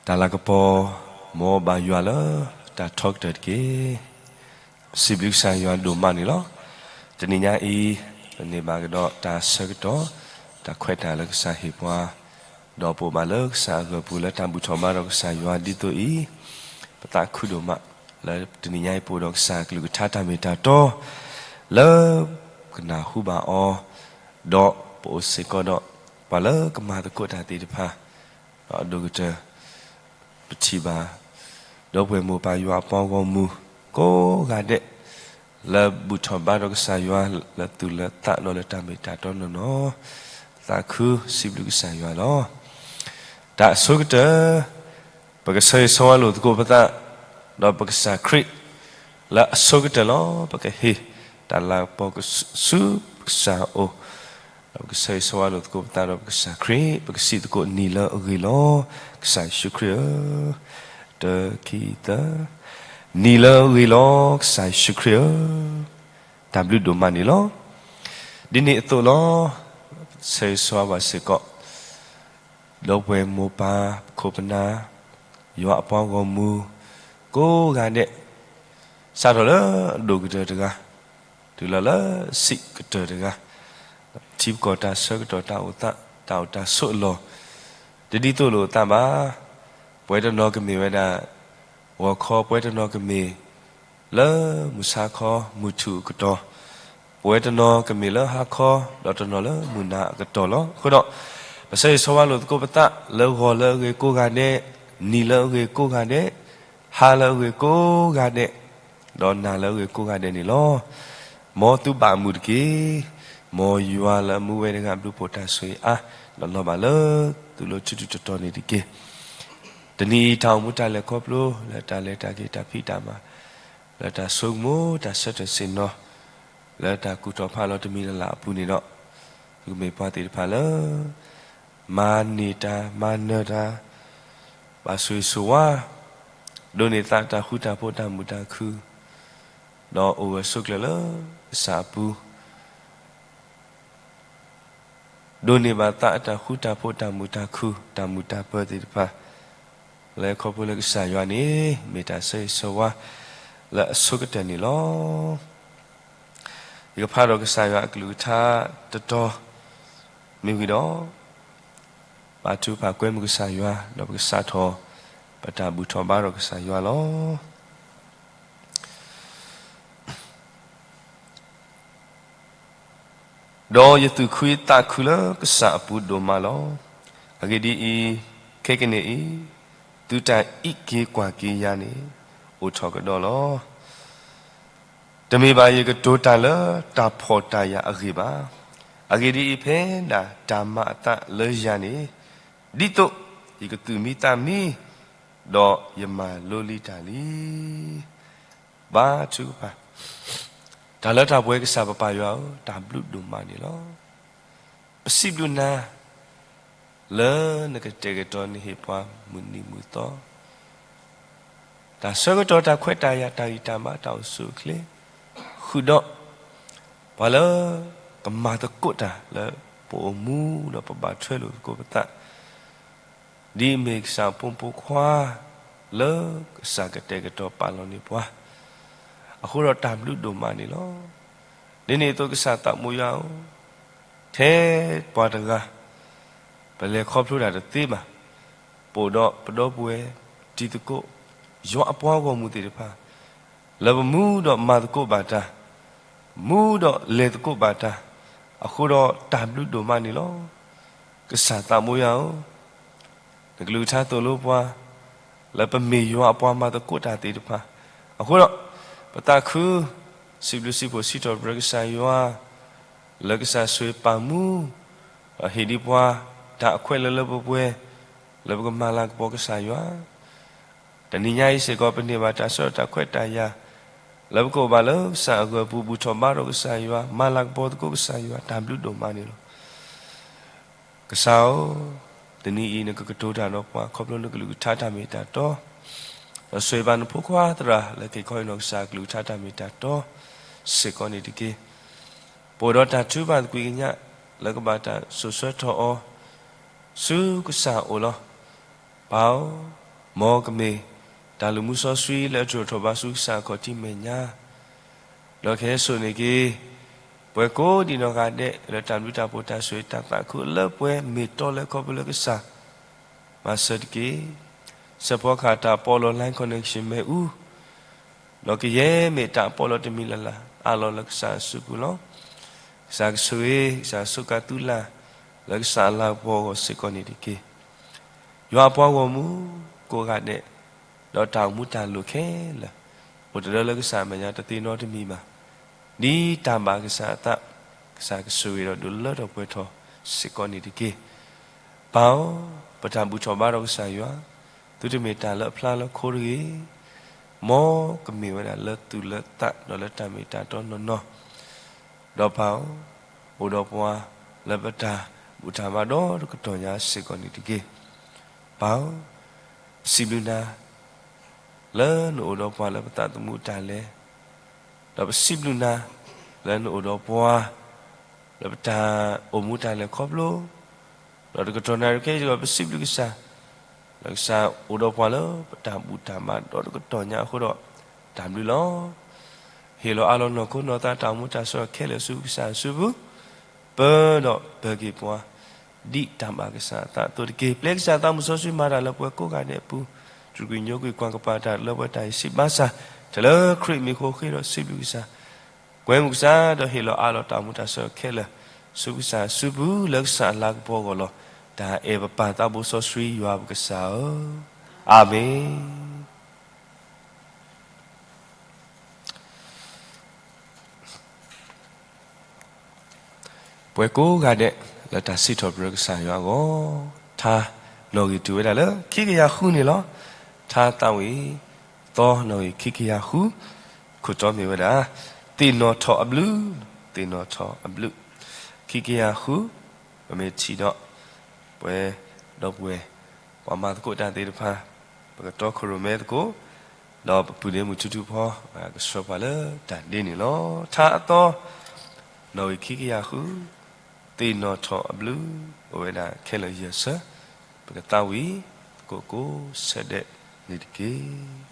တၢ်လၤကပီၤ မ်ဘၣ်ယွၤလၢတၢ်ထီကတၢၢ်တက့ၢ်. စံးဘျုးကစၢ်ယွၤဒိၣ်မးန့ၣ်လီၤ. တနံၤညါအံၤ ပန့ၢ်ဘၣ်ကဒီးတၢ်ဆၢကတီၢ် တၢ်ခွဲးတၢ်ယာ်လၢကစၢ်ဟ့ၣ်ပှၤ, ဒီးပအိၣ်ဘၣ်လၢကစၢ်အဂၢၢ်ပူၤလၢတၢ်ဘူၣ်ထီၣ်ဘါထီၣ်ကစၢ်ယွၤဒ်သိးအံၤ, ပသးခုဒိၣ်မး လၢတနံၤညါအံၤပအိၣ်ဒီးကစၢ်အကလုၢ်ကထါတၢ်မ့ၢ်တၢ်တီ လၢကနၢ်ဟူဘၣ်အီၤ, ဒီးပအိၣ်စ့ၢ်ကီးဒီး ပှၤလၢကမၤသကိးတၢ်သ့ၣ်တဖၣ် ဒီးအဒိၣ်ကတၢၢ် ပထံၣ်ဘၣ် ဒီပုၢ်ဝဲၢ်မိၢ်ပၢ်ယွၤအပှၤဂီၢ်မုၢ် ကိးဂၤဒဲး လၢဘူၣ်ထီၣ်ဘါထီၣ်ကစၢ်ယွၤ လၢသူၣ်လၢသးဒီးလၢတၢ်မ့ၢ်တၢ်တီနီၢ်နီၢ်, သးခုစံးဘျုးကစၢ်ယွၤလီၤ. တၢ်အဆိကတၢၢ် ပကဆၢဂ့ၤဆၢဝါလိာ်သကိးပသး ဒီးပကစၢ်ခရံာ် လၢအဆိကတၢၢ်လီၤ. ပကဟ့ၣ်တၢ်လၤကပီၤဆူပကစၢ်အအိၣ်, ဒီးပကဆၢဂ့ၤဆၢဝါလိာ်သကိးပသးဒီးပကစၢ်ခရံာ်, ပကစံးသကိးနံၤလၢအဂ့ၤလီၤ. ကစၢ်ယ့ၣ်ၡူးခရံာ်ဧၢ, တၢ ခံ သၢ, နံၤလၢအဂ့ၤလီၤ ကစၢ်ယ့ၣ်ၡူးခရံာ်ဧၢ, တၢ်ဘျုးဒိၣ်မးန့ၣ်လီၤ. ဒ်န့ၣ်အသိးလီၤ. ဆၢဂ့ၤဆၢဝါဘၣ်စ့ၢ်ကီး ဒီပုၢ်ဝဲၢ်မိၢ်ပၢ်ပခိၣ်ပနၢ် ယွၤအပှၤဂီၢ်မုၢ် ကိးဂၤဒဲး စးထီၣ်လၢအဒိၣ်ကတၢၢ်တဂၤ တုၤလီၤလၢအဆံးကတၢၢ်တဂၤ, ထံပကီၢ်တၢ်ဆၢကတီၢ်တၢ်အိၣ်သး တၢ်အိၣ်တၢ်ဆိးအလီၢ် တဒ်သိးလိာ်အသးဘၣ်. ပဝဲတနီၤကမ့ၢ်ဝဲဒၣ် ဂီၤခီ, ပဝဲတနီၤကမ့ၢ် လၢမုၢ်ဆါခီ မုၢ်ထူၣ်အကတီၢ်, ပဝဲတနီၤကမ့ၢ်လၢဟါခီ ဒီးတနီၤလၢမုၢ်နၤအကတီၢ်လီၤ. အဃိဒီး ပဆၢဂ့ၤဆၢဝါလိာ်သကိးပသး လၢဂီၤလၢအဂ့ၤကိးဂၤဒဲး, နံၤလၢအဂ့ၤကိးဂၤဒဲး, ဟါလၢအဂ့ၤကိးဂၤဒဲး, ဒီးနၤလၢအဂ့ၤကိးဂၤဒဲးန့ၣ်လီၤ. မ်သုဘၣ်အမုာ်တက့ၢ်. မ်ယွၤလၢအမူဝဲတဂၤ ဘျုးဖှိၣ်တၢ်ဆိၣ်ဂ့ၤအါ ဒီးလီၤဘၣ်လၢသုလိၤထူထူတီတီန့ၣ်တက့ၢ်. တနံၤအံၤ တၢ်အိၣ်မူတၢ်လဲၤခီဖျိ လၢတၢ်လဲၤတၢ်က့ၤတၢ်ဖံးတၢ်မၤ လၢတၢ်ဆိကမိၣ်တၢ်ဆၢထၢၣ်ဆ့ၣ်နီၤ လၢတၢ်ကူၣ်ထီၣ်ဖးလီၤတမံၤလၢ်လၢ်အပူၤန့ၣ်ဒီး သုကမ့ၢ်ပှၤသ့ၣ်တဖၣ်လၢ မၤန့ၢ်တၢ် မၤနၢၤတၢ် ဘၣ်ဆိၣ်ဂ့ၤဆိၣ်ဝါ ဒိးန့ၢ်သးတၢ်ဃူတၢ်ဖိးတၢ်မုာ်တၢ်ခုၣ် ဒီးအိၣ်ဂၢၢ်ဆိးကျၢၤလၢကစၢ်အပူၤ ဒိးန့ၢ်ဘၣ်သးအတၢ်ဃူတၢ်ဖိးတၢ်မုာ်တၢ်ခုၣ် တၢ်မုာ်တၢ်ပၢၤသ့ၣ်တဖၣ် လၢခီဖျိလၢကစၢ်ယွၤန့ၣ် မ့ၢ်တၢ်ဆၢဂ့ၤဆၢဝါ လၢအဆိကတၢၢ်န့ၣ်လီၤ. ယကဖးဒီးကစၢ်ယွၤအကလုၢ်ကထါတတီၤ မ့ၢ်ဝံၤဒီး ဘါထုကဖၣ်ကွဲမုာ်ကစၢ်ယွၤ ဒီးပကစးထီၣ် ပတၢ်ဘူၣ်ထီၣ်ဘါထီၣ်ကစၢ်ယွၤလီၤ. ဒီးယသူၣ်ခုယသးခုလၢကစၢ်အပူၤဒိၣ်မးလီၤ. အဂ့ၢ်ဒ်အံၤ, ခဲကနံၣ်အံၤ, သုတၢ်အံးက့ၤကွၢ်က့ၤယၤန့ၣ် အိၣ်ထီၣ်ကဒီးလီၤ. တမ့ၢ်ဘၣ်ယကတိၤတၢ်လၢတၢ်ဖှီၣ်တၢ်ယာ်အဂ့ၢ်ဘၣ်. အဂ့ၢ်ဒ်အံၤ, ဖဲဒၣ်တၢ်မၤအသးလၢယၤန့ၣ်, ဒ်သိးယကသူၣ်မံသးမံ, ဒီးယမၤလိလံတၢ်လံ. ဘါထုကဖၣ်, တၢ်လၢတၢ်ပှဲၤကစၢ်ပပၢ်ယွၤဧၢ, တၢ်ဘျုးဒိၣ်မးန့ၣ်လီၤ. ပစံးဘျုးနၤ လၢနကတဲာ်ကတီၤနဟ့ၣ်ပှၤမုၢ်နံၤမုၢ်သီ, တၢ်ဆၢကတီၢ်တၢ်ခွဲးတၢ်ယာ်တၢ်ဂံၢ်တၢ်ဘါတၢ်အိၣ်ဆူၣ်အိၣ်ချ့, ဃုာ်ဒီး ပှၤလၢကမၤသကိးတၢ်လၢပအိၣ်မူဒီးပဘၣ်ထွဲလိာ်သကိးပသး ဒ်အမ့ၢ်ကစၢ်အဖိမုၣ်ဖိခွါ လၢကစၢ်ကတဲာ်ကတီၤပာ်လီၤန့ၢ်ပှၤ, အဃိဒီးတၢ်ဘျုးဒိၣ်မးန့ၣ်လီၤ. ဒ်န့ၣ်အသိးကစၢ်သးဘိယွၤဧၢ, ထဲပှၤတဂၤ ပလဲၤခီဖျိတၢ်တသ့ဘၣ်, ပအိၣ်ဒီးပဒီပုၢ်ဝဲၢ်တံၤသကိး ယွၤအပှၤဂီၢ်မုၢ်သ့ၣ်တဖၣ် လၢပမူဒီးမၤသကိးဘၣ်တၢ်, မူဒီးလဲၤသကိးဘၣ်တၢ်, အဃိဒီးတၢ်ဘျုးဒိၣ်မးန့ၣ်လီၤ. ကစၢ်သးဘိယွၤဧၢ, နကလုၢ်ကထါသိၣ်လိပှၤ လၢပမ့ၢ်ယွၤအပှၤမၤသကိးတၢ်သ့ၣ်တဖၣ်, အဃိဒီး ပသးခု စံးဘျုးစံးဖှိၣ်စံးထီၣ်ပတြၢၤကစၢ်ယွၤ လၢကစၢ်ဆိၣ်ဂ့ၤပာ်မူ ဒီးဟ့ၣ်ဒံးပှၤ တၢ်အခွဲးလၢလၢပှဲၤပှဲၤ လၢပကမၤလၤကပီၤကစၢ်ယွၤ တနံၤညါအံၤစ့ၢ်ကီး ပန့ၢ်ဘၣ်တၢ်ဆၢကတီၢ်တၢ်ခွဲးတၢ်ယာ် လၢပကအိၣ်ဘၣ်လၢကစၢ်အဂၢၢ်ပူၤ ဘူၣ်ထီၣ်ဘါထီၣ်ကစၢ်ယွၤ မၤလၤကပီၤသကိးကစၢ်ယွၤ တၢ်ဘျုးဒိၣ်မးန့ၣ်လီၤ. ကစၢ်ဧၢ, တနံၤအံၤနကကတိၤတၢ်ဒီးပှၤ ခီဖျိနကလုၢ်ကထါတၢ်မ့ၢ်တၢ်တီ, ဒီးဆိၣ်ဂ့ၤဘၣ်နဖိခွါသရၣ် လၢက့ၤခီအံၤနီၢ်ကစၢ်ကလုၢ်ကထါတၢ်မ့ၢ်တၢ်တီစ့ၢ်ကီးန့ၣ်တက့ၢ်. ပအိၣ်ဒီးတၢ်ထုကဖၣ်သကွံာ်ကညး လၢကဘၣ်တၢ်စိာ်ဆှၢထီၣ်အီၤ ဆူကစၢ်အအိၣ်လီၤ. ပၢ်ဧၢ, မ်ကမ့ၢ်တၢ်လုၢ်မူစီဆှံလၢအထီၣ်ထီၣ်ဘၣ်ဆူကစၢ်အခီၣ်ထံးမဲာ်ညါ, ဒီးကဟဲစိာ်န့ၢ်က့ၤ ပှၤကိးဒံးနီၢ်ဂၤဒဲး လၢတၢ်ဘျုးတၢ်ဖှိၣ်တၢ်ဆိၣ်ဂ့ၤတၢ်သးခုလၢပှဲၤမ့ၢ်တီလၢခီဖျိလၢကစၢ် မၤစၢၤတက့ၢ်. စဲးဖီကဟၣ်တၢ်ပီးလီၤ line connection မ့ၣ်အူ ဒီးကယဲၢ်မ့ၢ်တၢ်ပီးလီၤတမံၤလၢ်လၢ် အးလီၤလၢကစၢ်အစုပူၤလီၤ. ကစၢ်ကဆိၣ်ဂ့ၤ ကစၢ်ဆိၣ်ဂ့ၤသုလၢ် လၢကစၢ်အလၤကပီၤအဂီၢ်စ့ၢ်ကီးန့ၣ်တက့ၢ်. ယွၤအပှၤဂီၢ်မုၢ်ကိးဂၤဒဲး, ဒီးတၢ်အိၣ်မူတၢ်လိၣ်ခဲလၢာ် အိၣ်တလၢလၢကစၢ်အမဲာ်ညါတသ့နီတမံၤဘၣ်. ဒ်တၢ်ဘၣ်ကစၢ်အသး, ကစၢ်ကဆိၣ်ဂ့ၤဒီးဒုးလၢထီၣ်ပှဲၤထီၣ်စ့ၢ်ကီးန့ၣ်တက့ၢ်. ပၢ်ဧၢ, ပတၢ်ဘူၣ်ထီၣ်ဘါထီၣ်ကစၢ်ယွၤ, သုတမ့ၢ်တၢ်လၢအဖျါလၢခိတဂ့ၤ, မ်ကမ့ၢ်ဝဲဒၣ်လၢသူၣ်လၢသးဒီးလၢတၢ်မ့ၢ်တၢ်တီနီၢ်နီၢ်, ဒီးပၢ်ဧၢ, အိၣ်ဒီးပှၤလၢပတၢ်ဘူၣ်တၢ်ဘါဒီတကတီၢ်ညါစ့ၢ်ကီးန့ၣ်တက့ၢ်. ပၢ်ဧၢ, ပစံးဘျုးနၤ လၢနအိၣ်ဒီးပှၤလၢပသးသမူတၢ်လဲၤ, ဒီးပစံးဘျုးနၤ လၢနအိၣ်ဒီးပှၤ လၢပတၢ်အိၣ်မူတၢ်လဲၤခီဖျိ, ဒီးတကတီၢ်နၣ်ရံၣ်ခဲအံၤဒီးပစံးဘျုးကစၢ်, လၢကစၢ်အိၣ်ဒီးပှၤလၢပတၢ်ဘူၣ်တၢ်ဘါဒီတကတီၢ်ညါအဃိဒီး တၢ်ဘျုးလီၤ. ဟ့ၣ်လီၤအးလီၤနီၢ်ခိနီၢ်သးတၢ်အိၣ်မူတၢ်ဆၢခဲလၢာ်ဆူကစၢ်အစုပူၤ, ပၢဒီးပၢက့ၤပှၤ ဒ်တၢ်ဘၣ်ကစၢ်အသးအသိးတက့ၢ်. ပျဲကစၢ်သးမုၢ်စီဆှံမၤတၢ်လၢပှၤကိးဂၤဒဲးအပူၤ, တြူၢ်ကွံာ်ညိကွံာ်ကွၢ်ကပၤတၢ်လၢပှဲၤတၢ်အံၤစံးဘၣ်ဆၣ်, တၢ်လၢခရံာ်မံၤအဃိဃ့ဒီးစံးဘျုးကစၢ်, ကွဲမုာ်ကစၢ်ဒီးဟ့ၣ်လီၤအးလီၤတၢ်အိၣ်မူတၢ်ဆၢခဲလၢာ် ဆူကစၢ်အစုပူၤလၢကစၢ်အလၤကပီၤအဂီၢ်လီၤ. တၢ်အဲၣ်ပပၢ်သးဘိစီဆှံယွၤပကစၢ်ဧၢ, အၤမ့ၣ်. ပှၤကိးဂၤဒဲး လၢတၢ်စံးထီၣ်ပတြၢၤကစၢ်ယွၤအဂီၢ်, ထါနီၣ်ဂံၢ်တုၤဝဲဒၣ်လၢခံကယၤဃုန့ၣ်လီၤ. ထါသးဝံၣ်သီနီၣ်ဂံၢ်ခံကယၤဃု, ခိၣ်တီမ့ၢ်ဝဲဒၣ်, သ့ၣ်နီၣ်ထီၣ်အဘျုး, သ့ၣ်နီၣ်ထီၣ်အဘျုး, ခံကယၤဃု, ပမ့ၢ်ထံၣ်ဒီး ပှၤဒီပုၢ်ဝဲၢ် ပှၤမၤသကိးတၢ်သ့ၣ်တဖၣ်, ပကတီခိၣ်ရိၣ်မဲသကိး, ဒီးပပုၢ်ဒ့မုၣ်ထူထူဖီ, ကဆှၢပှၤလၢတၢ်ဒ့န့ၣ်လီၤ. ထါအသီ, နီၣ်ဂံၢ်ခံကယၤဃု, သ့ၣ်နီၣ်ထီၣ်အဘျုး, အိၣ်ဝဲဒၣ်ခဲလၢာ်ယဲၢ်ဆၢ, ပကသးဝံၣ်သကိးကိးဆၢဒဲးန့ၣ်တက့ၢ်.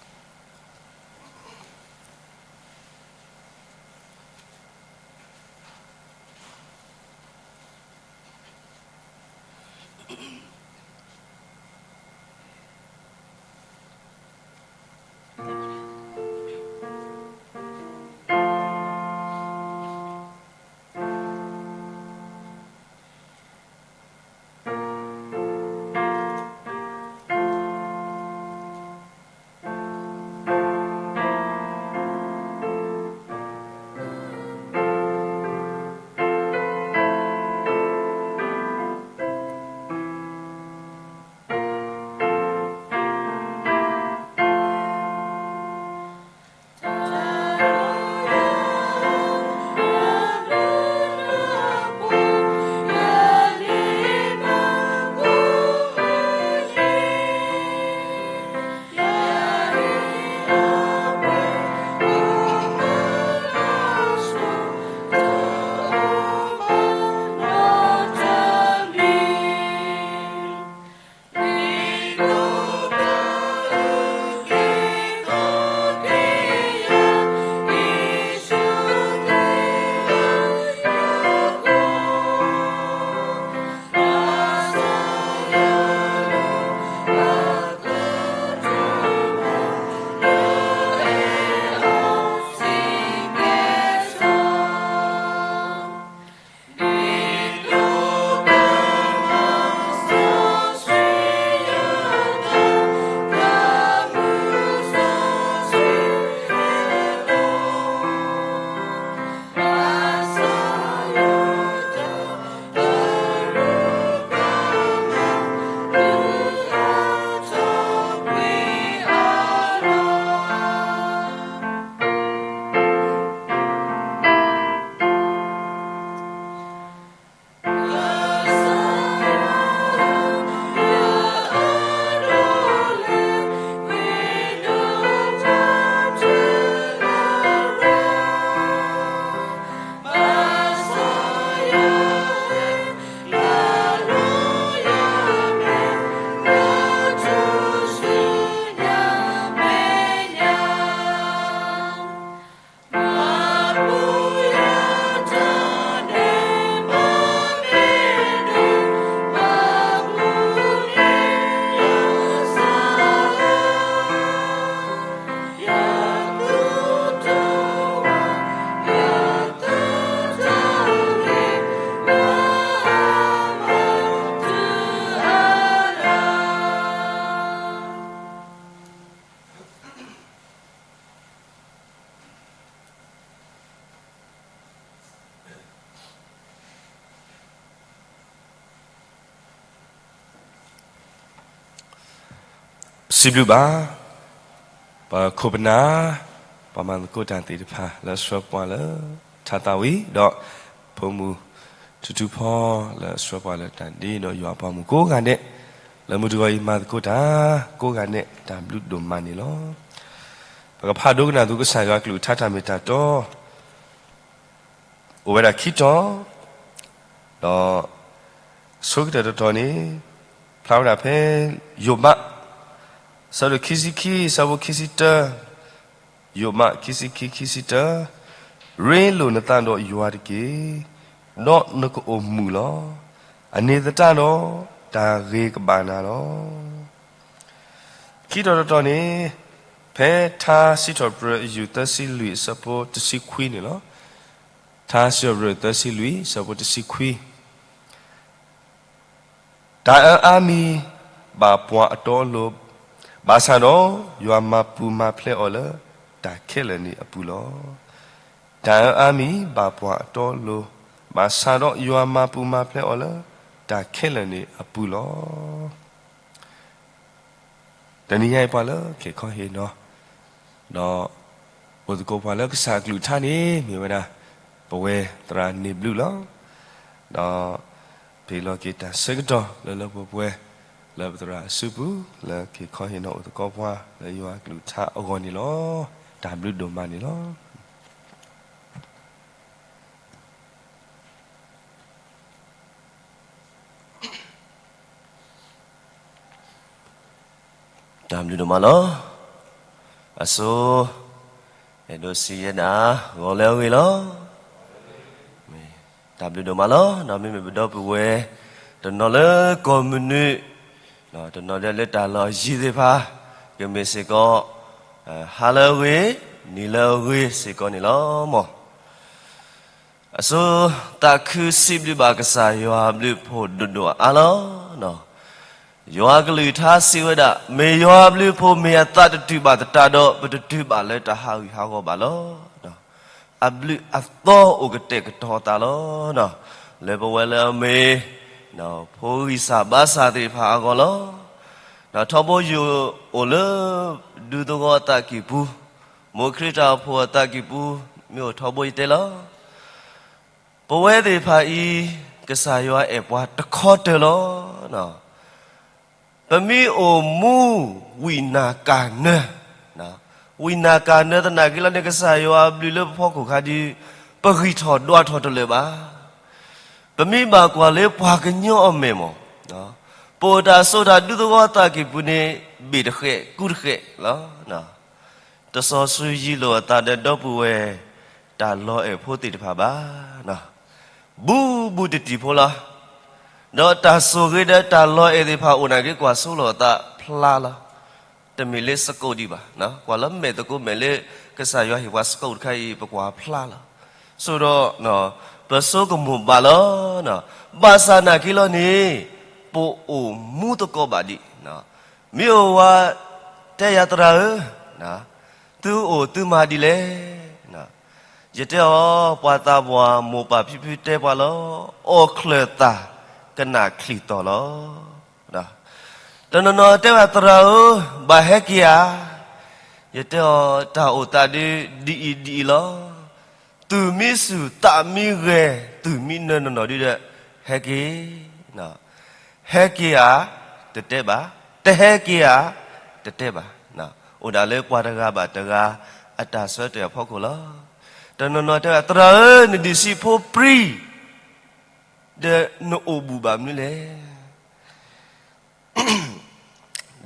စံးဘျုးဘၣ် ပှၤခိၣ်ပနၢ် ပှၤမၤသကိးတၢ်သ့ၣ်တဖၣ် လၢအဆှၢပှၤလၢထါသးဝံၣ် ဒီး ဖိမုၣ်ထူထူဖီ လၢအဆှၢပှၤလၢတၢ်ဒ့ဒီးယွၤအပှၤမုၣ်ကိးဂၤဒဲး လၢမုၢ်တဂီၤအံၤမၤသကိးတၢ်ကိးဂၤဒဲး တၢ်ဘျုးဒိၣ်မးန့ၣ်လီၤ. ပကဖးဒိကနၣ်သုကစၢ်ယွၤကလုၢ်ကထါတၢ်မ့ၢ်တၢ်တီ အိၣ်ဝဲဒၣ်ခံတီၤ, ဒီး အဆိကတၢၢ်တတီၤန့ၣ် ဖျါဝဲဒၣ်ဖဲ ယိၤဘး အဆၢဒိၣ်ခံဆံခံ အဆၢဖိခံဆံတၢ, ယိၤဘး ခံဆံခံ ခံဆံတၢ, ရ့လိာ်နသးဒီးယွၤတက့ၢ်, ဒီးနကအိၣ်မုာ်လီၤ. အန့ၣ်သတးဒီး တၢ်ဂ့ၤကဘၣ်နၤလီၤ. ခံတီၤတတီၤန့ၣ် ဖဲထါစံးထီၣ်ပတြၢၤအယုၢ်သၢဆံလွံၢ် အဆၢဖိတဆံခွံန့ၣ်လီၤ. ထါစံးထီၣ်ပတြၢၤသၢဆံလွံၢ် အဆၢဖိတဆံခွံ, တၢ်အၢအါမံၤ ဘၣ်ပှၤအတီအလိၤ, ဘၣ်ဆၣ်ဒီးယွၤမၤပူၤမၤဖျဲးအီၤလၢ တၢ်ခဲလၢာ်န့ၣ်အပူၤလီၤ. တၢ်အၢအါမံၤ ဘၣ်ပှၤအတီအလိၤ, ဘၣ်ဆၣ်ဒီးယွၤမၤပူၤမၤဖျဲးအီၤလၢ တၢ်ခဲလၢာ်န့ၣ်အပူၤလီၤ. တနံၤညါအံၤပှၤလၢက့ၤခီဟ့ၣ်နီၤ ဒီး အိၣ်သကိးပှၤလၢကစၢ်အကလုၢ်ကထါန့ၣ် မ့ၢ်ဝဲဒၣ် ပဝဲသရၣ်န့ၢ်ဘျုးလီၤ. ဒီး ပဟ့ၣ်လီၤက့ၤတၢ်ဆၢကတီၢ်လၢလၢပှဲၤပှဲၤ လၢပသရၣ်အစုပူၤ လၢက့ၤခီဟ့ၣ်နီၤအိၣ်သကိးပှၤလၢယွၤအကလုၢ်ကထါအဂီၢ်န့ၣ်လီၤ. တၢ်ဘျုးဒိၣ်မးန့ၣ်လီၤ. တၢ်ဘျုးဒိၣ်မးလီၤ. အဆိ အဲၣ်ဒိးစံးယဲဒၣ် ဂီၤလၢအဂ့ၤလီၤ. တၢ်ဘျုးဒိၣ်မးလီၤ. ဒီးမ့မ့ၢ်ပဒီပုၢ်ဝဲၢ် တနီၤလၢကီၢ်မနုၤ တနီၤလၢလၢတၢ်လီၢ်ယံၤသ့ၣ်တဖၣ် ကမ့ၢ်စ့ၢ်ကီး ဟါလၢအဂ့ၤ နံၤလၢအဂ့ၤစ့ၢ်ကီးန့ၣ်လီၤမၢ်. အဆိ သးခုစံးဘျုးဘၣ်ကစၢ်ယွၤအဘျုးအဖှိၣ်ဒိၣ်ဒိၣ်အါအါလီၤ. ယွၤကလုၢ်ကထါစံးဝဲဒၣ် မ့ၢ်ယွၤအဘျုးအဖှိၣ်မ့ၢ်အသးတတုာ်ဘၣ်သတးဒီး ပတတုၤဘၣ်လၢတၢ်ဟးဂူာ်ဟးဂီၤဘၣ်လီၤ. အဘျုးအသီအိၣ်ကတဲာ်ကတီၤအသးလီၤ. လၢပဝဲလၢအမ့ၢ် ဖိဂံၢ်စၢ်ဘါစၢ်သ့ၣ်တဖၣ်အဂီၢ်လီၤ. ဒီးထီဘိယအိၣ်လၢ ဒူသဝီအသးကံၢ်ပူၤ, မိၢ်ခရံာ်တၢ်အိၣ်ဖှိၣ်အသးကံၢ်ပူၤ, မ့ၢ်အိၣ်ထီဘိယတဲလီၤ. ပဝဲသ့ၣ်တဖၣ်အံၤ ကစၢ်ယွၤအဲၣ်ပှၤတခီတၢၢ်လီၤ. ပမ့ၢ်အိၣ်မူ ဝံၣ်နၢ်ကၢ်နၢ, ဝံၣ်နၢ်ကၢ်နၢသနာ်က့လီၤန့ၣ် ကစၢ်ယွၤအဘျုးလၢပဖီခိၣ်ခါဒီး ပဂံၢ်ထီၣ်ဒွးထီၣ်တလၢာ်ဘၣ်. ပမ့ၢ်ဘၣ်ကွၢ်လၢပှၤကညီအမဲာ်မၢ်, ပအိၣ်တၢ်ဆိးတၢ်ဒူသဝီသးကံၢ်ပူၤန့ၣ် ဘ့ၣ်တဃဲးကူတဃဲးလီၤ. တစီၤစုၤယံၤလိာ်အသးဒီးဒီပုၢ်ဝဲၢ် တၢ်လီၤအဲၣ်ဖိသ့ၣ်တဖၣ်ဘၣ်. ဘူးဘူးတံၢ်တံၢ်ဖိလီၤ. ဒီးတၢ်ဆိၣ်ဂ့ၤဒီးတၢ်လီၤအဲၣ်သ့ၣ်တဖၣ်အိၣ်နာ်က့ ကွၢ်ဆိလိာ်အသးဖျါလီၤ. တမ့ၢ်လၢစကိးဒံးဘၣ်. ကွၢ်လၢမဲာ်သကိးမဲာ်လၢ ကစၢ်ယွၤဟ့ၣ်ပှၤစကိးတခါအံၤ ပကွၢ်ဖျါလီၤ. ဆိဒီး ပဆိကမိၣ်ဘၣ်လီၤ. ဘၣ်ဆၣ်နာ်က့လီၤန့ၣ် ပအိၣ်မူသကိးဘၣ်ဒံး မ့ၢ်အိၣ်ဝဲ တဲယၤသရၣ်ဧၢ, သုအိၣ်သုမၤဒ်လဲၣ်. ယတဲအီၤ ပှၤသးပှၢ်မိၢ်ပၢ်ဖံဖုတဲပှၤလီၤ, အိၣ်ချၢၣ်သၣ်ကနၣ်ချံၣ်တီၢ်လီၤ. တနီၤနီၤတဲဝဲသရၣ်ဧၢ, ဘၣ်ဟဲက့ၤဧါ. ယတဲအီၤ တၢ်အိၣ်သးဒ်အံၤဒ်အံၤလီၤ. သူၣ်မံဆူၣ်သးမံဂဲၤ သူၣ်မံနၢၤနီၢ်နီၢ်ဒ်ဒီး ဟဲက့ၤ ဟဲက့ၤဧါ, တတဲဘၣ်, တဟဲက့ၤဧါ, တတဲဘၣ်. အိၣ်ဒၣ်လၢပှၤတဂၤဘၣ်တဂၤ အတၢ်ဆၢတဲာ်အဖီခိၣ်လီၤ. တနီၤနီၤတဲဝဲ သရၣ်ဧၢ, နဒံၣ်စံးဖိပြံ ဒီးနအိၣ်ဘူၣ်ဘၣ်မနုၤလဲၣ်.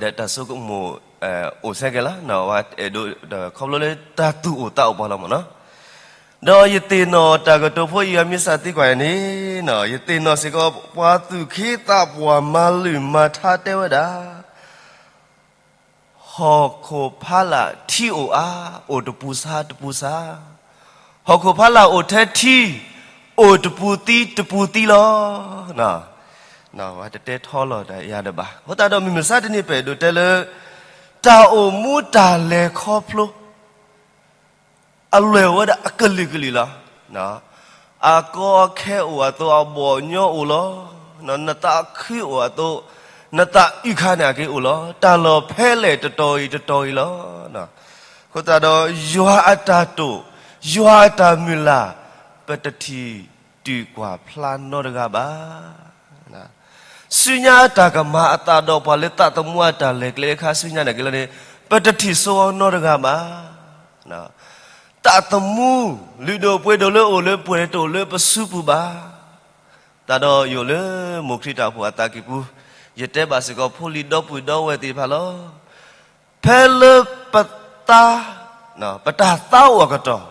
ဒီးတၢ်ဆိကမိၣ် အိၣ်ဆဲကဲလီၤ, အဲၣ်ဒိး ခီဖျိလၢတၢ်သူၣ်အိၣ်သးအိၣ်ပှၤလီၤမၢ်နီၤ. ဒီးယသ့ၣ်နီၣ်တၢ်ကတိၤဖိအံၤ အမ့ၢ်စးသံကွၢ်အံၤန့ၣ်, ယသ့ၣ်နီၣ်စ့ၢ်ကီး ပှၤသူၣ်က့သးပှၢ်မၤလုၢ်မၤထါတဲဝဲဒၣ် ဟီၣ်ခိၣ်ဖးလၢ်ထံအိၣ်အါ, အိၣ်တပူၤဆါတပူၤဆါ, ဟီၣ်ခိၣ်ဖးလၢ်အိၣ်ထဲထံ, အိၣ်တပူၤသံတပူၤသံလီၤ. တတဲထီလီၤတၢ်ယၤတဘၣ်. အဃိသတးဒီးမုၢ်မဆါတနံၤ ပအဲၣ်ဒိးတဲလၢ တၢ်အိၣ်မူတၢ်လဲၤခီဖျိ အလဲၤဝဲဒၣ်အကလုာ်ကလုာ်လီၤ. အကီအခဲအိၣ်အသိး အဘီၣ်ညီအိၣ်လီၤ. နသးခုအိၣ်အသိး နသးအုၣ်ခါန့ၣ်အက့ၢ်အိၣ်လီၤ. တၢ်လီၢ်ဖဲလဲၣ်တတီၤအံၤတတီၤအံၤလီၤ. အဃိသတးဒီး ယွၤအတၢ်တိာ်, ယွၤအတၢ်မုၢ်လၢ်, ပတထံၣ်တုၤကွၢ်ဖျါနီတဂၤဘၣ်. ဆူညါတၢ်ကမၤအသးဒီးပှၤလၢသးသမူအတၢ်လဲၤကျဲအခါဆူညါန့ၣ်က့ၤလီၤန့ၣ်, ပတထံၣ်ဆိနီတဂၤဘၣ်. သးသမူ လုၢ်ဒိၣ်ပှ့ၤဒိၣ်လၢအိၣ်လၢပှဲၤတအိၣ်လၢပစုပူၤဘၣ်. သတးဒီးယအိၣ်လၢမိၢ်ခရံာ်တၢ်အိၣ်ဖှိၣ်အသးကံၢ်ပူၤ, ယတဲဘၣ်စ့ၢ်ကီးဖိလံၤဒီပုၢ်ဒီဝဲၢ်သ့ၣ်တဖၣ်လီၤ. ဖဲလၢပသး, ပတၢ်သးအိၣ်အကတီၢ်,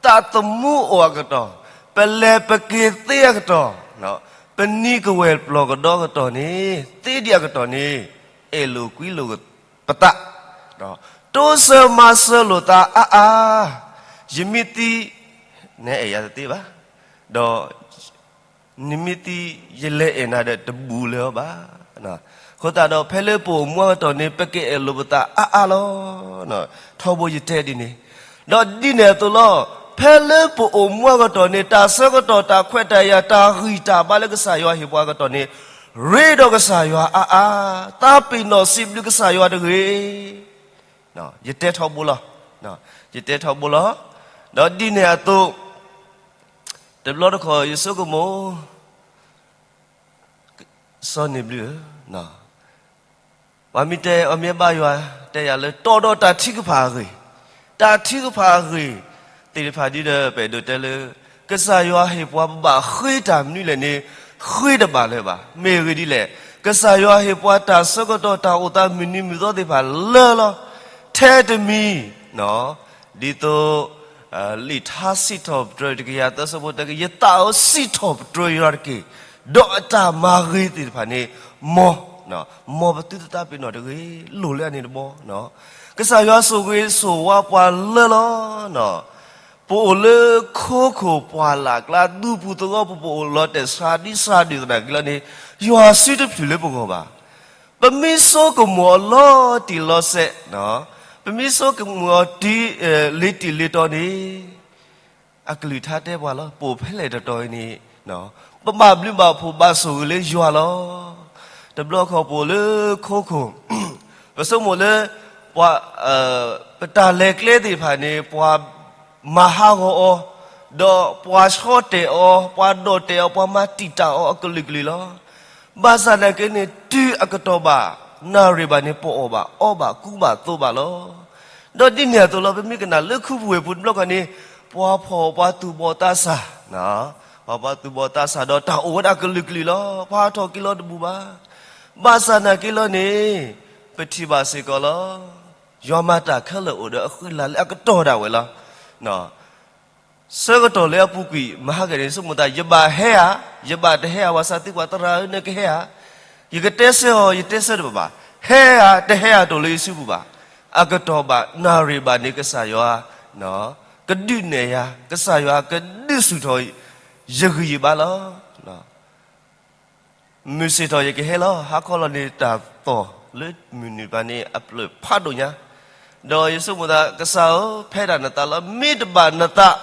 သးသမူအိၣ်အကတီၢ်, ပလဲၤပက့ၤသ့အကတီၢ်, ပနံၤကဝဲၢ်ပျီၢ်ကဒီအကတီၢ်န့ၣ်, သ့ဒံးအကတီၢ်န့ၣ်, အဲၣ်လိာ်ကွံလိာ်ပသး, တိစၢၤမၤစၢၤလိာ်သးအါအါ, ယမ့ၢ်သံ, နအဲၣ်ယၤတသ့ဘၣ်, ဒီး နမ့ၢ်သံ, ယလဲၤအဲၣ်နၤဒီးတဘူးလၢၤအီၤဘၣ်. အဃိသတးဒီး ဖဲလၢပအိၣ်မူအကတီၢ်န့ၣ် ပကအဲၣ်လိာ်ပသးအါအါလီၤ. ထီဘိယတဲဒ်န့ၣ်, ဒီးဒ်န့ၣ်အသိးလီၤ. ဖဲလၢပအိၣ်မူအကတီၢ်န့ၣ် တၢ်ဆၢကတီၢ်တၢ်ခွဲးတၢ်ယာ် တၢ်ဂံၢ်တၢ်ဘါလၢကစၢ်ယွၤဟ့ၣ်ပှၤအကတီၢ်န့ၣ်, ရ့ဒီးကစၢ်ယွၤအါအါ, သးပ့ၤနီၣ်စံးဘျုးကစၢ်ယွၤတဂ့ၤ. ယတဲထီဘိလီၤ. ယတဲထီဘိလီၤ. ဒီးဒ်န့ၣ်အသိး, တဘျီတခီၣ်ယဆိကမိၣ်, စီၤန့ၢ်ဘျုးဧၢ, ပှၤမ့ၢ်တဲအီၤမ့ၢ်ဘါယွၤ, တဲယၤလၢတီဒီးတၢ်ထုကဖၣ်အဂ့ၢ်, တၢ်ထုကဖၣ်အဂ့ၢ်သ့ၣ်တဖၣ်ဒ်ဒီး ပအဲၣ်ဒိးတဲလၢ ကစၢ်ယွၤဟ့ၣ်ပှၤပဘၣ်ဃ့တၢ်မနုၤလဲၣ်န့ၣ်, ဃ့တဘၣ်လၢၤဘၣ်. မ့ၢ်အဂ့ၢ်ဒ်လဲၣ်, ကစၢ်ယွၤဟ့ၣ်ပှၤတၢ်ဆၢကတီၢ်တၢ်အိၣ်သးမုၢ်နံၤမုၢ်သီသ့ၣ်တဖၣ်လၢလီၤ. ထဲတမံၤ, ဒ်သိး လံာ်ထါစံးထီၣ်ပတြၢၤတကယၤသၢဆၢဖိတဲက့ၤ, ယသးဧၢ စံးထီၣ်ပတြၢၤယွၤတက့ၢ်, ဒီးအတၢ်မၤဂ့ၤသ့ၣ်တဖၣ်န့ၣ်, မ်, မ်ပသုတသးပ့ၤနီၣ်တဂ့ၤ, လိၣ်လၢအန့ၣ်တဘီ. ကစၢ်ယွၤဆိၣ်ဂ့ၤဆိၣ်ဝါပှၤလၢလီၤ. ပအိၣ်လၢခိခိၣ်ပှၢ်လၢ်ကျါ သူၣ်ပူၤသဝီပူၤ ပအိၣ်လီၤတဲာ်ဆှးဒ်ဆှးဒုၣ်သနာ်က့လီၤန့ၣ်, ယွၤစုတဖျၢၣ်လၢပဂီၢ်ဘၣ်. ပမ့ၢ်ဆိကမိၣ်အီၤလီၤတံၢ်လီၤဆဲး, ပမ့ၢ်ဆိကမိၣ်အီၤတံၢ်, လ့ၤတံၢ်လ့ၤတီၤန့ၣ်, အကလုၢ်ကထါတဲပှၤလီၤ. ပအိၣ်ဖဲလဲၣ်တတီၤအံၤန့ၣ်, ပဘၣ်ဘျုးဘၣ်ဖှိၣ်ဘၣ်ဆိၣ်ဂ့ၤလၢယွၤလီၤ. တဘျီခီၣ်ပအိၣ်လၢခိခိၣ်, ပဆိကမိၣ်လၢ ပှၤ, ပတၢ်လဲၤကျဲသ့ၣ်တဖၣ်န့ၣ် ပှၤမၤဟးဂီၤအီၤ, ဒီးပှၤဆီတဲာ်အီၤ, ပှၤဒိးတဲာ်အီၤ, ပှၤမၤတံာ်တာ်အီၤအကလုာ်ကလုာ်လီၤ. ဘၣ်ဆၣ်သနာ်က့န့ၣ် တုၤအကတီၢ်ဘၣ် နၣ်ရံၣ်ဘၣ်န့ၣ် ပအီၣ်ဘၣ်အီဘၣ်ကူဘၣ်သိးဘၣ်လီၤ. ဒီးဒ်န့ၣ်အသိးလီၤ ပမ့ၢ်ကနၣ်လၢခူပူၤဝ့ၢ်ပူၤတဘျီခီၣ်န့ၣ်, ပှၤဖှီၣ်ပှၤသူၣ်ဘီၣ်သးစၢ်, ပှၤသူၣ်ဘီၣ်သးစၢ်ဒီးတၢ်အိၣ်ဝဲဒၣ်ကလုာ်ကလုာ်လီၤ. ပှၤထီၣ်က့ၤလီၤတဘူးဘၣ်. ဘၣ်ဆၣ်သနာ်က့လီၤန့ၣ်, ပထံၣ်ဘၣ်စ့ၢ်ကီးလီၤ. ယွၤမၤတၢ်ခဲလၢာ်အိၣ်ဒီးအဃံအလၤလၢအကတီၢ်ဒၣ်ဝဲလီၤ. ဆၢကတီၢ်လၢအပူၤကွံာ် မဟါကန့ၣ် ဆိကမိၣ်သး ယဘၣ်ဟဲဧါ, ယဘၣ်တဟဲဧါ, ပှၤသးသံကွၢ်သရၣ်ဧၢ နကဟဲဧါ, ယကတဲဆၢအီၤ ယတဲဆၢတဘၣ်ဘၣ်, ဟဲဧါတဟဲဧါတအိၣ်လၢယစုပူၤဘၣ်. အကတီၢ်ဘၣ် နၣ်ရံၣ်ဘၣ်န့ၣ် ကစၢ်ယွၤ ကဒုးနဲၣ်ယၤ, ကစၢ်ယွၤကဒုးဆူၣ်ထီၣ် ယဂံၢ်ယဘါလီၤ. မုၢ်ဆ့ၣ်ထီၣ်ယကဟဲလီၤ. ဟါခီလီၤန့ၣ် တၢ်သီၣ်လၢမုၢ်နုာ်တဖၣ်န့ၣ် အဖျၢၣ်ဖးဒိၣ်ညါ, ဒီးယဆိကမိၣ်သး ကစၢ်ဧၢ, ဖဲဒၣ်နသးလီၤ. မ့ၢ်တဘၣ်နသး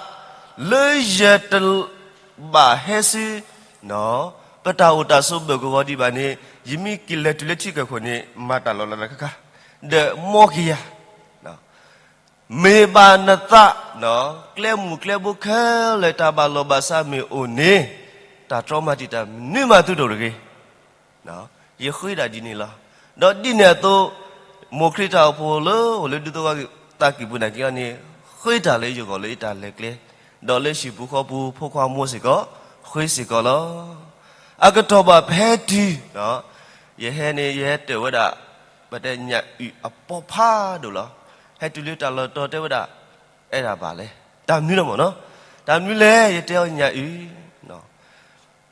လၢယတဘၣ်ဟဲဆူ ပတၢ်အိၣ်တၢ်ဆိးဘၢၣ်ကဝီၤဒံးဘၣ်န့ၣ်, ယမ့ၢ်က့ၤလဲၤတုၤလၢထံကၢၢ်ခိၣ်န့ၣ် မၤတၢ်လီၤလးတၢ်ခါခါ, ဒီးမ်က့ၤယၤ မ့ၢ်ဘၣ်နသး, ကျဲမုၢ်ကျဲဘိခဲလၢာ် တၢ်ဘၣ်လီၢ်ဘၣ်စးမ့ၢ်အိၣ်န့ၣ်, တၢ်တြီမၤတံာ်တာ်မနုၤမးသုတအိၣ်တဂ့ၤ. ယဃ့တၢ်ဒ်န့ၣ်လီၤ. ဒီးဒ်န့ၣ်အသိး, မိၢ်ခရံာ်တၢ်အိၣ်ဖှိၣ်လၢအိၣ်လၢဒူသဝီသးကံၢ်ပူၤနာ်က့အီၤန့ၣ်, ဃ့တၢ်လၢယဂီၢ်လၢယတၢ်လဲၤကျဲ, ဒီးလၢဟံၣ်ပူၤဃီပူၤ ဖိခွါမိၢ်စ့ၢ်ကီး, ဃ့စ့ၢ်ကီးလီၤ. အကတီၢ်ဘၣ်ဖဲတုၤ, ယဟဲန့ၣ် ယဟဲတၢၢ်ဝဲဒၣ် ပတဲညၣ်အုၣ်အပီဖးဒိၣ်လီၤ. ဟဲတုၤလၢတၢ်လီၢ်တီၤတဲဝဲဒၣ်, အဲၣ်ဒၣ်ဘၣ်လဲၣ်, တၢ်မနုၤလီၤမၢ်နီၤ, တၢ်မနုၤလဲၣ်, ယတဲအီၤညၣ်အုၣ်,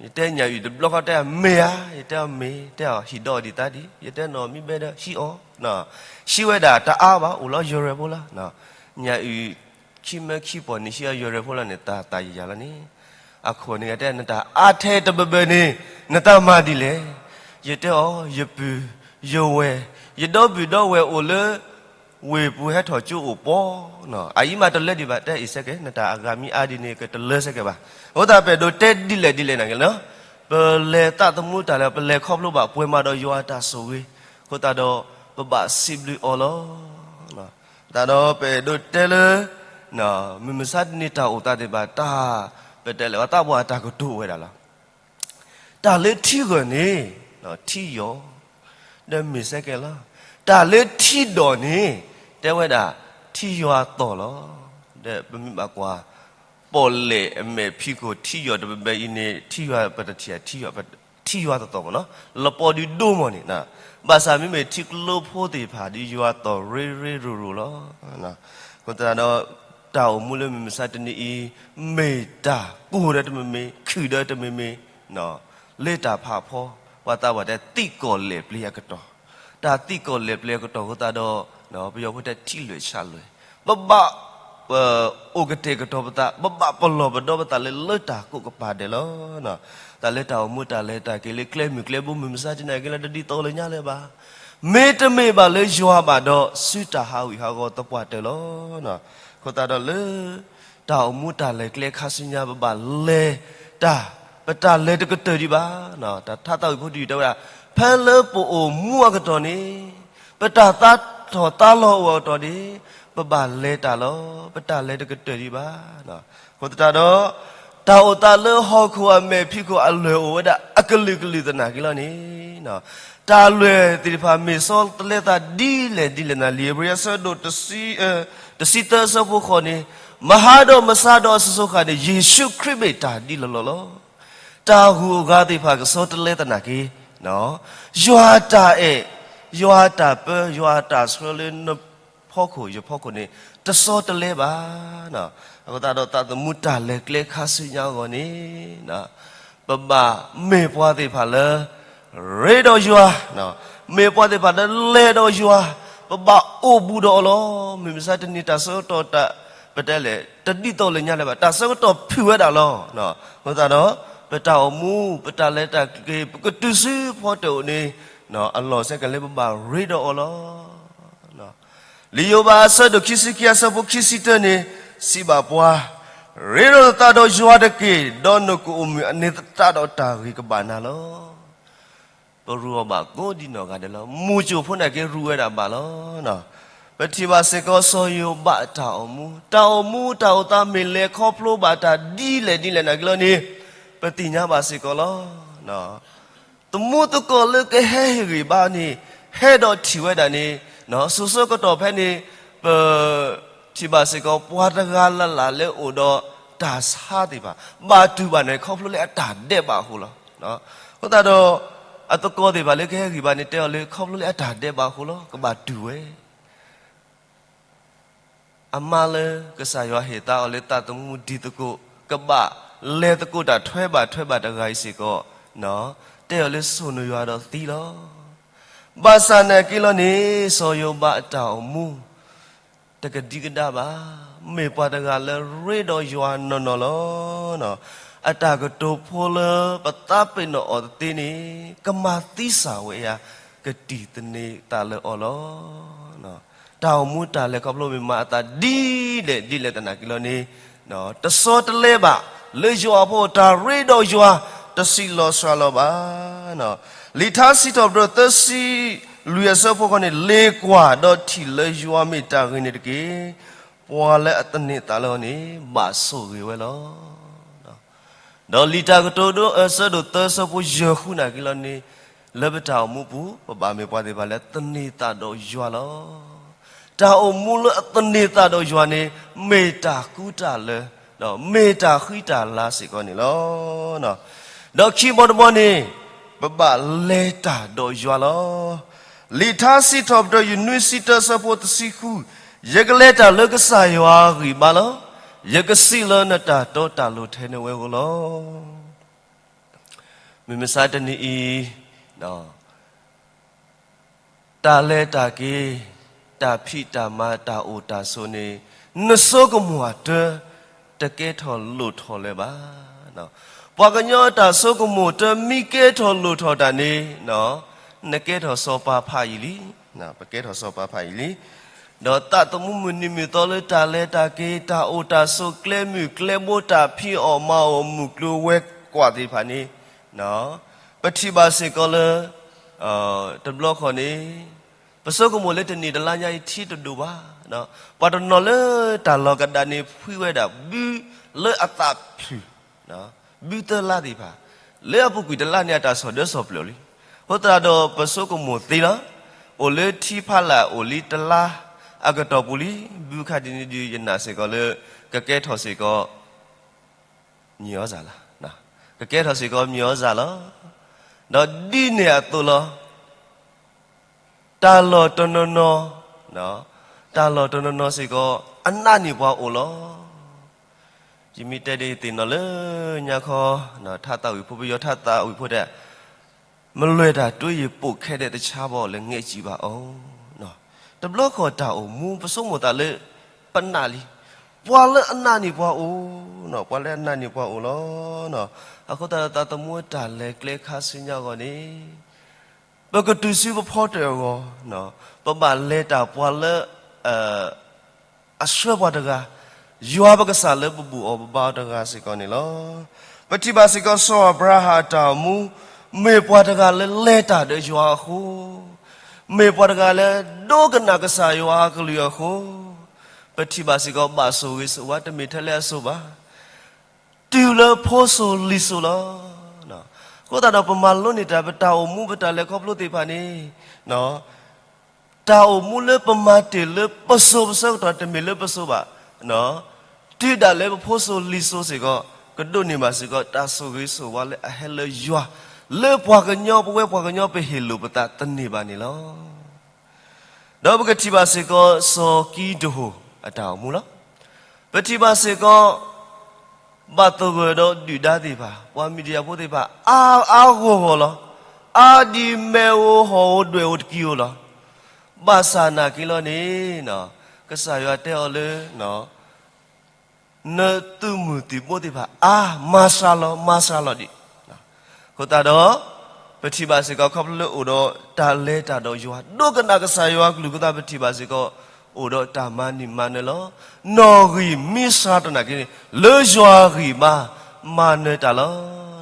ယတဲညၣ်အုၣ်တဘျီဃီတဲအီၤမ့ၢ်ဧါ, ယတဲအီၤမ့ၢ်, တဲအီၤဟံၣ်ဒီးအီၤဒံးသါဒံး, ယတဲနီၢ်မ့ၢ်ဘဲဒီးဟံးအီၤ, ဟံးဝဲဒၣ်တအါဘၣ် အိၣ်လီၤယီၤရဲၣ်ဖိလီၤ. ညၣ်အုၣ်ခံမၢခံပီၢ်န့ၣ် ဟံးအီၤယီၤရဲၣ်ဖိလီၤန့ၣ် တၢ်သးယံာ်ယံာ်လီၤန့ၣ်, အခိၣ်န့ၣ် ယတဲနတၢ်အါထဲတဘၢဘၢန့ၣ် နတၢ်မၤဒ်လဲၣ်. ယတဲအီၤ ယပုၢ်, ယဝဲၢ်, ယဒီပုၢ်ဒီဝဲၢ်အိၣ်လၢ ဝ့ၢ်ပူၤဟဲထီၣ်ကၠိအိၣ်ပီ, အအံၤမးတလၢဒံးဘၣ် တဲအံၤစဲကဲ, နတၢ်အဂၤမ့ၢ်အါဒ်န့ၣ် ကတလၢစဲကဲဘၣ်. အဃိသတးပအဲၣ်ဒိးတဲဒ်လဲၣ်ဒ်လဲၣ်နာ်က့လီၤ. ပလဲၤသးသမူတၢ်လဲၤ ပလဲၤခီဖျိဘၣ်ပှဲၤမးဒီးယွၤအတၢ်ဆိၣ်ဂ့ၤ, အဃိသတးဒီး ပဘၣ်စံးဘျုးအီၤလီၤ. သတးဒီးပအဲၣ်ဒိးတဲလၢ မုၢ်မဆါတနံၤတၢ်အိၣ်သးသ့ၣ်တဖၣ် တၢ် ပတဲလဲၣ် ပှၤသးပှၢ်တၢ်ကတိၤဝဲဒၣ်လီၤ. တၢ်လၢထံဂၢၢ်န့ၣ် ထံယီၤ, ဒီးမ့ၢ်စဲကဲလီၤ. တၢ်လၢထံဒီးန့ၣ် တဲဝဲဒၣ် ထံယွၤအသီၣ်လီၤ. ဒီးပမ့ၢ်ဘၣ်ကွၢ် ပီၣ်လဲၣ်အမဲာ်ဖံးခိၣ်ထံယီၤတဘဲဘဲအံၤန့ၣ် ထံယွၤပတထံၣ် ထံယွၤသီၣ်မ့ၢ်နီၤ လပီဒုးဒိမ့ၢ်န့ၣ်, ဘၣ်ဆၣ်မ့မ့ၢ်ထံကျိဖိသ့ၣ်တဖၣ်ဒီးယွၤသီၣ်ရ့ရ့ရိၤရိၤလီၤ. အဃိသတးဒီး တၢ်အိၣ်မူလၢမုၢ်မဆါတနံၤအံၤ မ့ၢ်တၢ်ကိၢ်ဒီးတမံၤမံၤ ခုၣ်ဒီးတမံၤမံၤ လၢတၢ်ဖးဖီ ပှၤသးပှၢ်တဲသံၣ်ကီၢ်လဲၢ်ပျ့ၤအကတီၢ်, တၢ်သံၣ်ကီၢ်လဲၢ်ပျ့ၤအကတီၢ်အဃိသတးဒီး ပယီၤဖိတဲထံလွဲၢ်ဆးလွဲၢ်, ပဘၣ် အိၣ်ကတဲာ်ကတီၤပသး ပဘၣ်ပလီၢ်ပဒီပသးလၢလၢတၢ်ကိးကပၤဒဲးလီၤ. တၢ်လၢတၢ်အိၣ်မူတၢ်လဲၤတၢ်က့ၤလၢကျဲမုၢ်ကျဲဘိမုၢ်မဆါတနံၤက့ၤလၢတဒ်သိးလၢညါလၢၤဘၣ်. မ့တမ့ၢ်ဘၣ်လၢယွၤဘၣ်ဒီး စုတၢ်ဟးဂူာ်ဟးဂီၤသပှၢ်တၢၢ်လီၤ. အဃိသတးဒီးလၢ တၢ်အိၣ်မူတၢ်လဲၤကျဲခါဆူညါ ပဘၣ်လဲၤတၢ် ပတၢ်လဲၤတကတၢၢ်ဒံးဘၣ်. တၢ်ထါသးဝံၣ်ဖိတယုၢ်တဲဝဲဒၣ် ဖဲလၢပအိၣ်မူအကတီၢ်န့ၣ် ပတၢ်သးထီၣ်သးလီၤအိၣ်အကတီၢ်န့ၣ် ပဘၣ်လဲၤတၢ်လီၤ. ပတၢ်လဲၤတကတၢၢ်ဒံးဘၣ်. အဃိသတးဒီး တၢ်အိၣ်သးလၢဟီၣ်ခိၣ်အမဲာ်ဖံးခိၣ်အလွဲၢ်အိၣ်ဝဲဒၣ်အကလုာ်ကလုာ်သနာ်က့လီၤန့ၣ် တၢ်လွဲၢ်သ့ၣ်တဖၣ်မ့ၢ်ဆီတလဲသးဒ်လဲၣ်ဒ်လဲၣ်သနာ်က့ လံာ်ဧ့ၤဘြံၤအဆၢဒိၣ် တဆံသၢအဆၢဖိဃိးန့ၣ် မဟါဒီးမဆါဒီးအစိၤစိၤဃၣ်န့ၣ် ယ့ၣ်ၡူးခရံာ်မ့ၢ်တၢ်ဒ်လီၢ်လီၢ်လီၤ. တၢ်ဂုၤအဂၤသ့ၣ်တဖၣ်ကဆီတလဲသနာ်က့ ယွၤတၢ်အဲၣ်, ယွၤတၢ်ပၢ, ယွၤတၢ်ဆှၢလၢနဖီခိၣ်ယဖီခိၣ်န့ၣ် တဆီတလဲဘၣ်. အဃိသတးဒီးသးသမူတၢ်လဲၤကျဲခါဆူညါအဂီၢ်န့ၣ် ပဘၣ်မ့ၢ်ပှၤသ့ၣ်တဖၣ်လၢ ရ့ဒီးယွၤ, မ့ၢ်ပှၤသ့ၣ်တဖၣ်လၢလဲၤဒီးယွၤ, ပဘၣ်အိၣ်ဘူးဒီးအီၤလီၤ. မုၢ်မဆါတနံၤတၢ်ဆၢကတီၢ်တၢ် ပတဲလဲၣ် တဒ်သိးလၢညါလၢၤဘၣ်, တၢ်ဆၢကတီၢ်ဖုၣ်ဝဲဒၣ်လီၤ. အဃိသတးဒီး ပတၢ်အိၣ်မူ ပတၢ်လဲၤတၢ်က့ၤ ပကတုၤဆူဖီတၢၣ်အိၣ်န့ၣ် အလီၢ်စ့ၢ်ကီးလၢပဘၣ်ရ့ဒီးအီၤလီၤ. လံာ်ယိၤဘးအဆၢဒိၣ်ခံဆံခံအဆၢဖိခံဆံတၢန့ၣ် စံးဘၣ်ပှၤ, ရ့ဒီးနသးဒီးယွၤတက့ၢ်, ဒီးနကအိၣ်မုာ်အန့ၣ်သတးဒီးတၢ်ဂ့ၤကဘၣ်နၤလီၤ. ပရူးအီၤဘၣ်ကိးဒံနီၢ်ဂၤဒဲးလီၤ. မုၢ်ကၠိၣ်ဖိနာ်က့ရူးဝဲဒၣ်ဘၣ်လီၤ. ပထံၣ်ဘၣ်စ့ၢ်ကီးစီၤယိၤဘးအတၢ်အိၣ်မူ, တၢ်အိၣ်မူတၢ်အိၣ်သးမ့ၢ်လဲၤခီဖျိဘၣ်တၢ်ဒ်လဲၣ်ဒ်လဲၣ်နာ်က့လီၤန့ၣ် ပသ့ၣ်ညါဘၣ်စ့ၢ်ကီးလီၤ. သမူသကိးလၢကဟဲဟ့ၣ်ဂံၢ်ဘါန့ၣ် ဟဲဒီးထံၣ်ဝဲဒၣ်န့ၣ် စိၤဆၢကတီၢ်ဖဲန့ၣ် ပထံၣ်ဘၣ်စ့ၢ်ကီး ပှၤတဂၤလၢ်လၢ်လၢအိၣ်ဒီးတၢ်ဆါသ့ၣ်တဖၣ် ဘၣ်တူၢ်ဘၣ်န့ၣ် ခီဖျိလၢအတၢ်ဒဲးဘးအဃိလီၤ. အဃိသတးဒီး အသကိးသ့ၣ်တဖၣ်လၢကဟဲဂံၢ်ဘါန့ၣ် တဲအီၤလၢခီဖျိလၢအတၢ်ဒဲးဘးအဃိလီၤ ကဘၣ်တူၢ်ဝဲ အမါလၢကစၢ်ယွၤဟ့ၣ်သါအီၤလၢသးသမူဒ်သကိး ကဘၣ်လဲၤသကိးတၢ်ထွဲဘၣ်ထွဲဘၣ်တဂၤအံၤစ့ၢ်ကီး တဲအီၤလၢစိာ်နယွၤဒီးသံလီၤ. ဘၣ်ဆၣ်နာ်က့လီၤန့ၣ် စီၤယိၤဘးအတၢ်အိၣ်မူ တကဒံကဒါဘၣ်, မ့ၢ်ပှၤတဂၤလၢရ့ဒီးယွၤနီၢ်နီၢ်လီၤ. အတၢ်ကတိၤဖိလၢပသးပ့ၤနီၣ်အီၤတသ့န့ၣ် ကမၤသံစၢ်ဝဲယၤ ကတံၢ်သန့ၤသးလၢအီၤလီၤ. တၢ်အိၣ်မူတၢ်လဲၤခီဖျိမ့ၢ်မၤအသးဒ်လဲၣ်ဒ်လဲၣ်သနာ်က့လီၤန့ၣ် တဆီတလဲဘၣ် လၢယွၤအဖိအတၢ်ရ့ဒီးယွၤ တဆံးလီၤစှၤလီၤဘၣ်. လံာ်ထါစံးထီၣ်ပတြၢၤသၢဆံလွံၢ်အဆၢဖိဃိးန့ၣ် လဲၤကွၢ်ဒီးထံၣ်လၢယွၤမ့ၢ်တၢ်ဂ့ၤန့ၣ်တက့ၢ်. ပှၤလၢအသန့ၤသးလၢအီၤန့ၣ် ဘၣ်ဆိၣ်ဂ့ၤဝဲလီၤ. ဒီးလံာ်တၢ်ကတိၤဒိအဆၢဒိၣ်သၢဆၢဖိယဲၢ်ဃုနာ်က့လီၤန့ၣ် လၢပတၢ်အိၣ်မူပူၤ ပဘၣ်မ့ၢ်ပှၤသ့ၣ်တဖၣ်လၢသန့ၤသးဒီးယွၤလီၤ. တၢ်အိၣ်မူလၢအသန့ၤသးဒီးယွၤန့ၣ် မ့ၢ်တၢ်ကူတၢ်လၢ ဒီးမ့ၢ်တၢ်ဃံတၢ်လၤစ့ၢ်ကီးန့ၣ်လီၤ. ဒီးခံဘီတဘီန့ၣ် ပဘၣ်လဲၤတၢ်ဒီးယွၤလီၤ. လံာ်ထါစံးထီၣ်ပတြၢၤယနွံဆံတၢဆၢဖိတဆံဃု, ယကလဲၤတၢ်လၢကစၢ်ယွၤအဂံၢ်ဘါလီၤ. ယကစံးလၢနတၢ်တီတၢ်လိၤထဲန့ၣ်ဝဲဧိၤလီၤ. မုၢ်မဆါတနံၤအံၤ တၢ်လဲၤတၢ်က့ၤ, တၢ်ဖံးတၢ်မၤ, တၢ်အိၣ်တၢ်ဆိးန့ၣ် နဆိကမိၣ်အတၢ် တကဲထီၣ်လိၣ်ထီၣ်လၢၤဘၣ်. ပှၤကညီအတၢ်ဆိကမိၣ်တၢ်မ့ၢ်ကဲထီၣ်လိၣ်ထီၣ်တၢ်န့ၣ် နကဲထီၣ်စီၤပၤဖးယံာ်လံ, ပကဲထီၣ်စီၤပၤဖးယံာ်လံ. ဒီးသးသမူမုၢ်နံၤမုၢ်သီလၢတၢ်လဲၤတၢ်က့ၤ, တၢ်အိၣ်တၢ်ဆိး, ကျဲမုၢ်ကျဲဘိ, တၢ်ဖံးအီၣ်မၤအီၣ်, မုၢ်ကျိၤဝဲၤကွာ်သ့ၣ်တဖၣ်န့ၣ် ပထံၣ်ဘၣ်စ့ၢ်ကီးလၢ တဘျီဃီန့ၣ် ပဆိကမိၣ်လၢတနံၣ်တလါညါအံၤထံတဒိၣ်ဘၣ်. ပှၤတနီၤလၢတၢ်လီၢ်ကဒါန့ၣ်ဖှံဝဲဒၣ် ဘုလၢအသးဖျုၣ် ဘုသၢလါသ့ၣ်တဖၣ်, လၢအပူၤကွံာ်တလါန့ၣ် အတၢ်ဆီၣ်ဒၢဆီၣ်ပျီလံ. အဃိသတးဒီးပဆိကမိၣ်သ့လီၤ. အိၣ်လၢထံဖးလၢ်အိၣ်လံတလါအကတီၢ်ပူၤလံ, ဘုခါဒ်န့ၣ်ဒီး ယနာ်စ့ၢ်ကီးလၢ ကကဲထီၣ်စ့ၢ်ကီး မြေဩဇာလီၤ. ကကဲထီၣ်စ့ၢ်ကီးမြေဩဇာလီၤ. ဒီးဒ်န့ၣ်အသိးလီၤ. တၢ်လီၢ်တနီၤနီၤ, တၢ်လီၢ်တနီၤနီၤစ့ၢ်ကီး အနးန့ၢ်ပှၤအိၣ်လီၤ. ယမ့ၢ်တဲဒ်ယသ့ၣ်နီၣ်လၢညါခီ, ထါသးဝံၣ်ဖိ ပယီၤထါသးဝံၣ်ဖိတဲ, မလွဲတာ တွေ့ရင် ပိုက်ခဲတဲ့ တခြားပေါ့ လၢ ငဲ့ကြည့်ပါဦး. တဘျီဃီတၢ်အိၣ်မူ ပဆိကမိၣ်သးလၢ ပနးလံ. ပှၤလၢအနးန့ၢ်ပှၤအိၣ်, ပှၤလၢအနးန့ၢ်ပှၤအိၣ်လီၤ. အဃိသတးဒီးသးသမူတၢ်လဲၤကျဲခါဆူညါအဂီၢ်န့ၣ် ပကတုၤဆူပဖီတၢၣ်အဂီၢ်, ပဘၣ်လဲၤတၢ်ပှၤလၢ အဆှၢပှၤတဂၤ, ယွၤပကစၢ်လၢပဘူၣ်အီၤပဘါအီၤတဂၤစ့ၢ်ကီးန့ၣ်လီၤ. ပထံၣ်ဘၣ်စ့ၢ်ကီးစီၤအၤဘြၤဟၣ်အတၢ်အိၣ်မူ, မ့ၢ်ပှၤတဂၤလၢလဲၤတၢ်ဒီးယွၤအဃိ, မ့ၢ်ပှၤတဂၤလၢဒိကနၣ်ကစၢ်ယွၤအကလုၢ်အဃိ, ပထံၣ်ဘၣ်စ့ၢ်ကီးဘၣ်ဆိၣ်ဂ့ၤဆိၣ်ဝါ တမ့ၢ်ထဲလၢအစိၤဘၣ် တုၤလၢဖိစိၤလံၤစိၤလီၤ. အဃိသတးဒီးပမၤလိန့ၢ်တၢ် ပတၢ်အိၣ်မူ ပတၢ်လဲၤခီဖျိသ့ၣ်တဖၣ်န့ၣ်, တၢ်အိၣ်မူလၢပမၤတ့ၢ်လၢပစိၤပဆၢကတီၢ် တမ့ၢ်လၢပစိၤဘၣ်. တုၤဒၣ်လဲာ်ပဖိစိၤလံၤစိၤစ့ၢ်ကီး ကဒိးန့ၢ်ဘၣ်စ့ၢ်ကီး တၢ်ဆိၣ်ဂ့ၤဆိၣ်ဝါလၢအဟဲလၢယွၤ, လၢပှၤကညီ ပဝဲပှၤကညီပဟ့ၣ်လိာ်ပသးတန့ၢ်ဘၣ်န့ၣ်လီၤ. ဒီးပကထံၣ်ဘၣ်စ့ၢ်ကီး စီၤကံဒဟိၣ်အတၢ်အိၣ်မူလီၤ. ပထံၣ်ဘၣ်စ့ၢ်ကီး ဘၣ်သဂၢၢ်ဒီးဒုၣ်ဒါသ့ၣ်တဖၣ်, ပှၤမံၤဒယၣ်ဖိသ့ၣ်တဖၣ် အါအါဂီၢ်ဂီၢ်လီၤ. အါဒ်မဲာ်ဧိၤဟီၣ်ဧိၤဒွဲၣ်ဧိၤတကံၤဧိၤလီၤ. ဘၣ်ဆၣ်နာ်က့လီၤန့ၣ်, ကစၢ်ယွၤတဲအီၤလၢ နသုးမုၢ်သံၣ်ဘိသ့ၣ်တဖၣ် အါ, မၤစှၤလီၤ, မၤစှၤလီၤဒံး. အဃိသတးဒီး ပထံၣ်ဘၣ်စ့ၢ်ကီး ခီဖျိလၢအိၣ်ဒီးတၢ်လဲၤတၢ်ဒီးယွၤ, ဒိကနၣ်ကစၢ်ယွၤကလုၢ်အဃိသတး ပထံၣ်ဘၣ်စ့ၢ်ကီး အိၣ်ဒီးတၢ်မၤန့ၢ်မၤနၢၤလီၤ. နီၣ်ဂံၢ်မံစှၤတနာ်က့န့ၣ် လၢယွၤအဂံၢ်ဘါ မၤနၢၤတၢ်လီ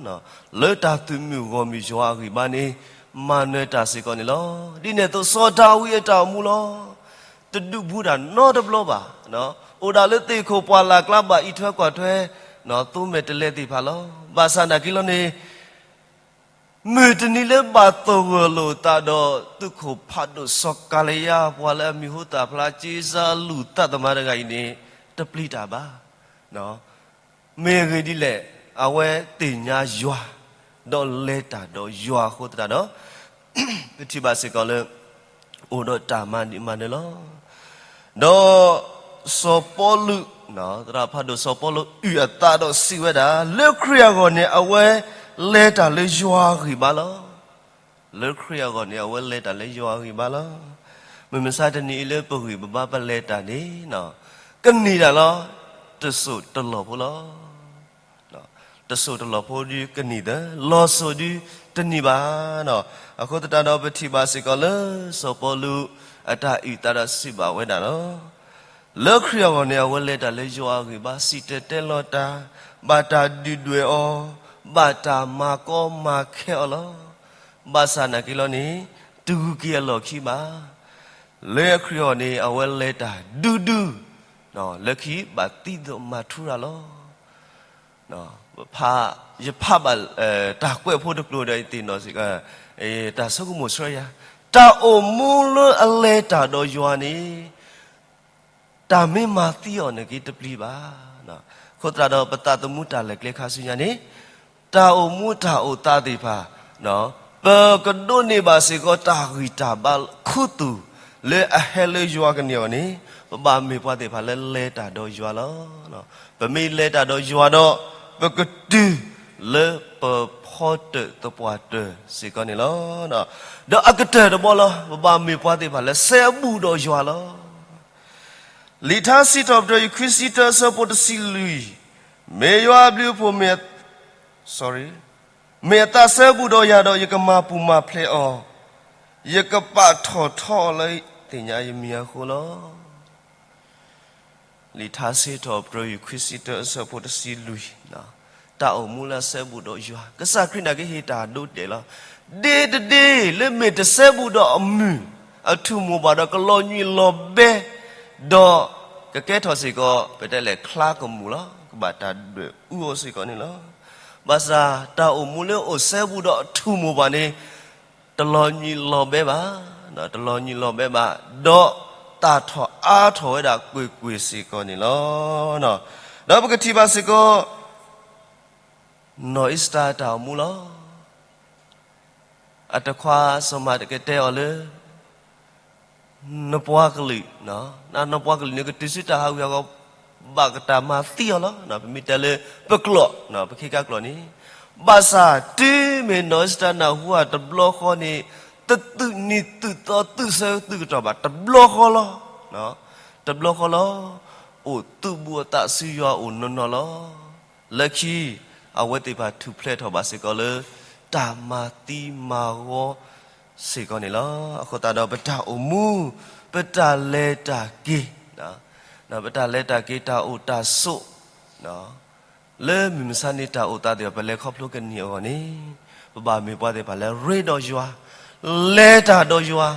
ၤ. လၢတၢ်သုးမုၢ်ဂီၢ်မုၢ်ယွၤအဂံၢ်ဘါန့ၣ် မၤနၢၤတၢ်စ့ၢ်ကီးန့ၣ်လီၤ. ဒ်န့ၣ်အသိး စီၤဒၤဝံးအတၢ်အိၣ်မူလီၤ. တဒုးဘူးတၢ်နီတဘျီဘၣ်. အိၣ်ဒၣ်လၢသ့ၣ်ခိၣ်ပှၢ်လၢ်ကျါ ဘၣ်အံးထွဲကွၢ်ထွဲ သိမဲာ်တဲးလဲးသ့ၣ်တဖၣ်လီၤ. ဘၣ်ဆၣ်နာ်က့လီၤန့ၣ်, မုၢ်တနံၤလၢဘၣ်သဂၢၢ်လိာ်သးဒီး သုးခိၣ်ဖးဒိၣ်စီၤကၤလံယါ ပှၤလၢအမံၤဟူသၣ်ဖျါ က့စၢ်လူၤသးသမါတဂၤအံၤန့ၣ် တပျံၤတၢ်ဘၣ်. မ့ၢ်အဂ့ၢ်ဒ်လဲၣ်, အဝဲသ့ၣ်ညါယွၤ ဒီးလဲၤတၢ်ဒီးယွၤအဃိသတးဒီး ပထံၣ်ဘၣ်စ့ၢ်ကီးလၢ အိၣ်ဒီးတၢ်မၤန့ၢ်မၤနၢၤလီၤ. ဒီးစီၤပီလူး, သရၣ်ဖးဒိၣ်စီၤပီလူးအုၣ်အသးဒီးစံးဝဲဒၣ်, လၢခရံာ်အဂီၢ်န့ၣ် အဝဲလဲၤတၢ်လၢယွၤအဂံၢ်ဘါလီၤ. လၢခရံာ်အဂီၢ်န့ၣ် အဝဲလဲၤတၢ်လၢယွၤအဂံၢ်ဘါလီၤ. မုၢ်မဆါတနံၤအံၤလၢပဂံၢ်ပဘါပလဲၤတၢ်န့ၣ်, ကနံၤဒၣ်လီၤ, တစိၢ်တလီၢ်ဖိလီၤ. တစိၢ်တလီၢ်ဖိဒုးကနံၤသၢ, လီၤစိၢ်ဒုးတနံၤဘၣ်. အဃိသတးဒီးပထံၣ်ဘၣ်စ့ၢ်ကီးလၢစီၤပီလူးအတၢ်အုၣ်သးဒီးစံးဘၣ်ဝဲဒၣ်လီၤ. လၢခရံာ်အဂီၢ်န့ၣ် အဝဲလဲၤတၢ်လၢယွၤအဂံၢ်ဘါ စံၣ်တဲၤတဲလီၤတၢ်, ဘၣ်တၢ်ဒုၣ်ဒွဲၣ်အီၤ, ဘၣ်တၢ်မၤကီမၤခဲအီၤလီၤ. ဘၣ်ဆၣ်နာ်က့လီၤန့ၣ် တဂုၤက့ၤအလီၢ်ခံဘၣ်. လၢခရံာ်အဂီၢ်န့ၣ် အဝဲလဲၤတၢ်ဒုဒု, လၢခံဘၣ်သံသိးမၤထူရၤလီၤ. ယဖးဘၣ် တၢ်ကွဲးဖိတကျိၤဒီး ယသ့ၣ်နီၣ်စ့ၢ်ကီး တၢ်ဆိကမိၣ်ဆှၢယၤ, တၢ်အိၣ်မူလၢအလဲၤတၢ်ဒီးယွၤန့ၣ် တၢ်မ့ၢ်မၤသံအီၤန့ၣ်က့ၤတပျံၤဘၣ်. အဃိသတးဒီး ပသးသမူတၢ်လဲၤကျဲခါဆူညါန့ၣ် တၢ်အိၣ်မူတၢ်အိၣ်သးသ့ၣ်တဖၣ် ပကဒိးန့ၢ်ဘၣ်စ့ၢ်ကီးတၢ်ဂံၢ်တၢ်ဘါခူသူၣ် လၢအဟဲလၢယွၤကန့ၢ်အီၤန့ၣ် ပဘၣ်မ့ၢ်ပှၤသ့ၣ်တဖၣ်လၢလဲၤတၢ်ဒီးယွၤလီၤ. ပမ့ၢ်လဲၤတၢ်ဒီးယွၤဒီး ပကတုၤလၢပဖီတၢၣ်သပှၢ်တၢၣ်စ့ၢ်ကီးန့ၣ်လီၤ. ဒီးအကတၢၢ်တဘီလီၤ ပဘၣ်မ့ၢ်ပှၤသ့ၣ်တဖၣ်လၢစဲဘူးဒီးယွၤလီၤ. လံာ်ထါစံးထီၣ်ပတြၢၤ ယူၢ် ခံဆံတၢအဆၢဖိတဆံလွံၢ်, မ့ၢ်ယွၤအဘျုးအဖှိၣ်မ့ၢ် sorry, မ့ၢ်အသးစဲဘူးဒီးယၤဒီး ယကမၤပူၤမၤဖျဲးအီၤ, ယကပာ်ထီၣ်ထီအီၤလၢသ့ၣ်ညါယမံၤအဃိလီၤ. လံာ်ထါစံးထီၣ်ပတြၢၤ ယူၢ် ခံဆံတᢢအဆၢဖိတဆံလွံၢ်, တၢ်အိၣ်မူလၢအစဲဘူးဒီးယွၤ, ကစၢ်ခရံာ်န့ၣ်ကဟ့ၣ်တၢ်ဒိတဲာ်လီၤ. ဒ့တဒ့လၢမ့ၢ်တစဲဘူးဒီးအမုၢ်, အထူၣ်မိၢ်ပှၢ်ဒီးကလီၤညွံးလီၤဘဲ, ဒီးကကဲထီၣ်စ့ၢ်ကီး ပတဲလဲၣ်ချါကမူၣ်လီၤ. ကဘၣ်တၢ်ဒွဲၣ်အူအီၤစ့ၢ်ကီးန့ၣ်လီၤ. ဘၣ်ဆၣ်တၢ်အိၣ်မူလၢအိၣ်စဲဘူးဒီးအထူၣ်မိၢ်ပှၢ်န့ၣ် တလီၤညွံးလီၤဘဲဘၣ်, တလီၤညွံးလီၤဘဲဘၣ်, ဒီးသၣ်ထီၣ်အါထီၣ်ဝဲဒၣ်ကွ့ၢ်ကွ့ၢ်စ့ၢ်ကီးန့ၣ်လီၤ. ဒီးပကထံၣ်ဘၣ်စ့ၢ်ကီး နီၢ်အ့စတၢၣ်တၢ်အိၣ်မူလီၤ. အတခွါစီၤမၤကတဲအီၤလၢ နပှၤကလုာ်, နပှၤကလုာ်န့ၣ် ကတုၤဆူတၢ်ဟးဂူာ်ဟးဂီၤ ဘၣ်ကတၢ်မၤသံအီၤလီၤ. ပမ့ၢ်တဲလၢပကျိာ်, ပခ့ကါကျိာ်န့ၣ်, ဘၣ်ဆၣ်တုၤမ့ၢ်နီၢ်အ့စတၢၣ်နၢ်ဟူအတဘျီဃီန့ၣ်, တသုးနံၤသုးသီသုးဆၢသုးကတီၢ်ဘၣ်, တဘျီဃီလီၤ. တဘျီဃီလီၤ. အိၣ်သူၣ်ဘူးအသးဆူယွၤအိၣ်နီၢ်နီၢ်လီၤ. လၢခံ အဝဲသ့ၣ်တဖၣ်ထူၣ်ဖျဲးထီၣ်ဘၣ်စ့ၢ်ကီးလၢ တၢ်မၤသံမၤဂီၤစ့ၢ်ကီးန့ၣ်လီၤ. အဃိသတးဒီးပတၢ်အိၣ်မူ, ပတၢ်လဲၤတၢ်က့ၤ, ပတၢ်လဲၤတၢ်က့ၤတၢ်အိၣ်တၢ်ဆိး, လၢမုၢ်မဆါန့ၣ်တၢ်အိၣ်သးသ့ၣ်တဖၣ် ပလဲၤခီဖျိကန့ၢ်အဂီၢ်န့ၣ်, ပဘၣ်မ့ၢ်ပှၤသ့ၣ်တဖၣ်လၢရ့ဒီးယွၤ, လဲၤတၢ်ဒီးယွၤ,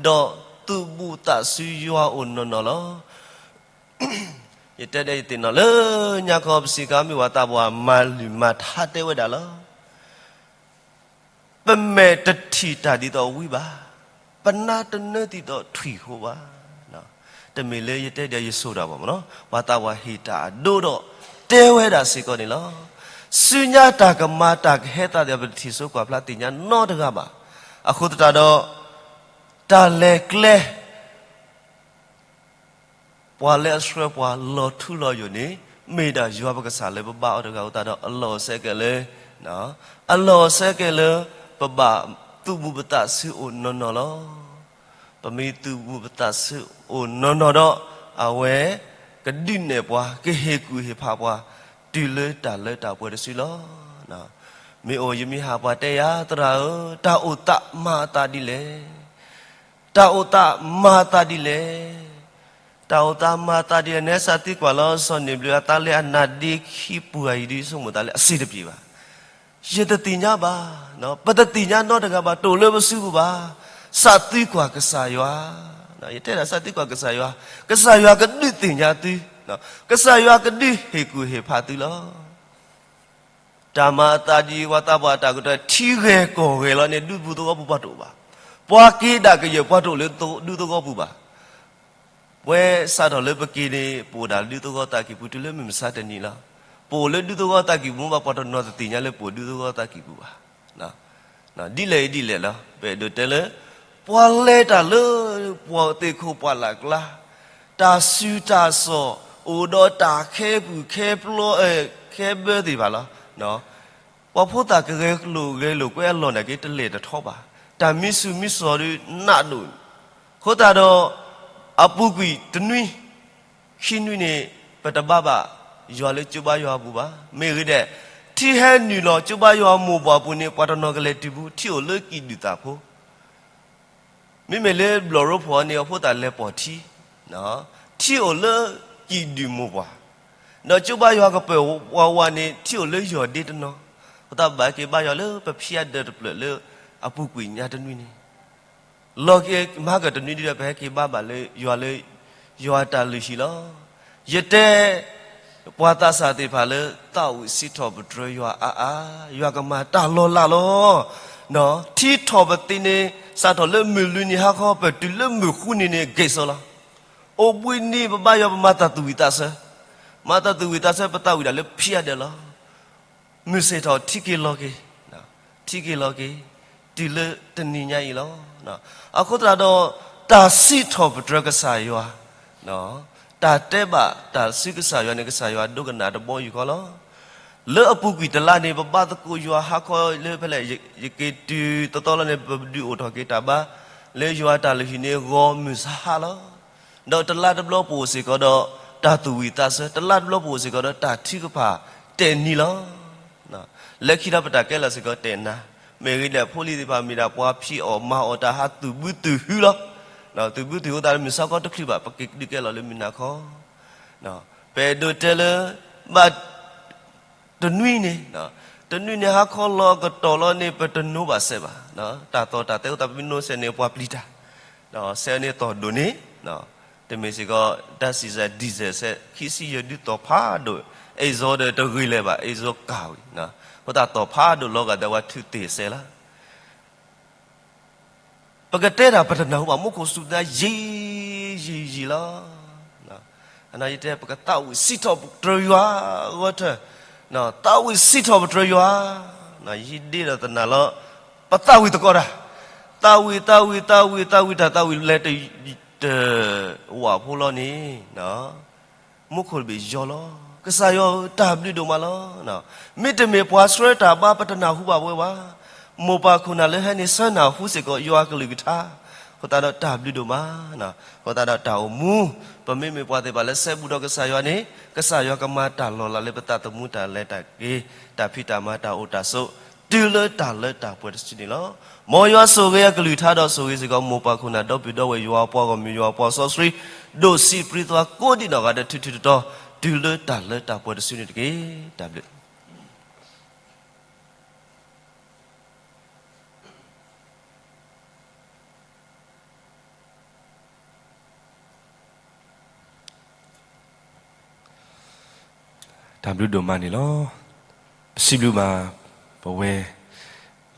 ဒီးသူၣ်ဘူးသးဆူယွၤအိၣ်နီၢ်နီၢ်လီၤ. ယတဲဒ်ယသ့ၣ်နီၣ်လၢညါခီ ပစံးကါမ့ၢ်ဝဲသးပှၢ်မၤလုၢ်မၤထါတဲဝဲဒၣ်လီၤ. ပမဲာ်တထံၣ်တၢ်ဒ်သိးဝံဘၣ်, ပနါတနၢဒ်သိးထွံၣ်ဃိဘၣ်. တမ့ၢ်လၢယတဲဒ်ယဆိၣ်တၢ်ဘၣ်မ့ၢ်နီၤ, ပှၤသးပှၢ်ဟ့ၣ်တၢ်အဒိဒီး တဲဝဲဒၣ်စ့ၢ်ကီးန့ၣ်လီၤ. ဆူညါတၢ်ကမၤတၢ်ကဟဲသးသ့ၣ် ပတထံၣ်စိကွၢ်ဖျါသ့ၣ်ညါနီတဂၤဘၣ်. အဃိသတးဒီး တၢ်လဲၤကျဲ ပှၤလၢအဆှၢပှၤလီၤထူလီၤယိာ်န့ၣ် မ့ၢ်ဒၣ်ယွၤပကစၢ်လၢပဘါအီၤတဂၤ အဃိသတးဒီး အလီၢ်အိၣ်ဆၢက့ၤလၢ, အလီၢ်အိၣ်ဆၢက့ၤလၢ ပဘၣ်သူၣ်ဘူးပသးဆူအိၣ်နီၢ်နီၢ်လီၤ. ပမ့ၢ်သူၣ်ဘူးပသးဆူအိၣ်နီၢ်နီၢ်ဒီး အဝဲကဒုးနဲၣ်ပှၤ ကဟ့ၣ်ကူၣ်ဟ့ၣ်ဖးပှၤ တုၤလၢတၢ်လၢတၢ်ပှဲၤတစုလီၤ. မ့ၢ်အိၣ်ယမ့ၢ်ဟးပှၤတဲယၤ သရၣ်ဧၢ, တၢ်အိၣ်သးမၤအသးဒ်လဲၣ် တၢ်အိၣ်သးမၤအသးဒ်လဲၣ်. တၢ်အိၣ်သးမၤအသးဒ်လဲၣ်န့ၣ် စးသံကွၢ်လီၤ စီၤန့ၣ်ဘျုးအသးလၢအနါဒ့ခံပူၤအံၤ ဒ်ဆိကမိၣ်သးလၢအစ့တပျ့ၤဘၣ်. ယတသ့ၣ်ညါဘၣ်, ပတသ့ၣ်ညါနီတဂၤဘၣ်, တအိၣ်လၢပစုပူၤဘၣ်. စးသံကွၢ်ကစၢ်ယွၤ, ယတဲဒၣ်စးသံကွၢ်ကစၢ်ယွၤ, ကစၢ်ယွၤကဒုးသ့ၣ်ညါသု, ကစၢ်ယွၤကဒုးဟ့ၣ်ကူၣ်ဟ့ၣ်ဖးသုလီၤ. တၢ်မၤအသးဒ်ပှၤသးပှၢ်တၢ်ကတိၤ ထံဂဲၤကီၢ်ဂဲၤလီၤန့ၣ် ဒူပူၤသဝီပူၤပှၤတအိၣ်ဘၣ်. ပှၤက့ၤဒၣ်ကယဲၢ်ပှၤတအိၣ်လၢဒူသဝီပူၤဘၣ်. ပဝဲစးထီၣ်လၢပက့ၤန့ၣ် ပအိၣ်ဒၣ်လၢဒူသဝီသးကံၢ်ပူၤ တုၤလၢမုၢ်မဆါတနံၤလီၤ. ပအိၣ်လၢဒူသဝီသးကံၢ်ပူၤမ့ၢ်ဘၣ် ပှၤတနီၤတသ့ၣ်ညါလၢပအိၣ်ဒူသဝီသးကံၢ်ပူၤဘၣ်. ဒ်လဲၣ်ဒ်လဲၣ်လီၤ. ပအဲၣ်ဒိးတဲလၢ ပှၤလဲၤတၢ်လၢ ပှၤသ့ၣ်ခိၣ်ပှၢ်လၢ်ကျါ, တၢ်စူၤတၢ်စီၣ် အိၣ်ဒီးတၢ်ခဲပူၤခဲဖျီ ခဲဘၢသ့ၣ်တဖၣ်လီၤ. ပှၤဖိသၣ်ကဂဲၤလိာ်ဂဲၤလိာ်ကွဲအလီၢ်န့ၣ်က့ တလဲၤတထီဘၣ်. တၢ်မံဆူၣ်မံစီၣ်ဒုးနးဒိၣ်, အဃိသတးဒီး အပူၤကွံာ်တနွံ ခံနွံန့ၣ် ပတဘါဘၣ်ယွၤလၢကၠိဘါယွၤအပူၤဘၣ်. မ့ၢ်ဂ့ၤဒဲး ထံဟဲနုာ်လီၤကၠိဘါယွၤမိၢ်ပှၢ်ပူၤန့ၣ် ပှၤတနီၤကလဲၤတုၤဘူး ထံအိၣ်လၢကံၣ်ဒုၣ်သၣ်ဖိ မ့မ့ၢ်လၢဘျီၣ်ရိဖှီၣ်န့ၣ် အဖိသၣ်လဲၤပိာ်ထံ, ထံအိၣ်လၢကံၣ်ဒုၣ်မိၢ်ပှၢ်, ဒီးကၠိဘါယွၤကပၢၤဝါဝါန့ၣ် ထံအိၣ်လၢယီၢ်ဒ့တနီၤ, အဃိသတးပဘၣ်က့ၤဘါယွၤလၢပဖံးအဒၢးတဖျၢၣ်လၢအပူၤကွံာ်ညါတနွံန့ၣ် လီၤက့ၤမၤကတနွံဒ်ဒီး ပဟဲက့ၤဘါဘၣ်လၢယွၤလၢ ယွၤတၢ်လုၢ်ဟံၣ်လီၤ. ယတဲ ပှၤသးစၢ်သ့ၣ်တဖၣ်လၢ သးဝံၣ်စံးထီၣ်ပတြၢၤယွၤအါအါ, ယွၤကမၤတၢ်လီၤလးလီၤ. ထံထီၣ်ပသ့န့ၣ် စးထီၣ်လၢမုၢ်လွံၢ်နံၤဟါခီ ပတုၤလၢမုၢ်ဃုနံၤန့ၣ် ဂ့ၤစိလီၤ. အိၣ်ဘှံးနံၤပဘါယွၤပမၤသးသူၣ်ဝံၣ်သးဆၢ, မၤသးသူၣ်ဝံၣ်သးဆၢ ပသးဝံၣ်ဒၣ်လၢဖံးအဒၢးလီၤ. မုၢ်ဆ့ၣ်ထီၣ်ထံက့ၤလီၤက့ၤ, ထံက့ၤလီၤက့ၤ, တုၤလၢတနံၤညါအံၤလီၤ. အဃိသတးဒီး တၢ်စံးထီၣ်ပတြၢၤကစၢ်ယွၤ, တၢ်တဲဘၣ်တၢ်ဆူကစၢ်ယွၤန့ၣ် ကစၢ်ယွၤဒိကနၣ်တဘီယူၢ်ဃီလီၤ. လၢအပူၤကွံာ်တလါန့ၣ် ပဘါသကိးယွၤဟါခီလၢဖဲလဲၣ်, ယက့ၤတုၤသီသီလီၤန့ၣ် ပဒုးအိၣ်ထီၣ်က့ၤတၢ်ဘါ လၢယွၤတၢ်လုၢ်ဟံၣ်န့ၣ် ဂီၤမုၢ်ဆါဟါလီၤ. ဒီးတလါတဘျီပအိၣ်စ့ၢ်ကီးဒီး တၢ်သူၣ်ဝံၣ်သးဆၢ, တလါတဘျီပအိၣ်စ့ၢ်ကီးဒီး တၢ်ထုကဖၣ်တဲာ်နံၤလီၤ. လၢခံဒီးပတၢ်ကဲလီၤစ့ၢ်ကီးတဲာ်နၤ, မ့ၢ်ဂ့ၤဒဲး ဖိလံၤသ့ၣ်တဖၣ်မ့ၢ်ဒၣ်ပှၤဖံးအီၣ်မၤအီၣ်တၢ်ဟးသူၣ်ဘုသူၣ်ဟုလီၤ. သူၣ်ဘုသူၣ်ဟုသးလၢမုၢ်ဆါခီတချုးဘၣ် ပက့ၤဒုးကဲလီၤလၢမုၢ်နၤခီ, ပအဲၣ်ဒိးတဲလၢ ဘၣ် တနွံန့ၣ်, တနွံန့ၣ်ဟါခီလီၤအကတီၢ်လီၤန့ၣ် ပတနိးဘၣ်စဲးဘၣ်, တၢ်သီၣ်တၢ်သဲအိၣ်သး ပမ့ၢ်နိးစဲးန့ၣ် ပှၤပျံၤတၢ်, ဒီးစဲးန့ၣ်သီၣ်ဒိၣ်န့ၣ်, တမ့ၢ်စ့ၢ်ကီး တၢ်စံးစၢ်ဒံၣ်စဲးစဲး ခံဆံယဲၢ်ဒုသီၣ်ဖးဒိၣ်, အဲၣ်ဇီဒီးတဂ့ၤလၢၤဘၣ်, အဲၣ်ဇီကၢ်ဝံၤ, အဃိသတးသီၣ်ဖးဒိၣ်လီၤဂာ်ဒီးဝဲထုးသ့ၣ်စဲးလၢ ပကတဲတၢ်ပတနၢ်ဟူဘၣ် မူခိၣ်စူၢ်သးယံာ်ယံာ်ယံာ်လီၤ. အနာ်ယတဲ ပကသးဝံၣ်စံးထီၣ်ပတြၢၤယွၤအဂီၢ်ထၢၣ်, သးဝံၣ်စံးထီၣ်ပတြၢၤယွၤ, ယံာ်ဒ့ဒီးသနာ်လီၤ, ပသးဝံၣ်သကိးတၢ်, သးဝံၣ် သးဝံၣ် သးဝံၣ် သးဝံၣ်တၢ် သးဝံၣ်လဲၤတ တဝၣ်ဖိလီၤန့ၣ် မူခိၣ်တဘ့ၣ်ယီၤလီၤ. ကစၢ်ယွၤဧၢ တၢ်ဘျုးဒိၣ်မးလီၤ. မ့တမ့ၢ်ပှၤဆှၢတၢ်ဘါ ပတနၢ်ဟူဘၣ်ဝဲဘၣ်. မိၢ်ပၢ်ခိၣ်နၢ်လၢဟဲန့ၣ် ဆှၢနၢ်ဟူစ့ၢ်ကီးယွၤအကလုၢ်ကထါ, အဃိသတးဒီးတၢ်ဘျုးဒိၣ်မး, အဃိသတးဒီးတၢ်အိၣ်မူ, ပမ့မ့ၢ်ပှၤသ့ၣ်တဖၣ်လၢစဲဘူးဒီးကစၢ်ယွၤန့ၣ် ကစၢ်ယွၤကမၤတၢ်လီၤလးလၢပသးသမူတၢ်လဲၤတၢ်က့ၤ, တၢ်ဖံးတၢ်မၤတၢ်အိၣ်တၢ်ဆိး, တုၤလၢတၢ်လၢတၢ်ပှဲၤတစုန့ၣ်လီၤ. မ်ယွၤဆိၣ်ဂ့ၤအကလုၢ်ကထါဒီးဆိၣ်ဂ့ၤစ့ၢ်ကီး မိၢ်ပၢ်ခိၣ်နၢ်ဒီပုၢ်ဒီဝဲၢ် ယွၤအပှၤဂီၢ်မုၢ် ယွၤအပှၤစီဆှံ, ဒိၣ်စံးပြံသွါကိးဒံးနီၢ်ဂၤဒဲး ထူထူတီတီ, တုၤလၢတၢ်လၢတၢ်ပှဲၤတစုန့ၣ်တက့ၢ်. တၢ်ဘျုး တၢ်ဘျုးဒိၣ်မးန့ၣ်လီၤ. ပစံးဘျုးဘၣ် ပဝဲ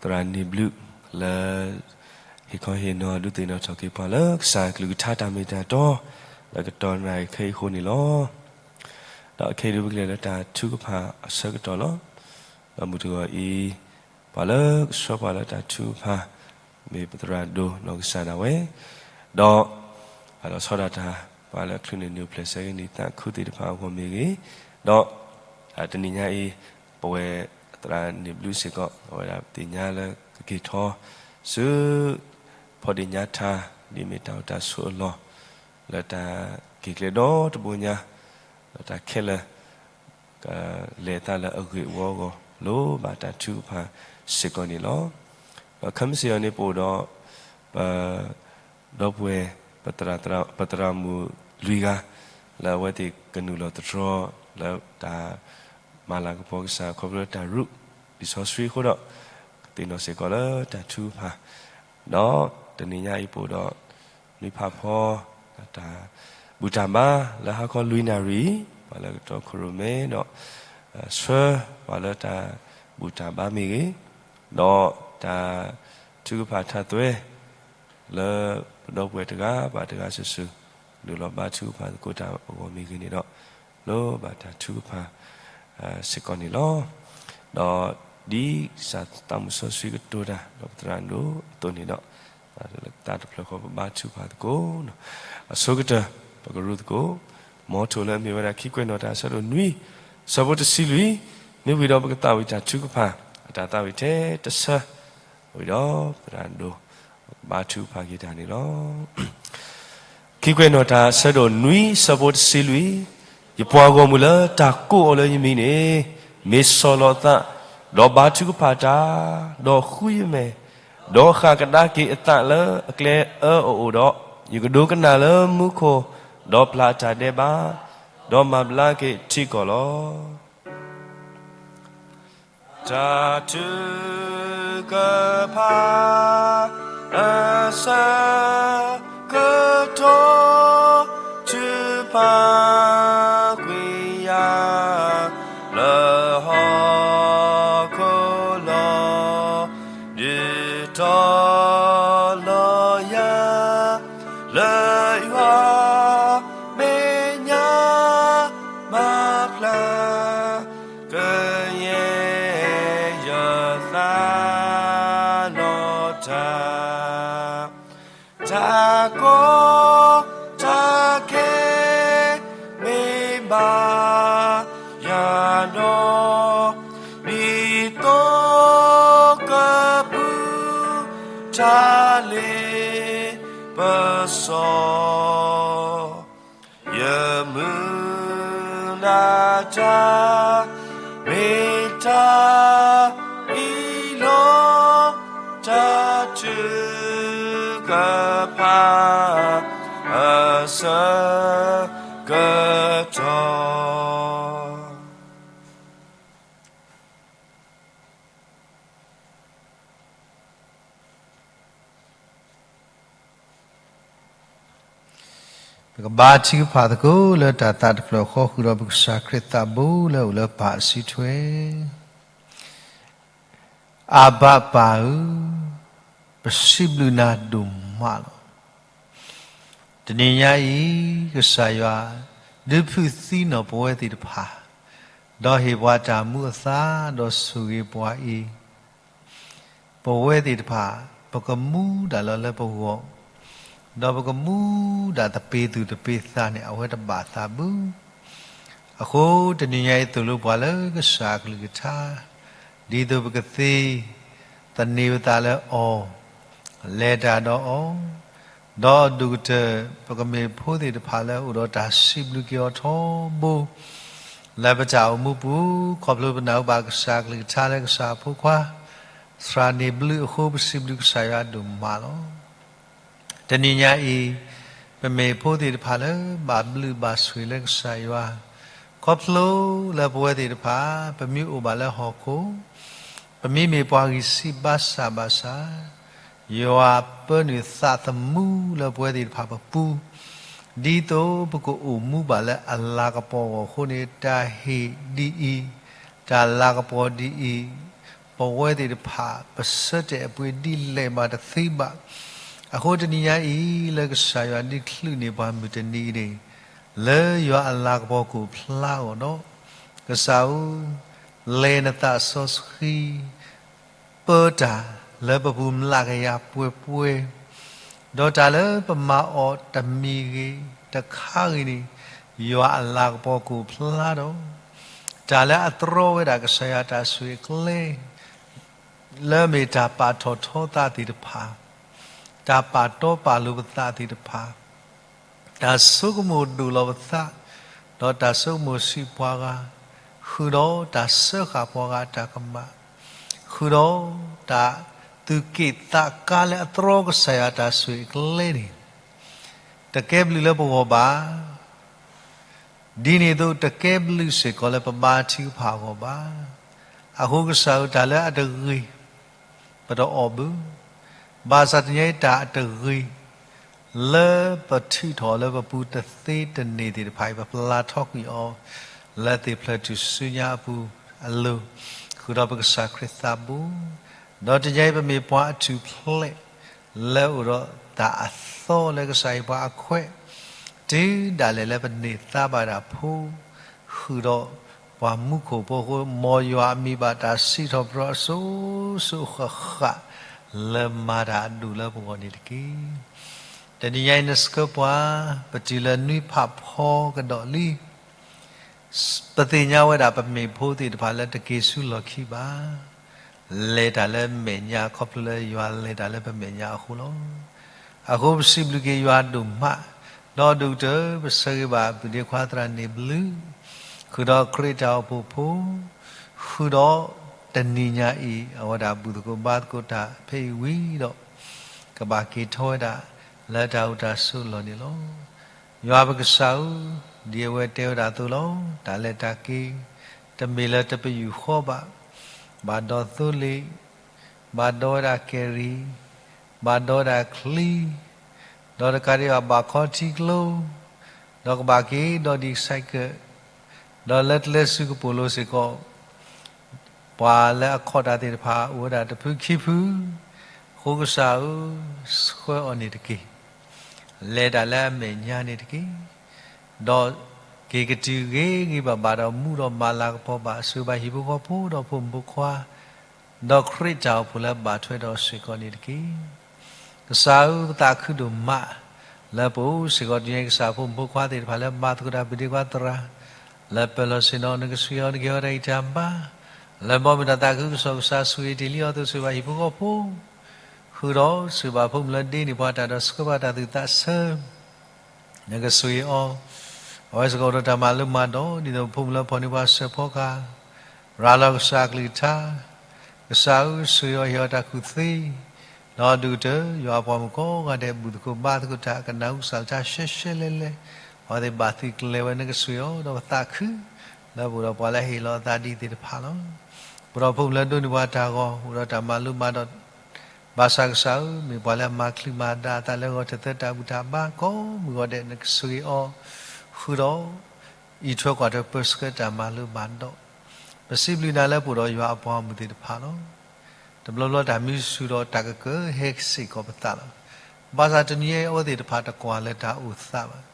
သရၣ်န့ၢ်ဘျုးလၢ ဟ့ၣ်ခီဟ့ၣ်နီၤဒုးသ့ၣ်နီၣ်ထီၣ်က့ၤပှၤလၢကစၢ်အကလုၢ်ကထါတၢ်မ့ၢ်တၢ်တီ လၢကတီၢ်နၣ်ရံၣ်ခဲအံၤအဃိန့ၣ်လီၤ. ဒီးခဲအံၤဒုးပကလဲၤလၢတၢ်ထုကဖၣ်အဆၢကတီၢ်လီၤ. ဒီးမုၢ်တဂီၤအံၤ ပှၤလၢကဆှၢပှၤလၢတၢ်ထုကဖၣ် မ့ၢ်ပသရၣ်ဒိၣ်နီၢ်ကစၢ်ဒၣ်ဝဲ, ဒီး ပှၤလီၤဆီဒၣ်တၢ် ပှၤလၢချုးန့ၢ်နုာ်ဖျဲၣ်ဆၢက့ၤနံၣ်သးခူသ့ၣ်တဖၣ်အဂီၢ်မ့ၢ်ဂ့ၤ, ဒီး တနံၤညါအံၤ ပဝဲသရၣ်န့ၢ်ဘျုးစ့ၢ်ကီး အဝဲဒၣ်သ့ၣ်ညါလၢကက့ၤထီၣ်ဆူ ဖီဒ့ၣ်ညါထါ ဒ်မ့ၢ်တၢ်အိၣ်တၢ်ဆိးအလီၢ် လၢတၢ်က့ၤကျဲဒီတဘိညါ ဒီးတၢ်ခဲလၢာ် ကလဲၤအသးလၢအဂ့ၢ်အဝီအဂီၢ် လိၣ်ဘၣ်တၢ်ထုကဖၣ်စ့ၢ်ကီးန့ၣ်လီၤ. ဒီးခဲမုၢ်ဆ့ၣ်အံၤန့ၣ် ပအိၣ်ဒီး ပ ဒီပုၢ်ဝဲၢ် ပသရၣ်မုၣ်လွံၢ်ဂၤ လၢအဝဲသ့ၣ်ကနုာ်လီၤသတြီၤ လၢတၢ်မၤလၤကပီၤကစၢ် ခီဖျိလၢတၢ်ရူး လံာ်စီဆှံအဃိဒီး ကသ့ၣ်နီၣ်စ့ၢ်ကီးလၢတၢ်ထုကဖၣ် ဒီးတနံၤညါအံၤပအိၣ်ဒီး နွံဖးဖီ တၢ်ဘူၣ်တၢ်ဘါလၢဟါခီလွံၢ်နၣ်ရံၣ် ပှၤလၢကတီၤခိၣ်ရိၣ်မဲဒီး ဆှၢပှၤလၢတၢ်ဘူၣ်တၢ်ဘါမ့ၢ်ဂ့ၤ, ဒီးတၢ်ထုကဖၣ်ထါသွဲ လၢပဒီပုၢ်ဝဲၢ်တဂၤဘၣ်တဂၤစုာ်စုာ် နုာ်လီၤဘါထုကဖၣ်သကိးတၢ်အဂီၢ်မ့ၢ်ဂ့ၤန့ၣ်ဒီး လိၣ်ဘၣ်တၢ်ထုကဖၣ် စ့ၢ်ကီးန့ၣ်လီၤ. ဒီးဒ်ကစၢ်သးမုၢ်စီဆှံကတိၤတၢ် ဒီးပသရၣ်ဒိၣ်အသိးန့ၣ်ဒီး သးတဖျၢၣ်ဃီပဘါထုကဖၣ်သကိး အဆိကတၢၢ် ပကရူသကိး မ်ထိၣ်လၢအမ့ၢ်ဝဲဒၣ်ခံကွဲးနီၣ်တၢ်အဆၢဒိၣ်နွံ ဆၢဖိတဆံလွံၢ် မ့ၢ်ဝံၤဒီးပကသးဝံၣ်တၢ်ထုကဖၣ် အတၢ်သးဝံၣ်ထဲတဆၢ ဝံၤဒီးပသရၣ်ဒိၣ် ဘါထုကဖၣ်က့ၤတၢ်န့ၣ်လီၤ. ခံကွဲးနီၣ်တၢ်အဆၢဒိၣ်နွံ ဆၢဖိတဆံလွံၢ်, ယပှၤဂီၢ်မုၢ်လၢတၢ်ကိးအီၤလၢယမံၤန့ၣ် မ့ၢ်ဆီၣ်လီၤအသး, ဒီးဘါထုကဖၣ်တၢ်, ဒီးဃုယမဲာ်, ဒီးဃၣ်ကဒါက့ၤအသးလၢအကျဲအၢအအိၣ်ဒီး, ယကဒိကနၣ်လၢမူခိၣ်, ဒီးပျၢ်တၢ်ဒဲးဘး, ဒီးမၤဘျါက့ၤထံကီၢ်လီၤ. တၢ်ထုကဖၣ် အဆၢကတီၢ် ထုကဖၣ်ကွံာ်ယၤ လၢဟီၣ်ခိၣ်လီၤ. ဒုးတီၤလီၤယၤ လၢယွၤမဲာ်ညါ မၤဖျါ ကယဲၢ်ယသး လီၤတၢ် တၢ်ကီတၢ်ခဲ မ့ၢ်ဘၣ်ယၤဒီး ဒ်သိးကပုၢ် တၢ်လ့ပစီ ယမုၢ်လၢ်တၢ် မ့ၢ်တၢ်အံၤလီၤ. တၢ်ထုကဖၣ် အဆၢကတီၢ် ပကဘါထုကဖၣ်သကိးလၢတၢ်သးတဖျၢၣ်ဃီ ဃုာ်ဒီးပကစၢ်ခရံာ်သးဘိလၢအအိၣ်လၢပၢ်အစုထွဲ. အၤဘၣ်ပၢ်ဧၢ, ပစံးဘျုးနၤဒိၣ်မးလီၤ. တနံၤညါအံၤ ကစၢ်ယွၤ ဒုးဖုးသံနီၢ်ပဝဲသ့ၣ်တဖၣ်, ဒီးဟ့ၣ်ပှၤတၢ်မူအသါ ဒီးဆိၣ်ဂ့ၤပှၤအံၤ ပဝဲသ့ၣ်တဖၣ် ပကမူဒၣ်လီၤလၢပဂီၢ်, ဒီးပကမူဒၣ်သပ့ၤသူၣ်သပ့ၤသးန့ၣ် အဝဲတဘၣ်သးဘၣ်. အဃိတနံၤညါအံၤ သိၣ်လိပှၤလၢကစၢ်အကလုၢ်ကထါ, ဒ်သိးပကသ့ သန့ၤပသးလၢအီၤ, လဲၤတၢ်ဒီးအီၤ, ဒီးအဒိၣ်ကတၢၢ် ပကမ့ၢ်ဖိသ့ၣ်တဖၣ်လၢအိၣ်ဒီးတၢ်စံးဘျုးက့ၤအီၤထီဘိ လၢပတၢ်အိၣ်မူပူၤ, ခီဖျိပနၢ်ဟူဘၣ်ကစၢ်အကလုၢ်ကထါလၢကစၢ်အဖိခွါ သရၣ်န့ၢ်ဘျုးအဃိ ပစံးဘျုးကစၢ်ယွၤဒိၣ်မးလီၤ. တနံၤညါအံၤ ပမ့ၢ်ဖိသ့ၣ်တဖၣ်လၢဘၣ်ဘျုးဘၣ်ဆိၣ်ဂ့ၤလၢကစၢ်ယွၤ, ခီဖျိလၢပဝဲသ့ၣ်တဖၣ် ပမ့ၢ်အိၣ်ဘၣ်လၢဟီၣ်ခိၣ်, ပမ့မ့ၢ်ပှၤဂံၢ်စၢ်ဘါစၢ်ဘၣ်ဆၣ်, ယွၤပၢနုာ်သးသမူလၢပဝဲသ့ၣ်တဖၣ်ပပူၤ, ဒ်သိးပကအိၣ်မူဘၣ်လၢအလၤကပီၤအဂီၢ်အဃိန့ၣ် တၢ်ဟ့ၣ်ဒ်အံၤ, တၢ်လၤကပီၤဒ်အံၤ, ပဝဲသ့ၣ်တဖၣ် ပဆၢတဲာ်အပှ့ၤဒ်လဲၣ်မးတသ့ဘၣ်. အဃိတနံၤညါအံၤ လၢကစၢ်ယွၤဒုးချုးန့ၢ်ပှၤမုၢ်တနံၤအံၤန့ၣ်, လၢယွၤအလၤကပီၤကအိၣ်ဖျါအဂီၢ်ဒီး, ကစၢ်ဧၢ, လဲၤနသးစီဆှံ ပၢတၢ်လၢပပူၤမျးကယၤပှဲၤပှဲၤ, ဒီးတၢ်လၢပမၤအီၤတမံၤဂ့ၤတခါဂ့ၤန့ၣ်, ယွၤအလၤကပီၤကအိၣ်ဖျါဒီး, တၢ်လၢအတြီဝဲဒၣ်ကစၢ်ယွၤတၢ်ဆိၣ်ဂ့ၤအကျဲ လၢအမ့ၢ်တၢ်ပာ်ထီၣ်ထီသးသ့ၣ်တဖၣ်, တၢ်ပာ်တီပာ်လိၤပသးသ့ၣ်တဖၣ်, တၢ်ဆိကမိၣ်ဒိၣ်လီၤပသး, ဒီးတၢ်ဆိကမိၣ်စံးပှၤဂၤ, ဃုာ်ဒီးတၢ်စၢဃာ်ပှၤဂၤအတၢ်ကမၣ်, ဃုာ်ဒီးတၢ်သူၣ်က့ၣ်သးကါလၢအတြီကစၢ်ယွၤတၢ်ဆိၣ်ဂ့ၤအကျဲန့ၣ်, တကဲဘျုးလၢပဂီၢ်ဘၣ်. ဒ်န့ၣ်အသိးတကဲဘျုးစ့ၢ်ကီးလၢပဘါထုကဖၣ်အဂီၢ်ဘၣ်. အဃိကစၢ်ဧၢ, တၢ်လၢအတဂ့ၤ ပတအီၣ်ဘၣ်, ဘၣ်ဆၣ်တနံၤညါအံၤတၢ်အတဂ့ၤ လၢပထုးထီၣ်လၢပပူၤတသ့တန့ၢ်သ့ၣ်တဖၣ်အံၤ ပပျၢ်ထီကွံာ်အီၤ လၢသ့ၣ်ဖျၢၣ်ထူၣ်စုညါအပူၤအလိၤ, ဃုာ်ဒီးပကစၢ်ခရံာ်သးဘိ, ဒီးတနံၤညါအံၤပမ့ၢ်ပှၤအထူၣ်ဖျဲး လၢအိၣ်ဒီးတၢ်အသီလၢကစၢ်ဟ့ၣ်ပှၤအခွဲး, တုၤဒၣ်လဲာ်လၢပန့ၢ်သါဘၣ်ဒၣ်ဖိ, ဃုာ်ဒီးပှၤမူခိၣ်ဖိအဃိ, မ်ယွၤအမံၤဘၣ်တၢ်စံးထီၣ်ပတြၢၤအစိၤစိၤဃၣ်ဃၣ် လၢမၤတၢ်အဒိၣ်လၢပဂီၢ်န့ၣ်တက့ၢ်. တနံၤညါအံၤနဆှၢပှၤ ပတုၤလၢနွံဖးဖီကဒီးလံ. ပသ့ၣ်ညါဝဲဒၣ်ပမ့ၢ်ဖိသ့ၣ်တဖၣ်လၢတက့ၤဆူလီၢ်ခံဘၣ်. လဲၤတၢ်လၢမဲာ်ညါခီဖျိလၢယွၤလဲၤတၢ်လၢပမဲာ်ညါအဃိလီၤ. အဃိပစံးဘျုးက့ၤယွၤဒိၣ်မး, ဒီးဒိၣ်ကတၢၢ် ပဆၢဂ့ၤဘၣ်ပုၢ်ဒ့ခွါသရၣ်န့ၢ်ဘျုး, ဃုာ်ဒီးခရံာ်တၢ်အိၣ်ဖှိၣ်ဖိ, ဃုာ်ဒီးတနံၤညါအံၤ အဝဲဒၣ်ဘူၣ်သကိးဘါသကိးတၢ်ဖဲအံၤဝံၤဒီး, ကဘၣ်က့ၤထီၣ်ဝဲဒၣ်လၢတၢ်အိၣ်တၢ်ဆိးအလီၢ်န့ၣ်လီၤ. ယွၤပကစၢ်ဧၢ, ဒ်အဝဲတဲဝဲဒၣ်အသိးလီၤ. တၢ်လဲၤတၢ်က့ၤ တမ့ၢ်လၢတပယူာ်ဃီဘၣ်. ဘၣ်ဒီးသိလ့ၣ်, ဘၣ်ဒီးဝဲဒၣ်ကယ်ရံၣ်, ဘၣ်ဒီးဝဲဒၣ်ချံ, ဒီးတကးဒံးဘၣ်ဘၣ်ခီထံကျိ, ဒီးကဘၣ်က့ၤဒီးဒံးစဲးကၢး, ဒီးလၢကျဲစူၤကပိာ်လိၤစ့ၢ်ကီး ပှၤလၢအခီၣ်တၢ်သ့ၣ်တဖၣ် အိၣ်ဝဲဒၣ်တဖုခံဖု, အဃိကစၢ်ဧၢ, ဆှၢအီၤန့ၣ်တက့ၢ်. လဲၤတၢ်လၢအမဲာ်ညါန့ၣ်တက့ၢ်. ဒီးက့ၤကတုၤဂ့ၤဂ့ၤဘၣ်ဘၣ်ဒီး မူဒီးမၤလၤကပီၤဘၣ် ဆိၣ်ဂ့ၤဘၣ်ဟံၣ်ဖိဃီဖိဒီးဖိမုၣ်ဖိခွါ, ဒီးခရံာ်တၢ်အိၣ်ဖှိၣ်လၢဘၣ်ထွဲဒီးစ့ၢ်ကီးန့ၣ်တက့ၢ်. ကစၢ်ဧၢ, ပသးခုဒိၣ်မး လၢပအိၣ်စ့ၢ်ကီးတနံၤညါအံၤ ကစၢ်ဖိမုၣ်ဖိခွါသ့ၣ်တဖၣ်လၢဘါသကိးတၢ် ပုၢ်ဒ့ခွါသရၣ် လၢပၢၢ်လီၤဆ့ၣ်နီၤ နကဆိၣ်ဂ့ၤအီၤ နကဟ့ၣ်အီၤတၢ်ဂံၢ်တၢ်ဘါ, လၢဘီမုၢ်တၢ်သးခုကစီၣ် ကစၢ်ဆိၣ်ဂ့ၤတ့ၢ်လံအီၤအသိး ဆိၣ်ဂ့ၤဘၣ်ဟံၣ်ဖိဃီဖိ, ဃုာ်ဒီးဆိၣ်ဂ့ၤဘၣ်ဖိမုၣ်လၢဒ့န့ၢ်ပှၤတၢ်ဒီး ဆှၢဘၣ်တၢ်သူၣ်သးဆၢ နကဆိၣ်ဂ့ၤအီၤ, အဝဲစ့ၢ်ကီးအိၣ်ဒီးတၢ်မၤလိမၤဒိး ဒ်သိးဖိမုၣ်လၢဖီၣ်န့ၢ်ပှၤစၢၤဖီကဟၣ်, ရၤလီၤကစၢ်အကလုၢ်ကထါ, ကစၢ်ဧၢ, ဆိၣ်ဂ့ၤအီၤဟ့ၣ်အီၤတၢ်ကူၣ်သ့, ဒီးဒိၣ်ကတၢၢ် ယွၤအပှၤမုၣ်ကိးဂၤဒဲး ဘူၣ်သကိးဘါသကိးတၢ် ကနၢ်ဟူကစၢ်လၢတၢ်ရှဲရှဲလဲၣ်လဲၣ်, အဝဲသ့ၣ်ဘၣ်သုးကျဲၤဝဲ နကဆိၣ်ဂ့ၤအီၤ ဒီးပသးခု လၢပအိၣ်ဒီးပှၤလၢဟ့ၣ်လီၤအသးဒ်သ့ၣ်တဖၣ်လီၤ. ပဒီးဖိမုၣ်လၢဒိးန့ၢ်ပှၤတၢ်ဂီၤ အိၣ်ဒီးတၢ်မၤလိမၤဒိး ဘၣ်ဆၣ်ကစၢ်ဧၢ, မ့ၢ်ပှၤလၢအမၤချုးမၤဒါအသးလၢဂီၤတသၢတၢ်ဘူၣ်တၢ်ဘါကိးမုၢ်ဂီၤဒဲး နကဆိၣ်ဂ့ၤအီၤ, ဃုာ်ဒီး အံးထွဲကွၢ်ထွဲပၢဆှၢတၢ်မၤလိဘၣ်ဒီး, ပစံးဘျုးနၤလၢပအိၣ်ဒီးယွၤအပှၤဂီၢ်မုၢ်သ့ၣ်တဖၣ်လီၤ. တဘျီဘျီတၢ်မံဆူၣ်ဒီးတၢ်ကကၢၤဟဲစ့ၢ်ကီးပသးလီၤ. ဘၣ်ဆၣ်တနံၤအံၤ အဝဲသ့ၣ်တဖၣ်တကွၢ်လၢတၢ်အိၣ်သးဘၣ်.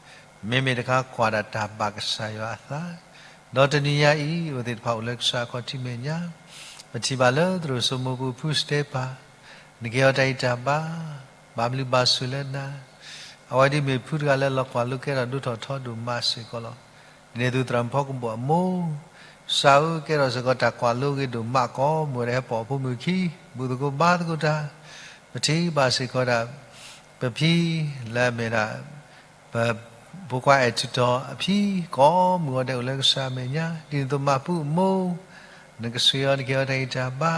မ့မ့ၢ်တခါကွၢ်ဒၣ်တၢ်ဘၣ်ကစၢ်ယွၤအသး, ဒီးတနံၤညါအံၤ အဝဲသ့ၣ်တဖၣ်အိၣ်လၢကစၢ်အခီၣ်ထံးမဲာ်ညါ, ပထံၣ်ဘၣ်လၢသရိာ်စိမိၤပူၤ ဖုစတဲပၤ နကဟ့ၣ်အီၤတၢ်ဂံၢ်တၢ်ဘါ, ဘၣ်ဘျုးဘၣ်ဆိၣ်လၢနၤ, အဝဲဒၣ်မ့ၢ်ဖုတဂၤလၢလီၤကွၢ်လိကဲထီၣ်ဒိၣ်ထီၣ်ထီဒိၣ်မးစ့ၢ်ကီးလီၤ. ဒ်န့ၣ်အသိးသရၣ်မုၣ်ဖီကဘီၣ်အမိၢ်, ကစၢ်ဧၢ ကဲထီၣ်စ့ၢ်ကီးတၢ်ကွၢ်လိအဂ့ၤဒိၣ်မးကိးမုၢ်ဂီၤဒဲး ဟဲပိာ်အဖိမုၣ်ခံ, ဘူၣ်သကိးဘါသကိးတၢ်, ပထံၣ်ဘၣ်စ့ၢ်ကီးဒၣ် ပဖံလၢအမ့ၢ်ဒၣ် ပဖိခွါအဲၣ်ထူၣ်တီၤအဖံ ကိးမုၢ်ဂီၤဒဲးအိၣ်လၢကစၢ်အမဲာ်ညါ, ဒ်န့ၣ်အသိးမၤပူအမိၢ်, နကဆိၣ်ဂ့ၤအီၤ နကဟ့ၣ်အီၤတၢ်ဂံၢ်တၢ်ဘါ,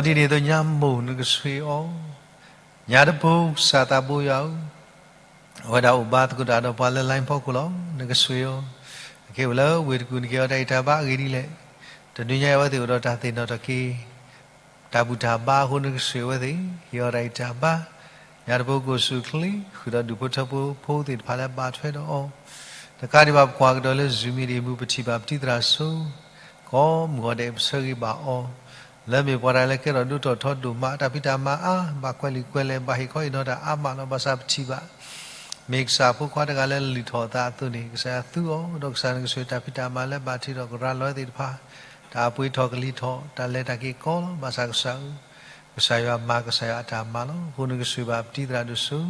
ဒီးဒ်န့ၣ်အသိးညါမိၢ် နကဆိၣ်ဂ့ၤအီၤ, ညါတပူၤ ကစၢ်သးဘိယွၤဧၢ, အဝဲဒၣ်အိၣ်ဘါသကိးတၢ်ဒီးပှၤလၢ line ဖီခိၣ်လီၤ. နကဆိၣ်ဂ့ၤအီၤ, အခဲအံၤအိၣ်လၢဝ့ၢ်တကူၣ် နကဟ့ၣ်အီၤတၢ်ဂံၢ်တၢ်ဘါအဂ့ၢ်ဒ်လဲၣ်. တနံၤညါအံၤအဝဲသ့ၣ်အိၣ်ဒီးတၢ်သ့ၣ်နီၣ်ထီၣ်က့ၤ တၢ်ဘူၣ်တၢ်ဘါအဃိ နကဆိၣ်ဂ့ၤအဝဲသ့ၣ် ဟ့ၣ်အီၤတၢ်ဂံၢ်တၢ်ဘါ, ညါတပူၤကအိၣ်ဆူၣ်အိၣ်ချ့ ဃုာ်ဒီးဒူၣ်ဖိထၢဖိဖိသ့ၣ်တဖၣ်လၢအဘၣ်ထွဲဒီးအီၤ, တကးဒံးဘၣ်ပကွၢ်ကဒီးလၢ Zoom မံၤဒ်အံၤမူ ပထံၣ်ဘၣ်ပတံၤသရၣ်စိ ကိးမုၢ်ဂီၤဒဲး ပဆၢဂ့ၤဘၣ်အီၤ, လၢမ့ၢ်ပှၤတဂၤလၢကဲထီၣ်ဒိၣ်ထီၣ်ထီဒိၣ်မး တၢ်ဖံးတၢ်မၤအါ, ဘၣ်ကွဲးလံာ်ကွဲးလဲၢ် ဘၣ်ဟ့ၣ်ခီဟ့ၣ်နီၤတၢ်အါမးလီၤ. ဘၣ်ဆၣ်ပထံၣ်ဘၣ် မ့ၢ်ကစၢ်ဖိခွါတဂၤလၢလုၢ်ထီၣ်အသးအသိးန့ၣ် ကစၢ်ယွၤသူအီၤ, ဒီးကစၢ်နကဆိၣ်ဂ့ၤတၢ်ဖံးတၢ်မၤလၢဘၣ်ထုးထီၣ်ကရၤလီၤဝဲသ့ၣ်တဖၣ်, တၢ်အပှ့ၤထီၣ်ကလံၤထီၣ် တၢ်လဲၤတၢ်က့ၤကီလီၤ. ဘၣ်ဆၣ်ကစၢ်ဧၢ, ကစၢ်ယွၤမၤကစၢ်ယွၤအတၢ်မၤလီၤ. အဃိနကဆိၣ်ဂ့ၤဘၣ်ပတံၤသရၣ်ဒိၣ်စိ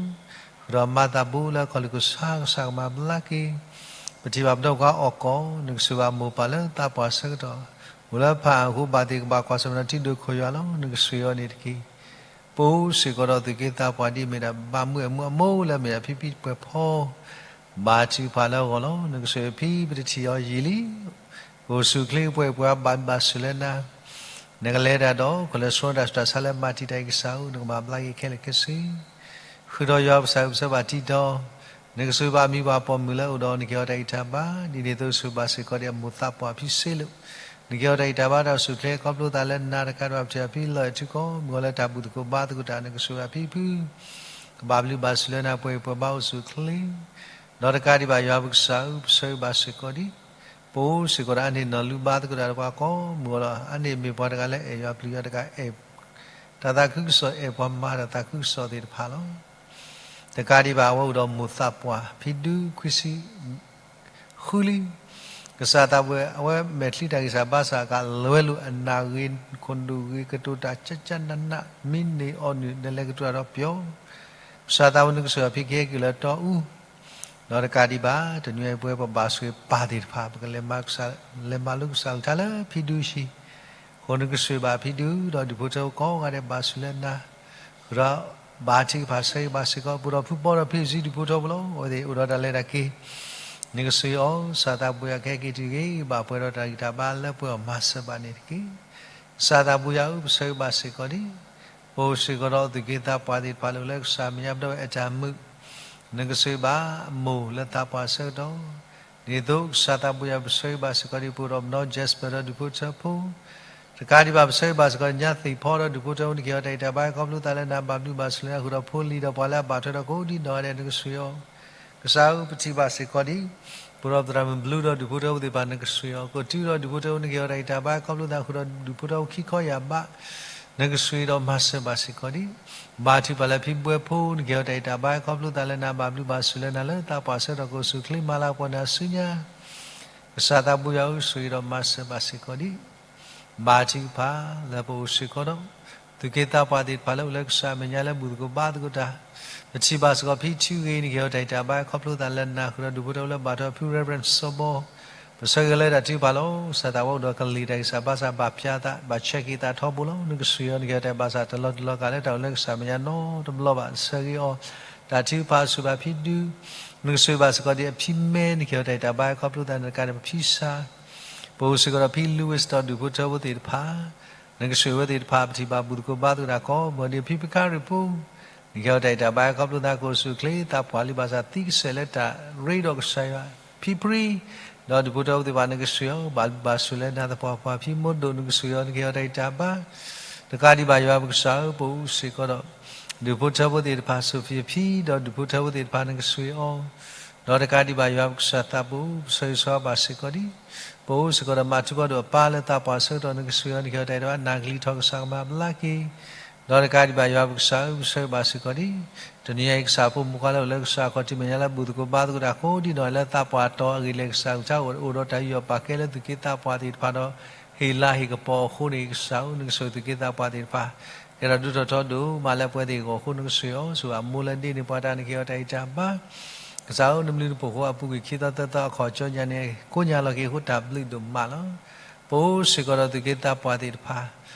ဃုာ်ဒီးမၤသးဘိလၢအခီၣ်လ့ၣ်ခိၣ်ဆါ ကစၢ်ကမၤဘျါက့ၤ, ပထံၣ်ဘၣ်ပဒီပုၢ်ဝဲၢ်အီၣ်ကီၢ်, နကဆိၣ်ဂ့ၤဘၣ်မိၢ်ပၢ်လၢသးပှၢ်ဆၢကတီၢ် အိၣ်လၢဖးအၣ်အဃိ ဘၣ်သ့ၣ်ကဘၣ်ကွၢ်ဆၢၣ်မဲာ်ဒီးထံဒိၣ်ခိၣ်ယွၤလီၤ. နကဆိၣ်ဂ့ၤအီၤန့ၣ်တက့ၢ်. ပအိၣ်စ့ၢ်ကီးဒီးသူၣ်က့သးပှၢ်ဒ်အမ့ၢ်ဒၣ် ဘၣ်မုာ်အဲၣ်မုာ်အမိၢ်လၢအမ့ၢ်ဒၣ်ဖံဖံပှဲၤဖီ ဘါထုကဖၣ်လၢအဂီၢ်လီၤ. နကဆိၣ်ဂ့ၤဖံပတထံၣ်အီၤယံာ်လံ, ကအိၣ်ဆူၣ်အိၣ်ချ့ ပှဲၤပှဲၤဘၣ်ဘျုးဘၣ်ဆိၣ်လၢနၤ, နကလဲၤတၢ်ဒီး ကလဲၤဆှၢတၢ်ဆူးတၢ်ဆါလၢမၤတံာ်တာ်အံၤကစၢ်ဧၢ, နကမၤဘျါက့ၤခဲလၢာ်ခဲဆ့ ဃုာ်ဒီးယွၤပကစၢ်ဧၢ ပဆၢဘၣ်တံၢ်တီၤ, နကဆိၣ်ဂ့ၤဘၣ်အမံၤပှၢ်ပိာ်မုၣ်လၢအအိၣ်ဒီး နကဟ့ၣ်အီၤတၢ်ဂံၢ်တၢ်ဘါ, ဒ်န့ၣ်အသိးဆိၣ်ဂ့ၤဘၣ်စ့ၢ်ကီးဒံးအမိၢ်သးပှၢ်ဖံစ့လိာ်, နကဟ့ၣ်အီၤတၢ်ဂံၢ်တၢ်ဘါတၢ်အိၣ်ဆူၣ်အိၣ်ချ့ခီဖျိသးလၢနၤတကးဒံးဘၣ် ပထံၣ်ဘၣ်ဖံလၢာ်ထူၣ်ကိးမုၢ်ဂီၤလၢတၢ်ဘူၣ်သကိးဘါသကိးတၢ် နကဆိၣ်ဂ့ၤဘၣ်ဖံဖု ကဘၣ်ဘျုးဘၣ်ဆိၣ်လၢနၤ ပှဲၤပှဲၤဘါအိၣ်ဆူၣ်အိၣ်ချ့ ဒီးတကးဒံးဘၣ်ယွၤပကစၢ်ဧၢ ပဆၢဂ့ၤဘၣ်စ့ၢ်ကီးဒံး, ပအိၣ်စ့ၢ်ကီးဒီးအန့ၣ်နီၢ်လူဘါသကိးတၢ်ဒီးပှၤကိးမုၢ်ဂီၤလီၤ. အန့ၣ်မ့ၢ်ပှၤတဂၤလၢအဲၣ်ယွၤပျုၤယွၤတဂၤ အဲၣ်တၢ်သးခုကစီၣ် အဲၣ်ပှၤမၤတၢ်သးခုကစီၣ်သ့ၣ်တဖၣ်လီၤ. တကးဒံးဘၣ် အဝဲအိၣ်ဒီးမိၢ်သးပှၢ် ဖံဒုခွံဆံ ဃုလံ. ကစၢ်သးဘိယွၤ အဝဲမဲာ်ချံတၢ်ဂံၢ်စၢ်ဘါစၢ်အကး လဲၤလိာ်အနၢ်ဂ့ၤ ခိၣ်ဒိၣ်ဂ့ၤ ကတိၤတၢ်ကၠၢ်ကၠၢ်နးနး မံန့ၢ်အီၣ်နုၢ် နလဲၤကတိၤတၢ်ဒီးပျီၤ, ကစၢ်သးဘိယွၤ နကဆိၣ်ဂ့ၤအီၤဖံကဟဲက့ၤလၢတီအူ, ဒီးတကးဒံးဘၣ် တနွံအံၤပဝဲပဘၣ်ဆိၣ်ဂ့ၤပၢ်သ့ၣ်တဖၣ် ပကလဲၤမၤကစၢ် လဲၤမၤလိကစၢ်ကလုၢ်ကထါလၢဖံဒုဟံၣ်, အဃိနကဆိၣ်ဂ့ၤဘၣ်ဖံဒု ဒီးဒူၣ်ဖိထၢဖိကိးဂၤဒဲး ဘၣ်ဆိၣ်လၢနၤ ဃုာ်ဒီးဘါထုကဖၣ်ဆၢဂ့ၤဘၣ်စ့ၢ်ကီး ပအိၣ်ဒီးဖုဘီဒီးဖံစံး ဒူၣ်ဖိထၢဖိလီၤ. အဝဲသ့ၣ်အိၣ်ဒီးတၢ်လဲၤတၢ်က့ၤ နကဆိၣ်ဂ့ၤအီၤ ကစၢ်သးဘိယွၤ ကဟဲက့ၤတုၤဂ့ၤ ဘၣ်ပှဲၤဒီးတၢ်ဂံၢ်တၢ်ဘါလၢပှဲၤအီၤမၤစၢၤဘၣ်န့ၣ်တက့ၢ်. ကစၢ်သးဘိယွၤဧၢ ပဆၢဂ့ၤဘၣ်စ့ၢ်ကီးဒံး, ပအိၣ်စ့ၢ်ကီးဒီးသူၣ်က့သးပှၢ်သ့ၣ်တဖၣ်လၢအိၣ်လၢကစၢ်မဲာ်ညါ ပဒီပုၢ်ဝဲၢ်အတၢ်မုာ်, နကဆိၣ်ဂ့ၤဘၣ်အမိၢ်လၢသးပှၢ်ဆၢကတီၢ် ဒ်သိးကစၢ်သးဘိယွၤ ပဆၢဂ့ၤဘၣ်စ့ၢ်ကီးဒံး ပအိၣ်ဒီးပနီၢ် Jasper ဒီးဒူၣ်ဖိထၢဖိ, တကးဒံးဘၣ် ပဆၢဂ့ၤဘၣ်စ့ၢ်ကီးညါသ့ၣ်ဖီဒီးဒူၣ်ဖိထၢဖိ နကဟ့ၣ်အီၤတၢ်ဂံၢ်တၢ်ဘါ ခီဖျိသးလၢနၤ ဘၣ်ဘျုးဘၣ်ဆိၣ်လၢနၤ ဃုာ်ဒီးဖိလံၤဒီးပှၤလၢအဘၣ်ထွဲဒီးကိးဒံးနီၢ်ဂၤဒဲး နကဆိၣ်ဂ့ၤအီၤ ကစၢ်ဧၢ ပထံၣ်ဘၣ်စ့ၢ်ကီးဒံး ပအိၣ်ဒီးသရၣ်မုၣ်ဘျုးဒီးဒူၣ်ဖိထၢဖိသ့ၣ်တဖၣ် နကဆိၣ်ဂ့ၤအီၤ ကတုၤဒီးဒူၣ်ဖိထၢဖိ နကဟ့ၣ်အီၤတၢ်ဂံၢ်တၢ်ဘါ ခီဖျိသးဃုာ်ဒီးဒူၣ်ဖိထၢဖိခံခီယၢ်ဘး နကဆိၣ်ဂ့ၤဒီးမၤစၢၤဘၣ်စ့ၢ်ကီးဒံး, ဘါထုကဖၣ်လၢဖံဘှဲဖိ နကဟ့ၣ်အီၤတၢ်ဂံၢ်တၢ်ဘါ ခီဖျိသးလၢနၤ ဘၣ်ဘျုးဘၣ်ဆိၣ်လၢနၤ လၢသးပှၢ်ဆၢကတီၢ် ကအိၣ်ဆူၣ်အိၣ်ချ့မၤလၤကပီၤနၤဆူညါ ကစၢ်သးဘိယွၤဧၢ ဆိၣ်ဂ့ၤဒီးမၤစၢၤဘၣ်စ့ၢ်ကီးဒံး ဘါထုကဖၣ်လၢပအိၣ်စ့ၢ်ကီးဒီး သူၣ်က့သးပှၢ်သ့ၣ်တဖၣ်လၢအိၣ်လၢကစၢ်အမဲာ်ညါလၢဘူၣ်သကိးဘါသကိးတၢ်, ပထံၣ်ဘၣ်စ့ၢ်ကီးဖံထူဂ့ၤ နကဟ့ၣ်အီၤတၢ်ဂံၢ်တၢ်ဘါ ခီဖျိသးလၢနၤ ဃုာ်ဒီးဒူၣ်ဖိထၢဖိလၢဘၣ်ထွဲဖု Reverend စီၤဘီ ပဆၢဂ့ၤလၢတၢ်ထုကဖၣ်လီၤ. ကစၢ်သးဘိယွၤ အိၣ်ဒီးကလံၤတၢ်ဂံၢ်စၢ်ဘါစၢ် ဘၣ်ဖျါသး ဘၣ်ဆဲးက့ၤသးထီဘိလီၤ. နကဆိၣ်ဂ့ၤအီၤ နကဟ့ၣ်အီၤတၢ်ဂံၢ်တၢ်ဘါစ့ၢ်ကီး တလီၤတလီၤကးလၢတၢ်အိၣ်လၢကစၢ်အမဲာ်ညါနီတဘျီဘၣ် ဆၢဂ့ၤအီၤ တၢ်ထုကဖၣ်ဆိၣ်ဘၣ်ဖံဒု နကဆိၣ်ဂ့ၤဘၣ်စ့ၢ်ကီးဒံးအဖံမဲ နကဟ့ၣ်အီၤတၢ်ဂံၢ်တၢ်ဘါ ခီဖျိသးန့ၣ်တကးဒံး ပဖံဆါ ပအိၣ်စ့ၢ်ကီးဒီးဖံ Louis ဒီးဒူၣ်ဖိထၢဖိသ့ၣ်တဖၣ်, နကဆိၣ်ဂ့ၤဝဲသ့ၣ်တဖၣ် ပထံၣ်ဘၣ်ဘူၣ်သကိးဘါသကိးတၢ်ကိးမုၢ်ဒံး ဖံဖံခါရံၣ်ဖိ, နကဟ့ၣ်အီၤတၢ်ဂံၢ်တၢ်ဘါ ခီဖျိသး ကအိၣ်ဆူၣ်အိၣ်ချ့ သးပှၢ်လံဘၣ်ဆၣ်သံကစဲးလၢတၢ်ရ့ဒီးကစၢ်ယွၤ ဖံပြံ ဒီးဒူၣ်ဖိထၢဖိသ့ၣ်တဖၣ် နကဆိၣ်ဂ့ၤအီၤ ဘၣ်ဘျုးဘၣ်ဆိၣ်လၢနၤ သပှၢ်ပှၢ် ဖံမိၢ်ဒိၣ် နကဆိၣ်ဂ့ၤအီၤ နကဟ့ၣ်အီၤတၢ်ဂံၢ်တၢ်ဘါ တကးဒံးဘၣ်ယွၤပကစၢ်ဧၢ, ပအိၣ်စ့ၢ်ကီးဒီး ဒူၣ်ဖိထၢဖိသ့ၣ်တဖၣ်, စီၤဖံဖံ, ဒီးဒူၣ်ဖိထၢဖိသ့ၣ်တဖၣ်နကဆိၣ်ဂ့ၤအီၤ, ဒီးတကးဒံးဘၣ်ယွၤပကစၢ်သးပူၤ ပဆၢဂ့ၤဆၢဝါဘၣ်စ့ၢ်ကီးဒံး, ပအိၣ်စ့ၢ်ကီးဒီးမၤထူၣ်ကီၢ်ဒိၣ်အပၢ်လၢသးပှၢ်ဆၢကတီၢ်နကဆိၣ်ဂ့ၤအီၤ နကဟဲတၢ်အံၤတဘၣ် နၢ်ကလံၤထီၣ်ကစၢ်ကမၤဘျါက့ၤ ဒီးတကးဒံးဘၣ်ယွၤပကစၢ်ဧၢ, ပဆၢဂ့ၤဘၣ်စ့ၢ်ကီးဒံး, တနံၤအံၤကစၢ်ဖိမုၣ်ခွါလၢအိၣ်လၢကစၢ်အခီၣ်ထံးမဲာ်ညါလၢဘူၣ်သကိးဘါသကိးတၢ်ကိးဒံးနီၢ် လၢသးပှၢ်တီၤအဂ့ၢ်လဲၤကစၢ်ကစၢ်အိၣ်ဒီးတၢ်ယူးယီၣ်ပာ်ကဲလၢသုးက့သးပှၢ်သ့ၣ်တဖၣ်ဒီး ဟ့ၣ်လၤဟ့ၣ်ကပီၤအဃိန့ၣ် ကစၢ်ဧၢ နကဆိၣ်ဂ့ၤသုးက့သးပှၢ်သ့ၣ်တဖၣ် ကဲထီၣ်ဒိၣ်ထီၣ်ထီဒိၣ်မးလၢပှဲၤသ့ၣ်အဂီၢ်အဃိ နကဆိၣ်ဂ့ၤအီၤ, ဆိၣ်ဂ့ၤအမိၢ်လၢဒ့န့ၢ်ပှၤတၢ် နကဟ့ၣ်အီၤတၢ်ဂံၢ်တၢ်ဘါ ကစၢ်ဧၢ နဘျုးနဖှိၣ်အဃိ အပူၤကွံာ်ခံသီသၢသီအခီၣ်ကၠီညါန့ၣ် ကိးညါလီၤက့ၤအဃိ တၢ်ဘျုးဒိၣ်မးလီၤ. ပအိၣ်စ့ၢ်ကီးဒီးသုးက့သးပှၢ်သ့ၣ်တဖၣ်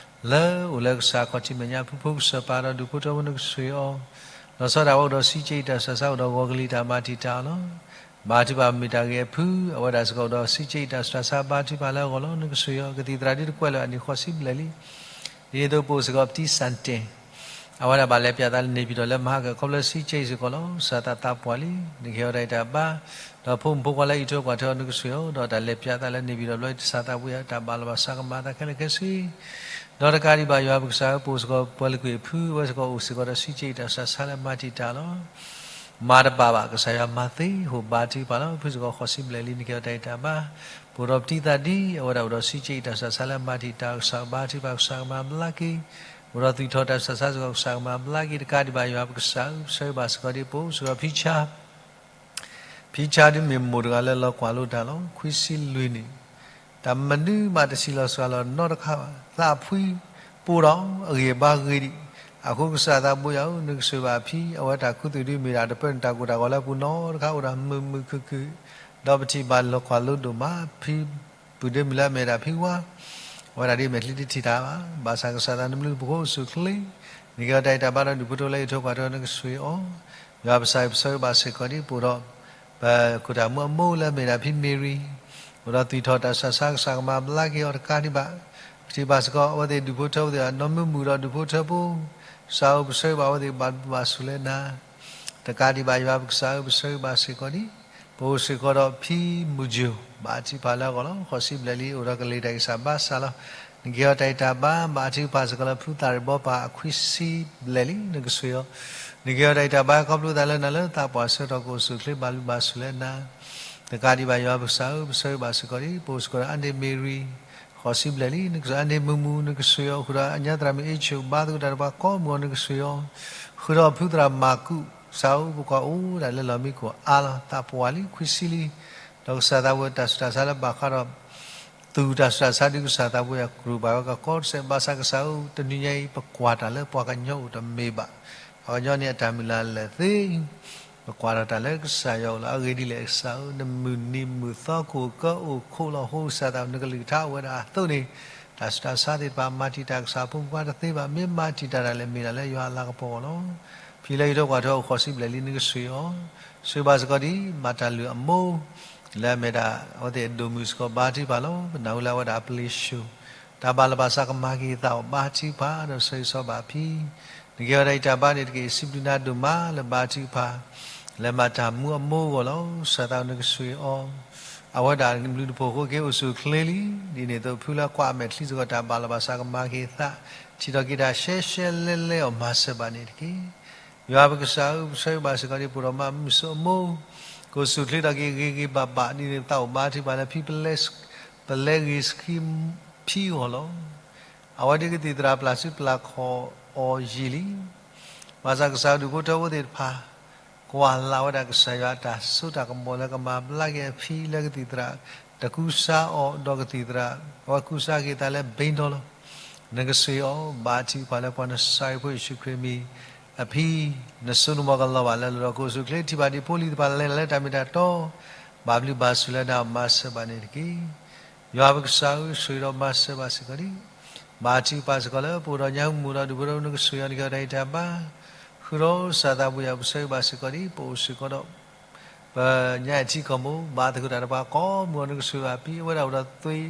လၢအိၣ်လၢကစၢ်အခီၣ်ထံးမဲာ်ညါ ဖုဖိကစၢၢ်ပၢ်ဒီးဒူၣ်ဖိထၢဖိ နကဆိၣ်ဂ့ၤအီၤ, လီၤဆီဒၣ်ဝဲအိၣ်ဒီးဆံးက့အံၤတၢ်ဆှၢဆါ အိၣ်ဒီးဂီၤကလံၤတၢ်မၤတံာ်တာ်အီၤလီၤ. ဘါထုကဖၣ်မ့ၢ်တၢ်ဂ့ၤအဖု အဝဲဒၣ်စ့ၢ်ကီးအိၣ်ဒီးဆံးက့အံၤတၢ်ဆှၢဆါ ဘါထုကဖၣ်လၢအဂီၢ်လီၤ. နကဆိၣ်ဂ့ၤအီၤ ကသံၣ်သရၣ်ဒ်တကွဲးလၢာ်အနံၣ်ဃိးဆံဘျဲၣ်လံ ဒ်န့ၣ်အသိးပအိၣ်စ့ၢ်ကီး ပတံစၣ်တ့ၢ် အဝဲဒၣ်ဘၣ်လဲၤပၠးသးလၢန့ၣ်ပၠံၣ်တီၣ်လၢမဟါကၢၣ် ခီဖျိလၢဆံးက့အံၤစ့ၢ်ကီးလီၤ. ကစၢ်သးပှၢ်လံ နကဟ့ၣ်အီၤတၢ်ဂံၢ်တၢ်ဘါ, ဒီးဖိမုၣ်ဖိခွါလၢအံးထွဲကွၢ်ထွဲအီၤ နကဆိၣ်ဂ့ၤအီၤ, ဒီးတၢ်လဲၤပၠးသးလၢန့ၣ်ပၠံၣ်တီၣ်ဘျီ ကစၢ်သးပှၢ်အံၤ တၢ်ဘၣ်လီၤဘၣ်စးကမၤသးခဲလၢာ်ခဲဆ့ ဒီးတကးဒံးဘၣ်ယွၤပကစၢ်ဧၢ, ပအိၣ်စ့ၢ်ကီးပှၤလၢကွံာ်အဖု အဝဲစ့ၢ်ကီးအိၣ်စ့ၢ်ကီးဒီးဆံးက့အံၤတၢ်ဆှၢဆါလၢမၤတံာ်တာ်လီၤ. မၤတဘၣ်ဘၣ် ကစၢ်ယွၤမၤသ့ဟိၣ် ဘါထုကဖၣ်လီၤ. ဖုစ့ၢ်ကီးဃိးဆံဘျဲၣ်လံ နကဟ့ၣ်အီၤတၢ်ဂံၢ်တၢ်ဘါ, ပအိၣ်ဒီးပတံသရၣ်ဒ် အဝဲဒၣ်အိၣ်ဒီးဆံးက့အံၤတၢ်ဆှၢဆါလၢမၤတံာ်တာ် ကစၢ်ဘါထုကဖၣ် ကစၢ်ကမၤဘျါက့ၤ, အိၣ်ဒီးသူၣ်ထီၣ်တၢ်ဆှၢဆါစ့ၢ်ကီး ကစၢ်ကမၤဘျါက့ၤ တကးဒံးဘၣ်ယွၤပကစၢ်ဧၢ, ပဆၢဂ့ၤဘၣ်စ့ၢ်ကီးဒ်ပအိၣ်စ့ၢ်ကီးဖံဆါ ဖံဆါဒ်မ့ၢ်မိၢ်တဂၤလၢလီၤကွၢ်လိတၢ်လီၤ. ခွံဆံလွံၢ်နံၣ်, တၢ်မနုၤမးတဆံးလီၤစှၤလီၤနီတခါဘၣ်. သးဖှံပိာ်ဒီးအဂံၢ်အဘါဂ့ၤဒံး, အဃိကစၢ်သးဘိယွၤဧၢ, နကဆိၣ်ဂ့ၤဘၣ်အဖံ, အဝဲတၢ်ခူသူၣ်ဒ်မ့ၢ်ဒၣ်တပၢၢ်န့ၣ် တၢ်ကိၢ်တၢ်ဂီၤလၢအပူၤနီတခါအိၣ်ဒီးမုာ်မုာ်ခုၣ်ခုၣ်, ဒီးပထံၣ်ဘၣ်လီၤကွၢ်လိဒိၣ်မး, ဖံ ပုၢ်ဒ့မုၣ်လၢအမ့ၢ်ဒၣ်ဖံဝါ, အဝဲဒၣ်ဒ်မဲာ်ချံတထံၣ်တၢ်ဘၣ်. ဘၣ်ဆၣ်ကစၢ်သးနဘျုးနဖှိၣ်အိၣ်ဆူၣ်အိၣ်ချ့, နကဟ့ၣ်အီၤတၢ်ဂံၢ်တၢ်ဘါဒီးဒူၣ်ဖိထၢဖိလၢအံးထွဲကွၢ်ထွဲအီၤ နကဆိၣ်ဂ့ၤအီၤ, ယွၤပကစၢ်အံၤ ပဆၢဂ့ၤဘၣ်စ့ၢ်ကီးဒ်ပအိၣ်ဒီး ပခိၣ်တၢ်မူအမိၢ်လၢအမ့ၢ်ဒၣ်ဖံမ့ၤရံ, အိၣ်ဒီးသူၣ်ထီၣ်တၢ်ဆှၢဆါ ကစၢ်ကမၤဘျါက့ၤအီၤတကးဒံးဘၣ်. ပထံၣ်ဘၣ်စ့ၢ်ကီးအဝဲသ့ၣ်ဒူၣ်ဖိထၢဖိသ့ၣ်တဖၣ် နီၢ်မုာ်မုာ်ဒီးဒူၣ်ဖိထၢဖိ, ကစၢ်ဧၢ ပဆၢဂ့ၤဘၣ်အဝဲသ့ၣ်ဘၣ်ဘျုးဘၣ်ဆိၣ်လၢနၤ တကးဒံးဘၣ်ယွၤပကစၢ်ဧၢ ပဆၢဂ့ၤဘၣ်စ့ၢ်ကီးဒ်, ပအိၣ်စ့ၢ်ကီးဒီးဖံမုၢ်ယိၤ ဘါထုကဖၣ်လၢအဂီၢ်လီၤ. ဃိးဆံဘျဲၣ်လံ အိၣ်ဒီးကလ့ၤတၢ်ဂံၢ်စၢ်ဘါစၢ်လီၤ. နကဟ့ၣ်အီၤတၢ်ဂံၢ်တၢ်ဘါ ဘါထုကဖၣ်စ့ၢ်ကီးလၢဖုသၣ်ရံၣ်ဘီပၤ အခွံဆံဘျဲၣ်လံ နကဆိၣ်ဂ့ၤအီၤ, နကဟ့ၣ်အီၤတၢ်ဂံၢ်တၢ်ဘါ ခီဖျိသးလၢနၤလၢသးပှၢ်ဆၢကတီၢ်ကအိၣ်ဆူၣ်အိၣ်ချ့ဘၣ်ဘျုးဘၣ်ဆိၣ်လၢနၤ တကးဒံးဘၣ်ယွၤပကစၢ်ဧၢ ပဆၢဂ့ၤဘၣ်စ့ၢ်ကီးဒ် ပအိၣ်စ့ၢ်ကီးဒီးအါန့ၢ်မ့ၤရံ, ဃိးဆံဘျဲၣ်လံ နကဆိၣ်ဂ့ၤအါန့ၢ်မုၢ်မုၢ် နကဆိၣ်ဂ့ၤအီၤ ဃုာ်ဒီးအညါသရၣ်မုၣ်အ့ၣ်ဆိၣ် ဘါသကိးတၢ်တပှၤကိးမုၢ်အီၤ နကဆိၣ်ဂ့ၤအီၤ, ဃုာ်ဒီးဖုသရၣ်မၤကူး ကစၢ်ဧၢ ပကွၢ်အိၣ်ဒၣ်လၢလီၢ်မံခိၣ်အါလီၤ သးပှၢ်လံ ခွံဆံလံ, ဒီးကစၢ်သးဝဲတၢ်ဆူးတၢ်ဆါလၢဘၣ်ဃးဒီး သူၣ်တၢ်ဆူးတၢ်ဆါဒ်ကစၢ်သးဝဲအကြူၢ်ဘၣ်ဝဲကကီတစဲး ဘၣ်ဆၣ်ကစၢ်ဧၢ တနံၤညါအံၤ ပကွၢ်တၢ်လၢပှၤကညီအိၣ်တမ့ၢ်ဘၣ်, ပှၤကညီန့ၣ်အတၢ်မုၢ်လၢ်လၢာ်သ့ ပကွၢ်ထီၣ်တၢ်လၢကစၢ်ယွၤအိၣ်လီၤ. အဂ့ၢ်ဒ်လဲၣ်ကစၢ်ဧၢ, နမုၢ်နံၤမုၢ်သီကအိၣ်ကၢအိၣ်ခိးလီၤ အဃိကစၢ်သး နကလုၢ်ကထါအိၣ်ဝဲဒၣ်အသိးန့ၣ်, တၢ်ဆူးတၢ်ဆါသ့ၣ်တဖၣ် မၤတံာ်တာ်ကစၢ်ဖိမုၣ်ဖိခွါတသ့ဘၣ်, မ့ၢ်မၤတံာ်တာ်တၢ်လဲၣ် မ့ၢ်ဒၣ်လၢယွၤအလၤကပီၤအဂီၢ်လီၤ. ဖံလၢအံးထွဲကွၢ်ထွဲအိၣ်ဃိးဆံဘျဲၣ်လံ နကဆိၣ်ဂ့ၤအီၤ, ဆိၣ်ဂ့ၤဘၣ်စ့ၢ်ကီးဒ် မၤတၢ်လုၢ်အမိၢ် လၢအမ့ၢ်ဒၣ် အဝဲသ့ၣ်အဒိၣ်မုၣ်စ့ၢ်ကီး ဘါထုကဖၣ်လီၤ. ပနၢ်ဟူလၢအဝဲဒၣ်အပျ့ၤဆှိၣ်, တၢ်ဘၣ်လီၤဘၣ်စးကမၤက့ၤသးအီၤ ဘါထုကဖၣ် ဒီးဆၢဂ့ၤဆၢဝါဘၣ်အဖံ, နကဟ့ၣ်အီၤတၢ်ဂံၢ်တၢ်ဘါန့ၣ်တက့ၢ်. စံးဘျုးနၤဒိၣ်မးလၢဘါထုကဖၣ် လၢမၤတၢ်မူအမိၢ်အဂီၢ်လီၤ. ကစၢ်သးဧၢ နကဆိၣ်ဂ့ၤအီၤ, အဝဲဒၣ်နဘျုးနဖှိၣ်အဃိ က့ၤအိၣ်ဆူၣ်အိၣ်ချ့လံ. ဒ်န့ၣ်အသိး ဖုလၢကွၢ်အမဲာ်ချံစ့ၢ်ကီး တၢ်ဘၣ်လီၤဘၣ်စးကမၤက့ၤသး, ထံၣ်ထီၣ်က့ၤတၢ်ရှဲရှဲလဲလဲအီၤ မၤစၢၤဘၣ်န့ၣ်တက့ၢ်. ယွၤပကစၢ်ဧၢ ပဆၢဂ့ၤဘၣ်စ့ၢ်ကီးဒ် ပအိၣ်ဒီးမါမုၢ်စိအမိၢ်, ကအိၣ်ဆူၣ်အိၣ်ချ့ထီၣ်က့ၤဂ့ၤဂ့ၤဘၣ်ဘၣ် ဒ်န့ၣ် ပသးအိၣ်ဘါထုကဖၣ်လၢဖံ ပလဲဂ့ၤဆှံဖံအဂီၢ်လီၤ. အဝဲဒၣ်ကသံၣ်သရၣ်ပျၢ်စုပျၢ်ခီၣ်အီၤယံာ်လံ. ဘၣ်ဆၣ်ကစၢ်ဒူၣ်ဖိထၢဖိသ့ၣ်တဖၣ် ကွၢ်လၢ်ဝဲဒၣ်ကစၢ်ယွၤအတၢ်စိတၢ်ကမီၤလၢကမၤဘျါက့ၤအဖံလၢကသံၣ်သရၣ် တကူစါအီၤဒီးကသံၣ်သရၣ် အဝဲကူစါက့ၤသးလၢဘ့ၣ်ဒီလီၤ. နကဆိၣ်ဂ့ၤအီၤ ဘါထုကဖၣ်လၢပှၤနစၢ်ယွၤဖိယ့ၣ်ၡူးခရံာ်မံၤ, အဖံ နစိနမီၤကလီၤဘၣ်လၢလီၢ်ဒီး ကအိၣ်ဆူၣ်အိၣ်ချ့ ထံၣ်ဘၣ်ဒံးဖိလံၤသ့ၣ်တဖၣ် လဲၤတၢ်လၢတၢ်မ့ၢ်တၢ်တီ, ဘၣ်ဘျုးဘၣ်ဆိၣ်လၢနၤ မၤစၢၤဘၣ်န့ၣ်တက့ၢ်. ယွၤပကစၢ်ဧၢ ဆိၣ်ဂ့ၤဒီးမၤစၢၤဘၣ်စ့ၢ်ကီးဒ် ဘါထုကဖၣ်စ့ၢ်ကီးလၢပအိၣ်ဒီးညါမုၢ်ဒီးဒူၣ်ဖိထၢဖိ နကဆိၣ်ဂ့ၤအီၤ နကဟ့ၣ်အီၤတၢ်ဂံၢ်တၢ်ဘါ, ဃုာ်ဒီးကစၢ်သးဘိယွၤ ပဆၢဂ့ၤဘၣ်စ့ၢ်ကီးဒ် ပအိၣ်စ့ၢ်ကီးဒီး ပညါအံၤထံကီၢ်မိၢ် ဘါသကိးတၢ်တပှၤကိးမုၢ်အီၤ နကဆိၣ်ဂ့ၤဘၣ်ဖံ အဝဲဒၣ်အိၣ်ဒီး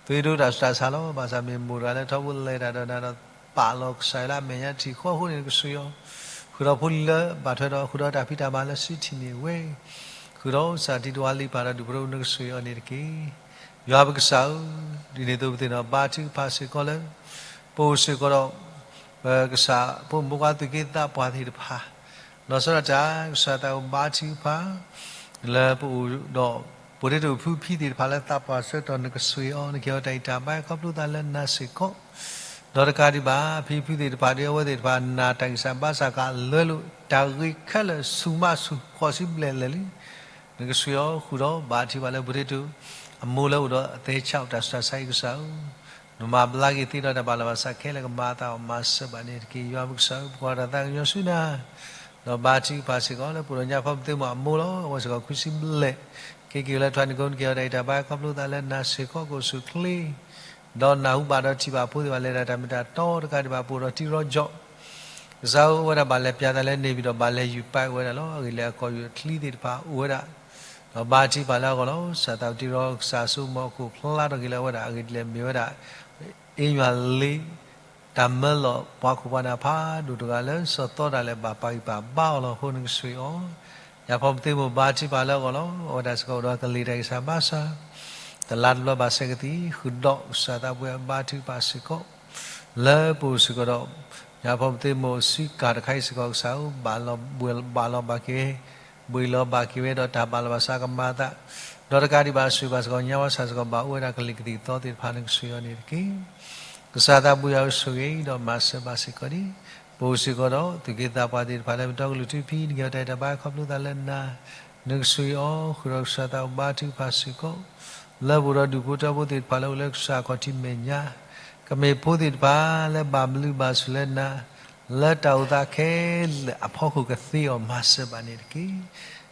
သွံၣ်ဒိတၢ်ဆူးတၢ်ဆါလီၤ. ဘၣ်ဆၣ်မ့ၢ်မိၢ်တဂၤလၢထီဘိလဲၤတၢ်ဒီးနၤဒီး ပာ်လီၤကစၢ်ယွၤလၢအမဲာ်ညါတထံၣ်ဃီအဃိန့ၣ် နကဆိၣ်ဂ့ၤအီၤ, ဃုာ်ဒီးဖိလံၤလၢဘၣ်ထွဲဒီး ဃုာ်ဒီးတၢ်ဖံးတၢ်မၤလၢစုထံၣ်န့ၢ်ဝဲ, ဃုာ်ဒီးကစၢ်တံၤတဝါလံၤပၢ်ဒီးဒူၣ်ဖိထၢဖိ နကဆိၣ်ဂ့ၤအီၤန့ၣ်တက့ၢ်. ယွၤပကစၢ်ဧၢ, ဒ်န့ၣ်အသိးပသ့ၣ်နီၣ်ဘါထုကဖၣ်စ့ၢ်ကီးလၢ ပအိၣ်စ့ၢ်ကီးဒီး ပကစၢ်ဖိမုၣ်ဖိခွါသူၣ်က့သးပှၢ်သ့ၣ်တဖၣ်, လီၤဆီဒၣ်တၢ် ကစၢ်သးဘိယွၤဘါထုကဖၣ် လၢပအိၣ်ဒီး ပှၤဒ့တအိၣ်ဖုဖံသ့ၣ်တဖၣ်လၢသးပှၢ်ဆၢကတီၢ် နကဆှ့ၣ်အီၤ နကဟ့ၣ်အီၤတၢ်အံၣ်တၢ်ဘါခီဖျိသးလၢနၤစ့ၢ်ကီး, ဒီးတကးဒံးဘၣ် ဖံဖုသ့ၣ်တဖၣ်ဒီးအဝဲသ့ၣ်တဖၣ် နာ်တၢ်ဂံၢ်စၢ်ဘါစၢ်ကလဲၤလိာ် တၢ်ဂ့ၤခဲလၢာ်ဆူၣ်မးဆူၣ်ဃိးဆံဘျဲၣ်လဲၣ်လံ နကဆှ့ၣ်အီၤဃုာ်ဒီး ဘါထုကဖၣ်လၢပှၤဒ့တအိၣ် အမိၢ်လၢအိၣ်ဒီးအသဲဆးအိၣ်တၢ်ဆူးတၢ်ဆါအံၤကစၢ်ဧၢ, နမၤဘျါက့ၤသ့ဒီးတၢ်ဘၣ်လီၤဘၣ်စးခဲလၢာ် ကမၤအသးအီၤ မၤစၢၤဘၣ်န့ၣ်တက့ၢ်. ယွၤပကစၢ်ဧၢ, ပကွၢ်တၢ်သးကညီၤဆူနၤ, ဒီးဘါထုကဖၣ်စ့ၢ်ကီး လၢပအိၣ်ဒီးညါဖီပသ့မိၢ်အမိၢ်လီၤ. အဝဲစ့ၢ်ကီးခွံဆံဘျဲၣ်, က့ၤက့ၤလၢထွါနံၤကိ နကဟ့ၣ်အီၤတၢ်အံၣ်တၢ်ဘါခီဖျိသးလၢနၤစ့ၢ်ကီး ကအိၣ်ဆူၣ်အိၣ်ချ့ ဒီးနၢ်ဟူဘၣ်ဒီးထံၣ်ဘၣ်ဖိသ့ၣ်တဖၣ် လဲၤတၢ်တၢ်မ့ၢ်တၢ်တီတကးဒံးဘၣ် ပအိၣ်ဒီးတံၤရီကၠီၣ် ကစၢ်ဧၢ, အဝဲဒၣ်ဘၣ်လဲၤပၠးသးလၢန့ၣ်ပှၤဒီး ဘၣ်လဲၤယူၤပာ်ဝဲဒၣ်လီၤ. အဂ့ၢ်လၢအကီၢ်ယူၢ်အချံသ့ၣ်တဖၣ်အိၣ်ဝဲဒၣ်, ဒီးဘါထုကဖၣ်လၢအဂီၢ်လီၤ. ကစၢ်သးဝံၣ်တံၤရီကစၢ်အစိကမီၤအခိၣ်ဖျါထီၣ်က့ၤလၢအဝဲဒၣ် အဂ့ၢ်ဒ်လဲၣ်မ့ၢ်ဝဲဒၣ် အ့ယွၤလ့ တၢ်မၢလီၤပှၤခိၣ်ပှၤနၢ်ဖးဒိၣ်တဂၤလၢစီၤသီတၢ်လဲၤဘၣ်ပာ်ဂံၢ်ပာ်ဘါအီၤလီၤ. အဃိနကဆှ့ၣ်အီၤ, ညါဖီပသ့မိၢ်ဘါထုကဖၣ်လၢအဂီၢ်လီၤ. အဝဲဒၣ်စ့ၢ်ကီးအိၣ်ဒီးကလံၤတၢ်ဂံၢ်စၢ်ဘါစၢ် တလါတဘျီဘၣ်ဆဲးကသံၣ် ဃုာ်ဒီးကစၢ်သးဘိယွၤဘါထုကဖၣ်စ့ၢ်ကီး လၢပအိၣ်စ့ၢ်ကီးဒီး ညါဖီပသ့မိၢ်စုကၢ်တခါအံၤစ့ၢ်ကီးကစၢ်ဧၢ, ဘၣ်လီၤဘၣ်က့ၤဝဲ, ဘှံးလီၤဘၣ်က့ၤဝဲဒီးတၢ်ဘၣ်လီၤဘၣ်စးကမၤအသး, ဒီးတကးဒံးဘၣ်ဆိၣ်ဂ့ၤဘၣ်စ့ၢ်ကီး ညါဝဲဆၣ်စ့ၢ်ကီး ဘၣ်အိၣ်ဝဲဒၣ်ကလံၤကသံၣ်ကသီသ့ၣ်တဖၣ် နကဆှ့ၣ်အီၤန့ၣ်တက့ၢ်. ကစၢ်သးဘိယွၤဧၢ, ဆိၣ်ဂ့ၤဒီးမၤစၢၤဘၣ်စ့ၢ်ကီးန့ၣ်, ပအိၣ်စ့ၢ်ကီးဒီး သူၣ်က့သးပှၢ်သ့ၣ်တဖၣ်လၢပတီကလုာ်ထူဖံ နကဟ့ၣ်အီၤတၢ်အံၣ်တၢ်ဘါခီဖျိသးလၢနၤ, နကဆှ့ၣ်အီၤဃုာ်ဒီးကစၢ်သးဘိဘါထုကဖၣ်စ့ၢ်ကီး လၢပအိၣ်ဒီးဒူၣ်ဖိထၢဖိသ့ၣ်တဖၣ်လၢအိၣ်လၢကစၢ်ခီၣ်ထံးမဲာ်ညါ, ကမ့ၢ်ဖိသ့ၣ်တဖၣ်လၢဘၣ်ဘျုးဘၣ်ဆိၣ်လၢနၤ, လၢတၢ်အိၣ်သးခဲလၢာ်အဖီခိၣ်ကသ့အီၤ မၤစၢၤဘၣ်န့ၣ်တက့ၢ်.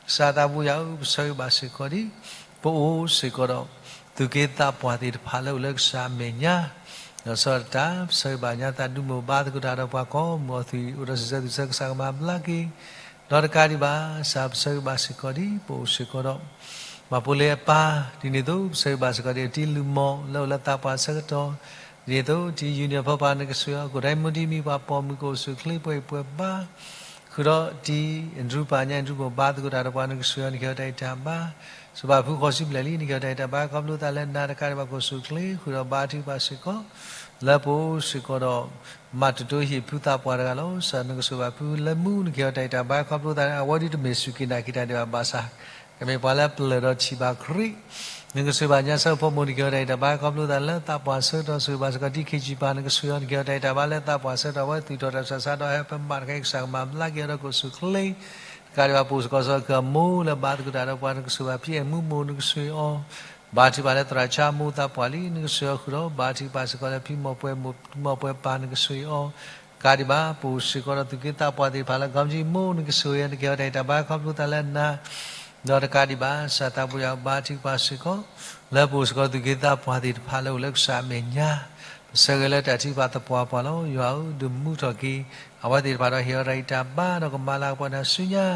ကစၢ်သးဘိယွၤဧၢ, ပဆၢဂ့ၤဘၣ်စ့ၢ်ကီးဒ် ပအိၣ်စ့ၢ်ကီးဒီး သူၣ်က့သးပှၢ်သ့ၣ်တဖၣ်လၢအိၣ်လၢကစၢ်အမဲာ်ညါ, ဒီးဆီတၢ် ပဆၢဂ့ၤဘၣ်ညါသးဒုးမိၣ်ဘါသကိးတၢ်ဒီးပှၤကိးမုၢ်အီၤ သွံၣ်အိၣ်ဒီးစံးဆၢသူၣ်ဆၢကစၢ်ကမၤဘျါက့ၤ, ဒီးတကးဒံးဘၣ် ကစၢ်ပဆၢဂ့ၤဘၣ်စ့ၢ်ကီးဒ် ပအိၣ်စ့ၢ်ကီးဒီး မၤဖိလ့အပၢ်, ဒ်န့ၣ်အသိးပဆၢဂ့ၤဘၣ်စ့ၢ်ကီးဒ် တံၤလူၤမီၢ်လၢအိၣ်လၢသးပှၢ်ဆၢကတီၢ်, ဒ်န့ၣ်အသိးတံၤယူၤန့ၣ်အဖီပၢ် နကဆှ့ၣ်အီၤ, ကိၣ်ဒၣ်မူဒံမံၤပှၤပိာ်မုၣ်ကအိၣ်ဆူၣ်အိၣ်ချ့ပှဲၤအံၤပှဲၤဘါ, ဃုာ်ဒီးတံၤအဒြူပၢ်ညါ အဒြူပၢ်ဘါသကိးတၢ်ဒီးပှၤ နကဆှ့ၣ်အီၤ နကဟ့ၣ်အီၤတၢ်အံၣ်တၢ်ဘါ, စီၤပၤဖုဃိးဆံဘျဲၣ်လံ နကဟ့ၣ်အီၤတၢ်အံၣ်တၢ်ဘါခီဖျိသးလၢနၤတကးဒံးဘၣ် ကအိၣ်ဆူၣ်အိၣ်ချ့ ဃုာ်ဒီးဘါထုကဖၣ်စ့ၢ်ကီး လၢပအိၣ်စ့ၢ်ကီးဒီး မၤတတိၤဟ့ၣ်ဖုသးပှၢ်တဂၤလီၤ. ကစၢ်နကဆှ့ၣ်ဘၣ်ဖုလၢမူ နကဟ့ၣ်အီၤတၢ်အံၣ်တၢ်ဘါခီဖျိသးန့ၣ် အဝဲဒၣ်တမ့ၢ်စူၢ်က့ၤနာ်က့ၤတၢ်ဒံးဘၣ်ဘၣ်ဆၣ် ကမ့ၢ်ပှၤလၢပျၢၤဒီးထံၣ်ဘၣ်ခရံာ်, နကဆှ့ၣ်ဘၣ်ညါဆၢဖိမိၢ် နကဟ့ၣ်အီၤတၢ်အံၣ်တၢ်ဘါခီဖျိသးလၢသးပှၢ်ဆၢကတီၢ် ဆိၣ်ဂ့ၤဘၣ်စ့ၢ်ကီးတံၤခ့ၣ်စံၣ်ပၤ နကဆှ့ၣ်အီၤ နကဟ့ၣ်အီၤတၢ်အံၣ်တၢ်ဘါလၢသးပှၢ်ဆၢကတီၢ် အဝဲသွံၣ်ထီၣ်တၢ်ဆူးတၢ်ဆါဒီးဟဲဖဲမးတခါအံၤ ကစၢ်ကမၤဘျါက့ၤအီၤဒီးကအိၣ်ဆူၣ်အိၣ်ချ့ တကးဒံးဘၣ်ပအိၣ်စ့ၢ်ကီးစ့ၢ်ကီးကမူလၢဘါသကိးတၢ်ဒီးပှၤ နကဆှ့ၣ်ဘၣ်ဖံအဲၣ်မူမိၢ် နကဆှ့ၣ်အီၤ, ဘါထုကဖၣ်လၢသရၣ်ဆါမိၢ်သးပှၢ်လံ နကဆှ့ၣ်အီၤဃုာ်ဒီး ဘါထုကဖၣ်စ့ၢ်ကီးလၢဖံမီၢ်ပှဲၤမိၢ် ဖံမီၢ်ပှဲၤပၢ် နကဆှ့ၣ်အီၤ, တကးဒံးဘၣ် ပအိၣ်စ့ၢ်ကီးဒီးသူၣ်က့သးပှၢ်သ့ၣ်တဖၣ်လၢ ကီမကၠံမိၢ် နကဆှ့ၣ်အီၤ နကဟ့ၣ်အီၤတၢ်အံၣ်တၢ်ဘါခီဖျိသးလၢနၤ, ဒီးတကးဒံးဘၣ် ကစၢ်သးဘိယွၤဘါထုကဖၣ်စ့ၢ်ကီး လၢပအိၣ်စ့ၢ်ကီးသူၣ်က့သးပှၢ်သ့ၣ်တဖၣ်လၢအိၣ်လၢကစၢ်အမဲာ်ညါ, ပဆၢဂ့ၤလၢတၢ်ထုကဖၣ်သပှၢ်ပှၢ်လီၤ. ယွၤဧၢ, ဒုးမူထီၣ်က့ၤ အဝဲသ့ၣ်တဖၣ်ဒီးဟ့ၣ်အီၤတၢ်အံၣ်တၢ်ဘါဒီးကမၤလၤကပီၤနၤဆူညါ,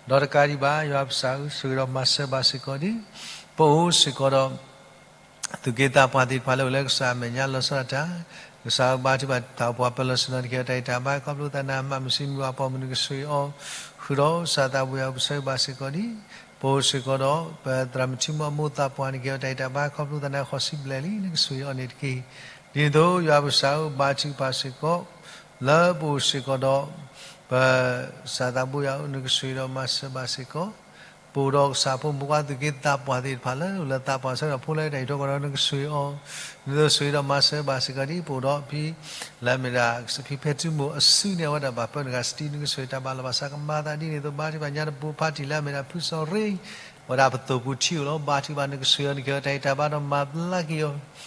ဒီးတကးဒံးဘၣ် ယွၤပကစၢ်ဧၢ, ဆိၣ်ဂ့ၤဒီးမၤစၢၤဘၣ်စ့ၢ်ကီးဒ် ပအိၣ်စ့ၢ်ကီးဒီး သူၣ်က့သးပှၢ်သ့ၣ်တဖၣ်လၢအိၣ်လၢကစၢ်အမဲာ်ညါ လီၤဆီဒၣ်တၢ်, ကစၢ်ဧၢဘါထုကဖၣ်တၢ်အိၣ်ပှၤပၢၤလီၢ်ဆ့ၣ်နီၤ နကဟ့ၣ်အီၤတၢ်အံၣ်တၢ်ဘါခီဖျိသးနၤ, မၤမုၢ်ဆံမုၢ်ပှၤပိာ်မုၣ် နကဆှ့ၣ်အီၤ, ဃုာ်ဒီးကစၢ်သးဘိယွၤ ပဆၢဂ့ၤဘၣ်စ့ၢ်ကီးဒ် ပအိၣ်စ့ၢ်ကီးဒီး ပသရၣ်မုၣ်ထံမိၢ်အမိၢ်သးပှၢ် နကဟ့ၣ်အီၤတၢ်အံၣ်တၢ်ဘါခီဖျိသးနၤ ဃိးဆံဘျဲၣ်လံ နကဆှ့ၣ်အီၤန့ၣ်တက့ၢ်. ဒ်န့ၣ်အသိး ယွၤပကစၢ်ဧၢ, ဘါထုကဖၣ်စ့ၢ်ကီး လၢပအိၣ်စ့ၢ်ကီးဒီး ပကစၢ်သးဘိယွၤဧၢ, နကဆှ့ၣ်ဒီးမၤစၢၤဘၣ်စ့ၢ်ကီး ပအိၣ်ဒီးကစၢ်ဖိမုၣ်ဖိခွါသူၣ်က့သးပှၢ်သ့ၣ်တဖၣ်လၢ အိၣ်လၢသးပှၢ်ဆၢကတီၢ်ဖိလၢတၢ်အံးထွဲကွၢ်ထွဲ နကဆှ့ၣ်အီၤ, ဒ်သိးဆှ့ၣ်ဒီးမၤစၢၤဘၣ်စ့ၢ်ကီးဒ် ပအိၣ်ဒီးဖံ လၢအမ့ၢ်ဒၣ် ဖံဖဲထူမိၢ်အစုန့ၣ် အဝဲဒၣ်ဘၣ်ပၢနဂၤစတံ နကဆှ့ၣ်တၢ်ဘၣ်လီၤဘၣ်စးကမၤသးဒ်န့ၣ်အသိး ဘါထုကဖၣ်ညါတဘိဖးတံၢ်လၢအမ့ၢ်ဒၣ်ဖုစီၤရ့ အဝဲဒၣ်ပသိၣ်ပူၤထံအိၣ်လီၤ. ဘါထုကဖၣ်နကဆှ့ၣ်အီၤ နကဟ့ၣ်အီၤတၢ်အံၣ်တၢ်ဘါဒီးမၤဘျါက့ၤအီၤ,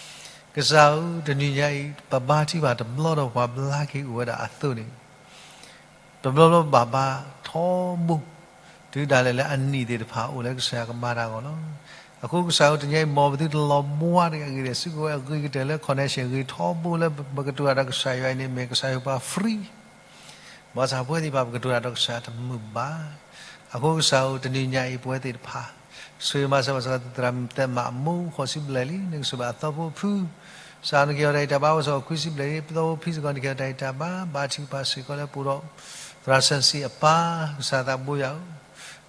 ကစၢ်ဧၢ, တနံၤညါအံၤ ပဘါထုကဖၣ်တဘျီဒီးပှၤဘျါက့ၤအိၣ်ဝဲဒၣ်အသိးန့ၣ် တဘျီဘျီဘၣ်ဘါထီဘိ တုၤဒၣ်လဲာ်လၢအနံၣ်သ့ၣ်တဖၣ်အိၣ်လၢကစၢ်ယွၤကမၤတၢ်အဂီၢ်လီၤ. အဃိကစၢ်ဧၢ, တနံၤညါအံၤ မ်ပသုတလီၤဘှါတဂ့ၤ, အဂ့ၢ်ဒ်လဲၣ် စ့ၢ်ကီးဝဲအဂ့ၤကတၢၢ်လၢ connection ဂ့ၤထီဘိလၢပကတိၤတၢ်ဒီးကစၢ်ယွၤအံၤန့ၣ် မ့ၢ်ကစၢ်ယွၤပှၤ free ဘၣ်ဆၣ်ပဝဲသ့ၣ်တဖၣ် ပကတိၤတၢ်ဒီးကစၢ်တမုာ်ဘၣ်. အဃိကစၢ်ဧၢ, တနံၤညါအံၤ ပဝဲသ့ၣ်တဖၣ် ဆိၣ်ဂ့ၤမၤစၢၤဘၣ်စ့ၢ်ကီး သရၣ်မုၣ်သဲမးအမိၢ် ဃိးဆံဘျဲၣ်လံ, နကဆိၣ်ဘၣ်အသီဖိဖု ကစၢ်နကဟ့ၣ်အီၤတၢ်အံၣ်တၢ်ဘါ အိၣ်စ့ၢ်ကီးခွံဆံဘျဲၣ်လံ, သီဖိဖံစ့ၢ်ကီး နကဟ့ၣ်အီၤတၢ်အံၣ်တၢ်ဘါ, ဘါထုကဖၣ်စ့ၢ်ကီးလၢပအိၣ်ဒီး သရၣ်စၢၣ်စံၣ်အပၢ် ကစၢ်သးဘိယွၤဧၢ,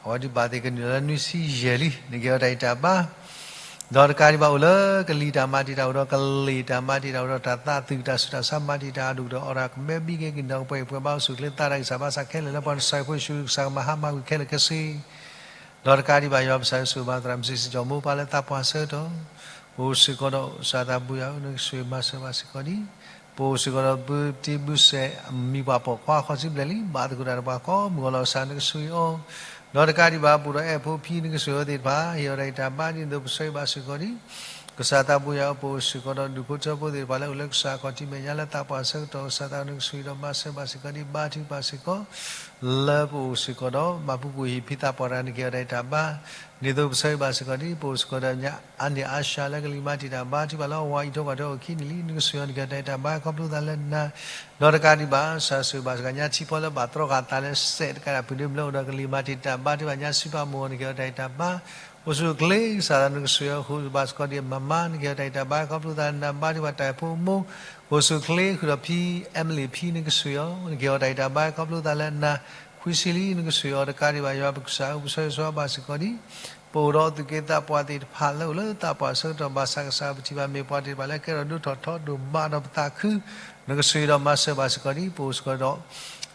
အဝဲဒုးဘၣ်သ့ၣ်ကနုာ်လီၤလၢနွံဆံယဲၢ်လံ, နကဟ့ၣ်အီၤတၢ်အံၣ်တၢ်ဘါ ဒီးတကးဒံးဘၣ်အိၣ်လၢကလံၤတၢ်မၤတံာ်တာ်အိၣ်ဒီးကလ့ၢ်တၢ်မၤတံာ်တာ်အိၣ်ဒီးတၢ်သးသုးတၢ်ဆူးတၢ်ဆါမၤတံာ်တာ်အဒိၣ်ကတၢၢ်အီၣ်တၢ်ကမဲဘံက့ၤက့ၤဒီးပှဲၤပှဲၤဘါအိၣ်ဆူၣ်ချ့သးတၢ်ဂံၢ်စၢ်ဘါစၢ်ခဲလၢာ်လၢပှၤ ကစၢ်ဖိယ့ၣ်ၡူးကစၢ်ကမၤဟါမၢ်ကွံာ်ခဲလၢာ်ခဲဆ့ ဒီးတကးဒံးဘၣ်ယွၤပကစၢ်ယွၤဆိၣ်ဂ့ၤဘါသရၣ်မုၣ်စံးစံးကၠီၣ်မိၢ်ပၢ်လၢသးပှၢ်ဆၢကတီၢ်, ပအိၣ်စ့ၢ်ကီးဒီးကစၢ်သးဘိယွၤဧၢ နကဆိၣ်ဂ့ၤမၤစၢၤဘၣ်စ့ၢ်ကီးဒံး, ပအိၣ်စ့ၢ်ကီးဒီးဘုတံဘုစဲးအမံၤပှၢ်ပိာ်ခွါဃီစံဘျဲၣ်လံ ဘၣ်သကိးတၢ်ဒီးပှၤကိးမုၢ်ဂီၤလီၤကစၢ်နကဆိၣ်ဂ့ၤအီၤ, ဒီးတကးဒံးဘၣ်ပအိၣ်ဒီးအဲၣ်ဖိဖံနကဆိၣ်ဂ့ၤအီၤသ့ၣ်တဖၣ် ဟ့ၣ်အီၤတၢ်ဂံၢ်တၢ်ဘါဒ်သိးပဆၢဂ့ၤဘၣ်စ့ၢ်ကီးဒံး ကစၢ်သးဘိယွၤဧၢ ပအိၣ်စ့ၢ်ကီးဒီးဒူၣ်ဖိထၢဖိသ့ၣ်တဖၣ်လၢအိၣ်လၢကစၢ်ခီၣ်ထံးမဲာ်ညါလၢသးပှၢ်ဆၢကတီၢ် ကစၢ်သးနကဆိၣ်ဂ့ၤဒီးမၤစၢၤဘၣ်စ့ၢ်ကီးဒံး ဘါထုကဖၣ်စ့ၢ်ကီး လၢပအိၣ်စ့ၢ်ကီးဒီးမၤပူၤကွံာ်ဟံၣ်ဖံးသးပှၢ်တဂၤ နကဟ့ၣ်အီၤတၢ်ဂံၢ်တၢ်ဘါ ဒ်သိးပဆၢဂ့ၤဘၣ်စ့ၢ်ကီးဒံး ပအိၣ်စ့ၢ်ကီးဒီးအါန့ၢ်အါဆှးလၢကလံၤမၤတံာ်တာ် ဘါထုကဖၣ်လၢအဝၤအံးထိၣ်ဃီၤထိၣ်အိၣ်ခံနံၣ်လံ နကဆိၣ်ဂ့ၤအီၤ နကဟ့ၣ်အီၤတၢ်ဂံၢ်တၢ်ဘါခီဖျိသးလၢနၤ ဒီးတကးဒံးဘၣ် ကစၢ်ဆိၣ်ဂ့ၤဘၣ်စ့ၢ်ကီးညါထံဖီလၢဘၣ်တြီဃာ်သးလၢစဲးတကးဒံး ပုၢ်ဒ့မုၣ်လၢအိၣ်ဒီးကလံၤမၤတံာ်တာ် ဘါထုကဖၣ်ညါဆံဖးမိၢ်အီၤ နကဟ့ၣ်အီၤတၢ်ဂံၢ်တၢ်ဘါ အိၣ်ဆူၣ်အိၣ်ချ့ ကစၢ်သးနကဆိၣ်ဂ့ၤအီၤ ဃုာ်ဘၣ်စ့ၢ်ကီးဒံးအမၤမါ နကဟ့ၣ်အီၤတၢ်ဂံၢ်တၢ်ဘါခီဖျိသးလၢနၤ ဘါထုကဖၣ်တၢ်ဖိမိၢ် ကအိၣ်ဆူၣ်အိၣ်ချ့ ဃုာ်ဒီးဖံ Emily ဖံ နကဆိၣ်ဂ့ၤအီၤ နကဟ့ၣ်အီၤတၢ်ဂံၢ်တၢ်ဘါခီဖျိသးလၢနၤ ခွံဆံလံ နကဆိၣ်ဂ့ၤအီၤ တကးဒံးဘၣ်ယွၤပကစၢ်ဧၢ ပဆၢဂ့ၤဆၢဝါဘၣ်စ့ၢ်ကီးဒံး ပအိၣ်ဒီးသူၣ်က့သးပှၢ်သ့ၣ်တဖၣ်လၢအိၣ်လၢသးပှၢ်ဆၢကတီၢ်ဘၣ်ဆၣ်ကစၢ်ပထံၣ်ဘၣ်မ့ၢ်ပှၤသ့ၣ်တဖၣ်လၢကဲထီၣ်ဒိၣ်ထီၣ်ထီဒိၣ်မးဒီးပသးခု နကဆိၣ်ဂ့ၤဒီးမၤစၢၤဘၣ်စ့ၢ်ကီးဒံး ပအိၣ်စ့ၢ်ကီး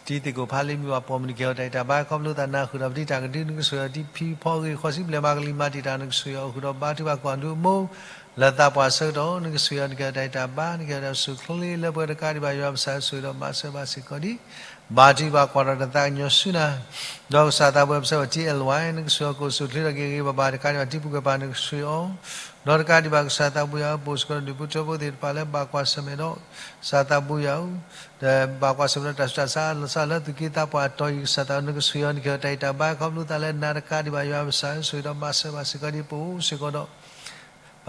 ဒီး တံၤသ့ၣ်ကိၣ်ဖးလံမ့ၢ်ဘၣ်ပိာ်မုၣ် နကဟ့ၣ်အီၤတၢ်ဂံၢ်တၢ်ဘါခီဖျိသးနၤ ဃုာ်ဒီးပတံၤတၢ်ကဒု နကဆိၣ်ဂ့ၤအီၤတံၤဖံဖီဂ့ၤ ဃီၤစံဘျဲၣ်မၤကလံၤမၤတံာ်တာ် နကဆိၣ်ဂ့ၤအီၤ ဃုာ်ဒီးဘါထုကဖၣ်ကွၢ်ဒုအမိၢ် လၢသးပှၢ်ဆၢကတီၢ် နကဆိၣ်ဂ့ၤအီၤ နကဟ့ၣ်အီၤတၢ်ဂံၢ်တၢ်ဘါ နကဟ့ၣ်အီၤတၢ်အိၣ်ဆူၣ်အိၣ်ချ့လၢပှဲၤ တကးဒံးဘၣ်ယွၤပကစၢ်ဆိၣ်ဂ့ၤဒီးမၤစၢၤဘၣ်စ့ၢ်ကီးဒံး ဘါထုကဖၣ်ကွၢ်ထီၣ်တၢ်သးကညီၤဆူနၤ ဒီးကစၢ်သးဘိယွၤပဆၢဝဲ တံၤအဲၣ်ဝါ နကဆိၣ်ဂ့ၤအီၤ ကအိၣ်ဆူၣ်အိၣ်ချ့ဒီးက့ၤဂ့ၤဘၣ်ဘၣ် တကးဒံးဘၣ်တံၤဖိကဲပၤ နကဆိၣ်ဂ့ၤအီၤ ဒီးတကးဒံးဘၣ်ကစၢ်သးဘိယွၤဧၢ ပအိၣ်စ့ၢ်ကီးဒီးဒူၣ်ဖိထၢဖိသ့ၣ်တဖၣ်လၢဘၣ်ကွၢ်ဆၢၣ်မဲာ်ဒီး ကစၢ်သးဘိယွၤဧၢ ဒီးဘၣ်ကွၢ်ဆၢၣ်မဲာ်ဒီးတၢ်ဆူးတၢ်ဆါ လီၤဆီလၢသူၣ်က့သးပှၢ်အတီၢ်အံၤ ကစၢ်သးနကဆိၣ်ဂ့ၤအီၤ နကဟ့ၣ်အီၤတၢ်ဂံၢ်တၢ်ဘါခီဖျိသးလၢနၤ တကးဒံးဘၣ်ယွၤပကစၢ်ဆိၣ်ဂ့ၤဒီးမၤစၢၤဘၣ်စ့ၢ်ကီးဒံး ပအိၣ်စ့ၢ်ကီးဒီး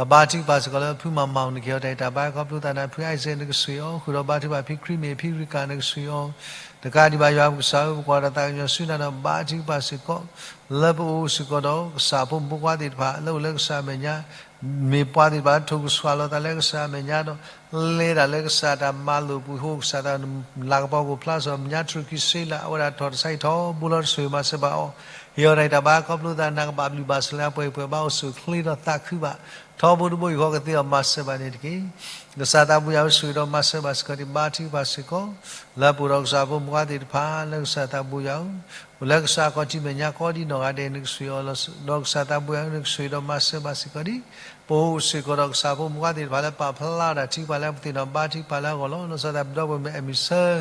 ပဘါထုကဖၣ်စ့ၢ်ကီးလၢဖုမၤမၤအီၤ နကဟ့ၣ်အီၤတၢ်ဂံၢ်တၢ်ဘါခီဖျိသးနၤ ဖုအံၤစဲး နကဆိၣ်ဂ့ၤအီၤ ဃုာ်ဒီးဘါထုကဖၣ်ဖံခရံမ့ၢ်ဖံရံကၤ နကဆိၣ်ဂ့ၤအီၤ တကးဒံးဘၣ်ယွၤပကစၢ်ဧၢ ပကွၢ်ဒီးသးကညီၤဆူနၤဒီးဘါထုကဖၣ်စ့ၢ်ကီး လၢပအိၣ်စ့ၢ်ကီးဒီးကစၢ်ဖိမုၣ်ဖိခွါသ့ၣ်တဖၣ် လၢအိၣ်လၢကစၢ်အမဲာ်ညါ မ့ၢ်ပှၤသ့ၣ်တဖၣ်ထိၣ်ကဆှီလီၤသးလၢကစၢ်အမဲာ်ညါဒီး လဲၤတၢ်လၢကစၢ်တၢ်မၤလိာ်ပူၤအဃိ ကစၢ်သးလၤကပီၤကအိၣ်ဖျါစ့ၢ်ကီး မဲာ်ညါတြူာ်ခံဆ့လၢ် အဝဲဒၣ်ထီၣ်တၢ်ဆါဟံၣ်ထီဘိလီၤ နဆိၣ်ဂ့ၤမၤစၢၤဘၣ်အီၤ ဟ့ၣ်အီၤတၢ်ဂံၢ်တၢ်ဘါခီဖျိသးနၤ ကဘၣ်ဘျုးဘၣ်ဆိၣ်လၢအပှဲၤပှဲၤဘၣ် အိၣ်ဆူၣ်အိၣ်ချ့ဒီးသးခုဘၣ် ထီဘိတဘိယူၢ်ဃီကသ့အီၤ မၤစၢၤဘၣ်န့ၣ်တက့ၢ်. ကစၢ်သးဘိယွၤဧၢ ဆိၣ်ဂ့ၤဒီးမၤစၢၤဘၣ်စ့ၢ်ကီးဒံး ဘါထုကဖၣ်စ့ၢ်ကီး လၢပအိၣ်ဒီးကစၢ်ဖိမုၣ်ဖိခွါသ့ၣ်တဖၣ် လၢကစၢ်သးဘိယွၤဧၢ အိၣ်လၢကစၢ်ခီၣ်ထံးမဲာ်ညါကိးဒံးနီၢ်ဂၤဒဲး နကဆိၣ်ဂ့ၤအီၤလီၤ ဒီးကစၢ်သးဘိယွၤဧၢ နကဆိၣ်ဂ့ၤဒီးမၤစၢၤဘၣ်စ့ၢ်ကီးဒံး ပအိၣ်စ့ၢ်ကီးဒီးကစၢ်ဖိမုၣ်ဖိခွါသ့ၣ်တဖၣ်လၢပာ်ဖျါတၢ်ထုကဖၣ်လၢပသ့ၣ်နီၣ် ဘါထုကဖၣ်လၢအဂီၢ်လီၤ. လီၤဆီဒၣ်တၢ်ပဒီပုၢ်ဝဲၢ်မုၣ် Amy Sir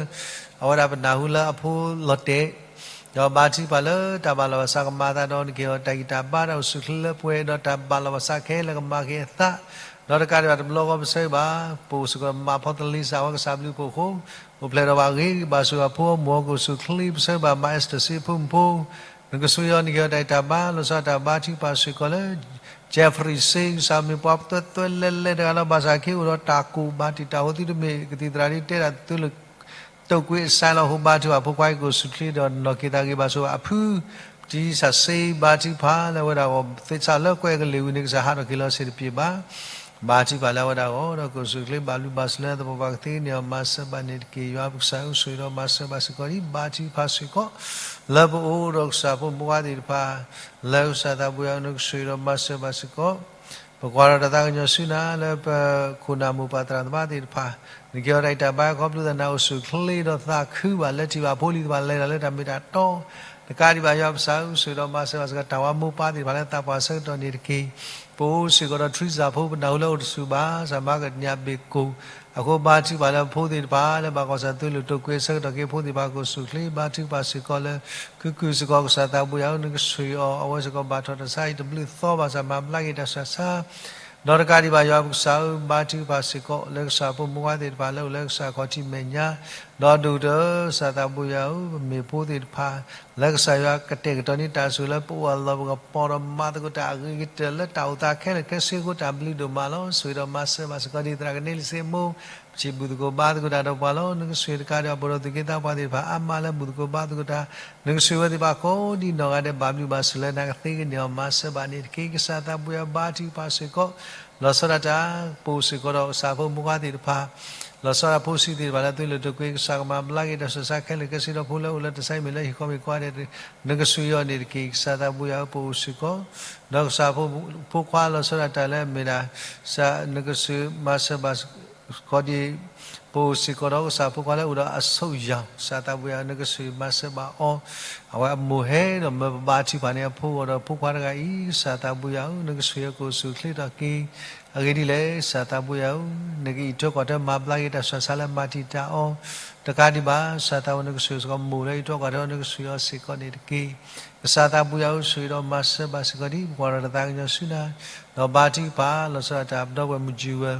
အဝဲဒၣ်ပနၢ်ဟူလၢအဖိလီၤတဲာ် ဒီးဘါထုကဖၣ်လၢတၢ်ဘၣ်လီၤဘၣ်စးကမၤအသးဒီး နကဟ့ၣ်အီၤတၢ်ဂံၢ်တၢ်ဘါတၢ်အိၣ်ဆူၣ်အိၣ်ချ့လၢပှဲၤ ဒီးတၢ်ဘၣ်လီၤဘၣ်စးခဲလၢာ်ကမၤက့ၤအသး ဒီးတကးဒံးဘၣ်တဘျီဃီပဆၢဂ့ၤဘၣ် ပအိၣ်စ့ၢ်ကီးမၤဖီတလ့စၢ်ဝဲကစၢ်ဘျုးဖှိၣ်အဃိ အိၣ်ဖျဲၣ်ဒီးဘၣ်ဂ့ၤဂ့ၤဘၣ်ဆိၣ်ဂ့ၤအဖိအမိၢ် ကအိၣ်ဆူၣ်အိၣ်ချ့ ပဆၢဂ့ၤဘၣ်မၤ Esther စ့ဖိမုၣ်ဖိ နကဆိၣ်ဂ့ၤအီၤ နကဟ့ၣ်အီၤတၢ်ဂံၢ်တၢ်ဘါ လီၤဆီဒၣ်တၢ်ဘါထုကဖၣ်စ့ၢ်ကီးလၢ Jeffrey စ့ ကစၢ်မ့ၢ်ပှၤပသွဲသွဲလဲၤလဲၤတဂၤလီၤ ဘၣ်ဆၣ်ခဲအိၣ်ဒီးတၢ်ကိၢ်ဘၣ်တံာ်တာ် ဟိသံတမ့ၢ် ကသံၣ်သရၣ်ဒ်တဲဒၣ်သုလၢ တိာ်ကွံာ်အစဲလီၤ အဃိဘါထုကဖၣ်ဖိခွါအံၤ ကအိၣ်ဆူၣ်အိၣ်ချ့ဒီးနီၢ်က့ၤသးဂ့ၤဘၣ်ဆိၣ်ဂ့ၤအဖု တံၤစၢ်စ့ ဘါထုကဖၣ်လၢအဝဲဒၣ်အဂီၢ် သ့ၣ်စးလၢကွဲးအကလုၢ်ဝံၤန့ၣ် ကစၢ်ဟးထီၣ်က့ၤလီၤစ့ၢ်တပျ့ၤဘၣ် ဘါထုကဖၣ်လၢအဝဲဒၣ်အဂီၢ် ဒီးကအိၣ်ဆူၣ်အိၣ်ချ့ဘၣ်ဘျုးဘၣ်ဆိၣ်လၢသပှၢ်ပှၢ်ကသ့န့ၢ်အီၤ မၤစၢၤဘၣ်န့ၣ်တက့ၢ်. ယွၤပကစၢ်ဧၢ ဆိၣ်ဂ့ၤဒီးမၤစၢၤဘၣ်စ့ၢ်ကီးဒံး ဘါထုကဖၣ်စ့ၢ်ကီး လၢပအိၣ်ဒီးကစၢ်ဖိမုၣ်ဖိခွါသ့ၣ်တဖၣ် လၢကစၢ်သးဘိယွၤ နကဆိၣ်ဂ့ၤဒီးမၤစၢၤဘၣ်စ့ၢ်ကီး ပကွၢ်ဒီးတၢ်သးကညီၤဆူနၤလၢပခိၣ်နၢ်မိၢ်ပၢ်သရၣ်သမါသ့ၣ်တဖၣ် နကဟ့ၣ်အီၤတၢ်ဂံၢ်တၢ်ဘါခီဖျိသးနၤ အိၣ်ဆူၣ်အိၣ်ချ့ဒီးသးခုဘၣ် လၢထံၣ်ဘၣ်ဖိလံၤသ့ၣ်တဖၣ် လဲၤတၢ်လၢတၢ်မ့ၢ်တၢ်တီ တကးဒံးဘၣ်ယွၤပကစၢ်ဧၢ ဆိၣ်ဂ့ၤဒီးမၤစၢၤဘၣ်စ့ၢ်ကီး တၢ်ဝၤမိၢ်ပၢ်သ့ၣ်တဖၣ်လၢသးပှၢ်ဆၢကတီၢ်န့ၣ်တက့ၢ်. ပအိၣ်စ့ၢ်ကီးဒီးထရံစၢ်ဖိ ပနၢ်ဟူလၢအိၣ်တဆူၣ်ဘၣ် စၢ်မၤကတၢၢ်ညၣ်ဘ့ၣ်ကိၣ် အဃိဘါထုကဖၣ်လၢဖိသ့ၣ်တဖၣ် လၢဘၣ်ကွၢ်ဆၢၣ်သ့လိာ်တိာ်ကွံာ်အဆၢကတီၢ်က့ၤ ဖိသ့ၣ်တဖၣ်ကအိၣ်ဆူၣ်အိၣ်ချ့ ဘါထုကဖၣ်စ့ၢ်ကီးလၢ ကုၢ်ကုၢ်စ့ၢ်ကီးကစၢ်သးဘိယွၤဧၢ နကဆိၣ်ဂ့ၤအီၤ အဝဲစ့ၢ်ကီးဘၣ်ထီၣ်တၢ်ဆါအံၤတဘျုးသီဘၣ်ဆၣ်မၤဘျါက့ၤတၢ်ဆူးတၢ်ဆါ ဒီးတကးဒံးဘၣ်ယွၤပကစၢ်ဧၢ ဘါထုကဖၣ်စ့ၢ်ကီး လၢကစၢ်ဖိမုၣ်ဖိခွါသ့ၣ်တဖၣ်လၢအိၣ်လၢကစၢ်ခီၣ်ထံးမဲာ်ညါ ဒီးဒိၣ်ကတၢၢ် ကစၢ်သးဘိယွၤဧၢ ပမ့ၢ်ဖိသ့ၣ်တဖၣ် လၢကစၢ်ယွၤကတဲာ်ကတီၤန့ၢ်တၢ်ဆိၣ်လၢပအိၣ်အလီၢ်ပကပီၤဒီးမၤသကိးတၢ်အဂ့ၤကတၢၢ် လၢတၢ်အိၣ်သးခဲလၢာ်ခဲဆ့အဃိ တၢ်ဘျုးဒိၣ်မးလီၤ. ဆိၣ်ဂ့ၤဒီးမၤစၢၤဘၣ်စ့ၢ်ကီးဒံးသရၣ်ကန့လံစ့မိၢ် ပထံၣ်ဘူၣ်သကိးဘါသကိးတၢ်ဒီးပှၤလီၤ. နကဆိၣ်ဂ့ၤတကးဒံးဘၣ် ပအိၣ်ဒီးသူၣ်က့သးပှၢ်သ့ၣ်တဖၣ်အါမးလၢဘူၣ်သကိးဘါသကိးတၢ် နကဆိၣ်ဂ့ၤဝဲသ့ၣ်တဖၣ်ကိးဒံးနီၢ်ဂၤဒဲး ဘၣ်ဘျုးဘၣ်ဆိၣ်လၢနၤကသ့ကန့ၢ်အီၤ မၤစၢၤဘၣ်န့ၣ်တက့ၢ်. ကစၢ်သးဘိယွၤ ဘါထုကဖၣ်စ့ၢ်ကီး လီၤဆီဒၣ်တၢ် ပအိၣ်စ့ၢ်ကီးဒီးကစၢ်ဖိမုၣ်ဖိခွါသ့ၣ်တဖၣ် လီၤဆီဒၣ်တၢ်ဖိဆံးသ့ၣ်တဖၣ်လၢအသွံၣ်လၢတကွ့ ကစၢ်ကမၤဘျါက့ၤတၢ်ဆူးတၢ်ဆါခဲလၢာ်ခဲဆ့ဒီးဖိလၢအိၣ်လၢတၢ်ဆါအံၤမ့ၢ်လၢဟံၣ်ဃီမ့ၢ်ကွၢ်ဒဲး နကဆှၢအီၤန့ၣ်တက့ၢ်. ကစၢ်သးဘိယွၤဧၢ ပအိၣ်စ့ၢ်ကီး ဒီးကစၢ်ဖိခွါလီၤဆီဒၣ်တၢ်လၢအမ့ၢ်ဒၣ် နကဆှၢမၤစၢၤဘၣ်စ့ၢ်ကီးဒံး ပအိၣ်စ့ၢ်ကီးဒီးကစၢ်ဖိခွါလၢအိၣ်ဒီးအဆိယၤ ကစၢ်သးဘိယွၤဧၢ နကဆှၢမၤစၢၤဘၣ်အီၤ အဝဲအမိၢ်ဟဲဒီးမၢပဘါထုကဖၣ်န့ၢ်အဖိအဂီၢ်ဒီးဖိခွါတဂၤအံၤ ကစၢ်သးဘိယွၤဧၢ နကဆှၢအီၤကအိၣ်ဆူၣ်အိၣ်ချ့ထီၣ်က့ၤ အဂ့ၢ်ဒ်လဲၣ် ကစၢ်သးဘိယွၤဧၢ, နကအံးထွဲကွၢ်ထွဲမၤဘျါက့ၤတၢ်ဆူးတၢ်ဆါလၢမၤတံာ်တာ်အီၤ တကးဒံးဘၣ် ကစၢ်သးဘိယွၤဧၢ နကဆှၢစ့ၢ်ကီးမိၢ်လၢအံးထွဲကွၢ်ထွဲအီၤ နကဆှၢအီၤစ့ၢ်ကီးန့ၣ်တက့ၢ်. ကစၢ်သးဘိယွၤဧၢ ဆှၢဒီးမၤစၢၤဘၣ်စ့ၢ်ကီးဒံး ပကွၢ်ထီၣ်တၢ်သးကညီၤဆူနၤ ဒီးဘါထုကဖၣ် လီၤဆီဒၣ်တၢ်ပဒီပုၢ်ဝဲၢ်မုၢ်ကၠံဝဲ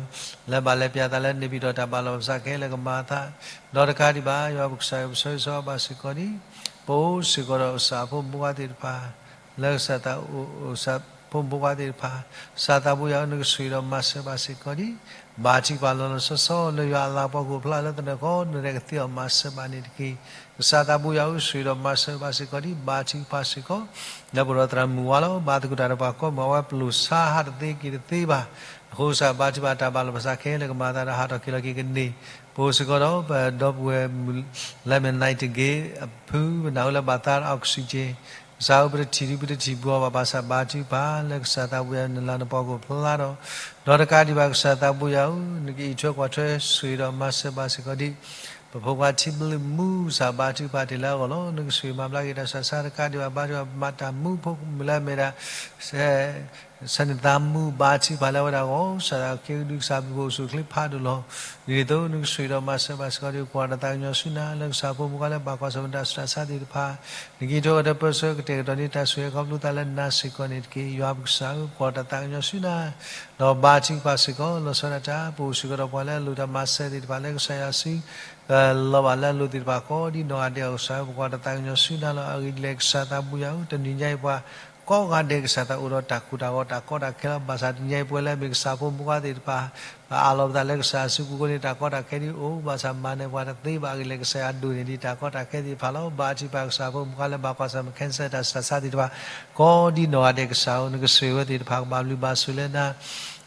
လၢဘၣ်လဲၤပၠးသးလၢန့ၣ်ပၠံၣ်တီၣ်တၢ်ဘၣ်လီၢ်ပစးခဲလၢာ်ကမၤအသး ဒီးတကးဒံးဘၣ် ယွၤပကစၢ်ဧၢ ပဆၢဂ့ၤဆၢဝါဘၣ်စ့ၢ်ကီးဒံး ပအိၣ်စ့ၢ်ကီးဒီးကစၢ်ဖိမုၣ်ဖိခွါသ့ၣ်တဖၣ် လၢကစၢ်သးအိၣ် ကစၢ်ဖိမုၣ်ဖိခွါသ့ၣ်တဖၣ် ကစၢ်သးဘိယွၤဧၢ နကဆှၢဒီးမၤစၢၤဘၣ်စ့ၢ်ကီးဒံး ဘါထုကဖၣ်လီၤလီၤဆီဆီ လၢယွၤအလၤကပီၤကအိၣ်ဖျါလၢသနၢၣ်ဃီ နရဲၣ်ကသ့အီၤမၤစၢၤဘၣ်န့ၣ်တက့ၢ်. ကစၢ်သးဘိယွၤဧၢ ဆှၢဒီးမၤစၢၤဘၣ်စ့ၢ်ကီးဒံး ဘါထုကဖၣ်စ့ၢ်ကီး လၢပဒီးသရၣ်မုၣ်ဝါလီၤ ဘါသကိးတၢ်ဒီးပှၤကိးမုၢ် အဝဲပလိၣ်ဆါဟးတသ့က့ၤတသ့ဘၣ်. အဃိကစၢ်ဘါထုကဖၣ်တၢ်ဘၣ်လီၢ်ပစးခဲလၢာ်ကမၤအသးဒီးဟးထီၣ်က့ၤလီၤက့ၤကန့ၢ် ပအိၣ်စ့ၢ်ကီးဒီးပဒီပုၢ်ဝဲၢ်မုၣ် လၢမ့ၢ် Nightingale အဖု ပနၢ်ဟူလၢဘၣ်သါဒီး oxygen ကစၢ်ဧၢ ပတထံၣ်ဒု ပတထံၣ်ဘှီဘၣ် ဘၣ်ဆၣ်ဘါထုကဖၣ် လၢကစၢ်သးဘိယွၤနလၤနပီကအိၣ်ဖျါဒီး ဒီးတကးဒံးဘၣ် ကစၢ်သးဘိယွၤဧၢ နကအံးထွဲကွၢ်ထွဲဆှၢဒီးမၤစၢၤဘၣ်စ့ၢ်ကီးဒံး ပဖိခွါထံဘျုးမူ ကစၢ်ဘါထုကဖၣ်တ့ၢ်လၢအဂီၢ်လီၤ. နကဆှၢမၤဘျါက့ၤတၢ်ဆူးတၢ်ဆါတကးဒံးဘၣ် ဘါထုကဖၣ်မၤတၢ်မူဖိမုၣ်လၢအမ့ၢ်ဒၣ် ဆၢန့ၢ်သးမူ ဘါထုကဖၣ်လၢအဝဲဒၣ်အဂီၢ် ကစၢ်သးက့ဒု ကစၢ်ဘျုးကအိၣ်ဆူၣ်အိၣ်ချ့ဖးဒိၣ်လီၤ. ဒ်န့ၣ်အသိး နကဆှၢဒီးမၤစၢၤဘၣ်စ့ၢ်ကီးဒံး ပကွၢ်ထီၣ်တၢ်သးကညီၤဆူနၤ လၢကစၢ်ဖိမုၣ်ဖိခွါလၢဘၣ်ကွၢ်ဆၢၣ်မဲာ်တၢ်ဆူးတၢ်ဆါသ့ၣ်တဖၣ် နကအံးထွဲကွၢ်ထွဲပၢဆှၢကတဲာ်ကတီၤန့ၢ်တၢ်ဆိၣ်ဂ့ၤခီဖျိသးလၢနၤစ့ၢ်ကီးန့ၣ်တက့ၢ်. ယွၤပကစၢ်ဧၢ ပကွၢ်ထီၣ်တၢ်သးကညီၤဆူနၤ ဒီးဘါထုကဖၣ်စ့ၢ်ကီး လီၤဆီဒၣ်တၢ် ပအိၣ်စ့ၢ်ကီးဒီးပှၤလၢအလိၣ်တၢ်မၤစၢၤသ့ၣ်တဖၣ်လၢကစၢ်ယွၤစု လီၤဘၣ်လၢအလိၤသ့ၣ်တဖၣ်ကိးဒ်နီၢ်ဂၤဒဲးအဂီၢ် ကစၢ်ဧၢ ပကွၢ်ထီၣ်တၢ်သးကညီၤဆူနၤလီၤ. အဂ့ၢ်ဒ်လဲၣ် ကစၢ်သးဘိယွၤဧၢ တနံၤညါအံၤပှၤကိးဂၤဒဲး ကစၢ်သးအိၣ်ဒီးတၢ်ကိၢ်တၢ်ဂီၤ တၢ်ကီတၢ်ခဲလီၤ. ဘၣ်ဆၣ်တနံၤညါအံၤပဝဲလၢအမ့ၢ်ကစၢ်ဖိမုၣ်ဖိခွါသ့ၣ်တဖၣ် ပအးလီၤပသးလၢကစၢ်အစုပူၤအဃိန့ၣ် တၢ်ကီတၢ်ခဲဒ်အိၣ် ဘၣ်ဆၣ်မၤနၢၤပှၤတသ့ဘၣ်. အဂ့ၢ်ဒ်လဲၣ် ကစၢ်ယွၤဒိၣ်န့ၢ်ဒံးတၢ်ကီတၢ်ခဲသ့ၣ်တဖၣ်လီၤ. ဘါထုကဖၣ်ကစၢ်ဖိမုၣ်ဖိခွါလၢဘၣ်ကွၢ်ဆၢၣ်မဲာ် cancer တၢ်ဆူးတၢ်ဆါသ့ၣ်တဖၣ် ကိးဒ်နီၢ်ဂၤဒဲး ကစၢ်ဧၢ နကဆိၣ်ဂ့ၤဝဲသ့ၣ်တဖၣ် ကဘၣ်ဘျုးဘၣ်ဆိၣ်လၢနၤ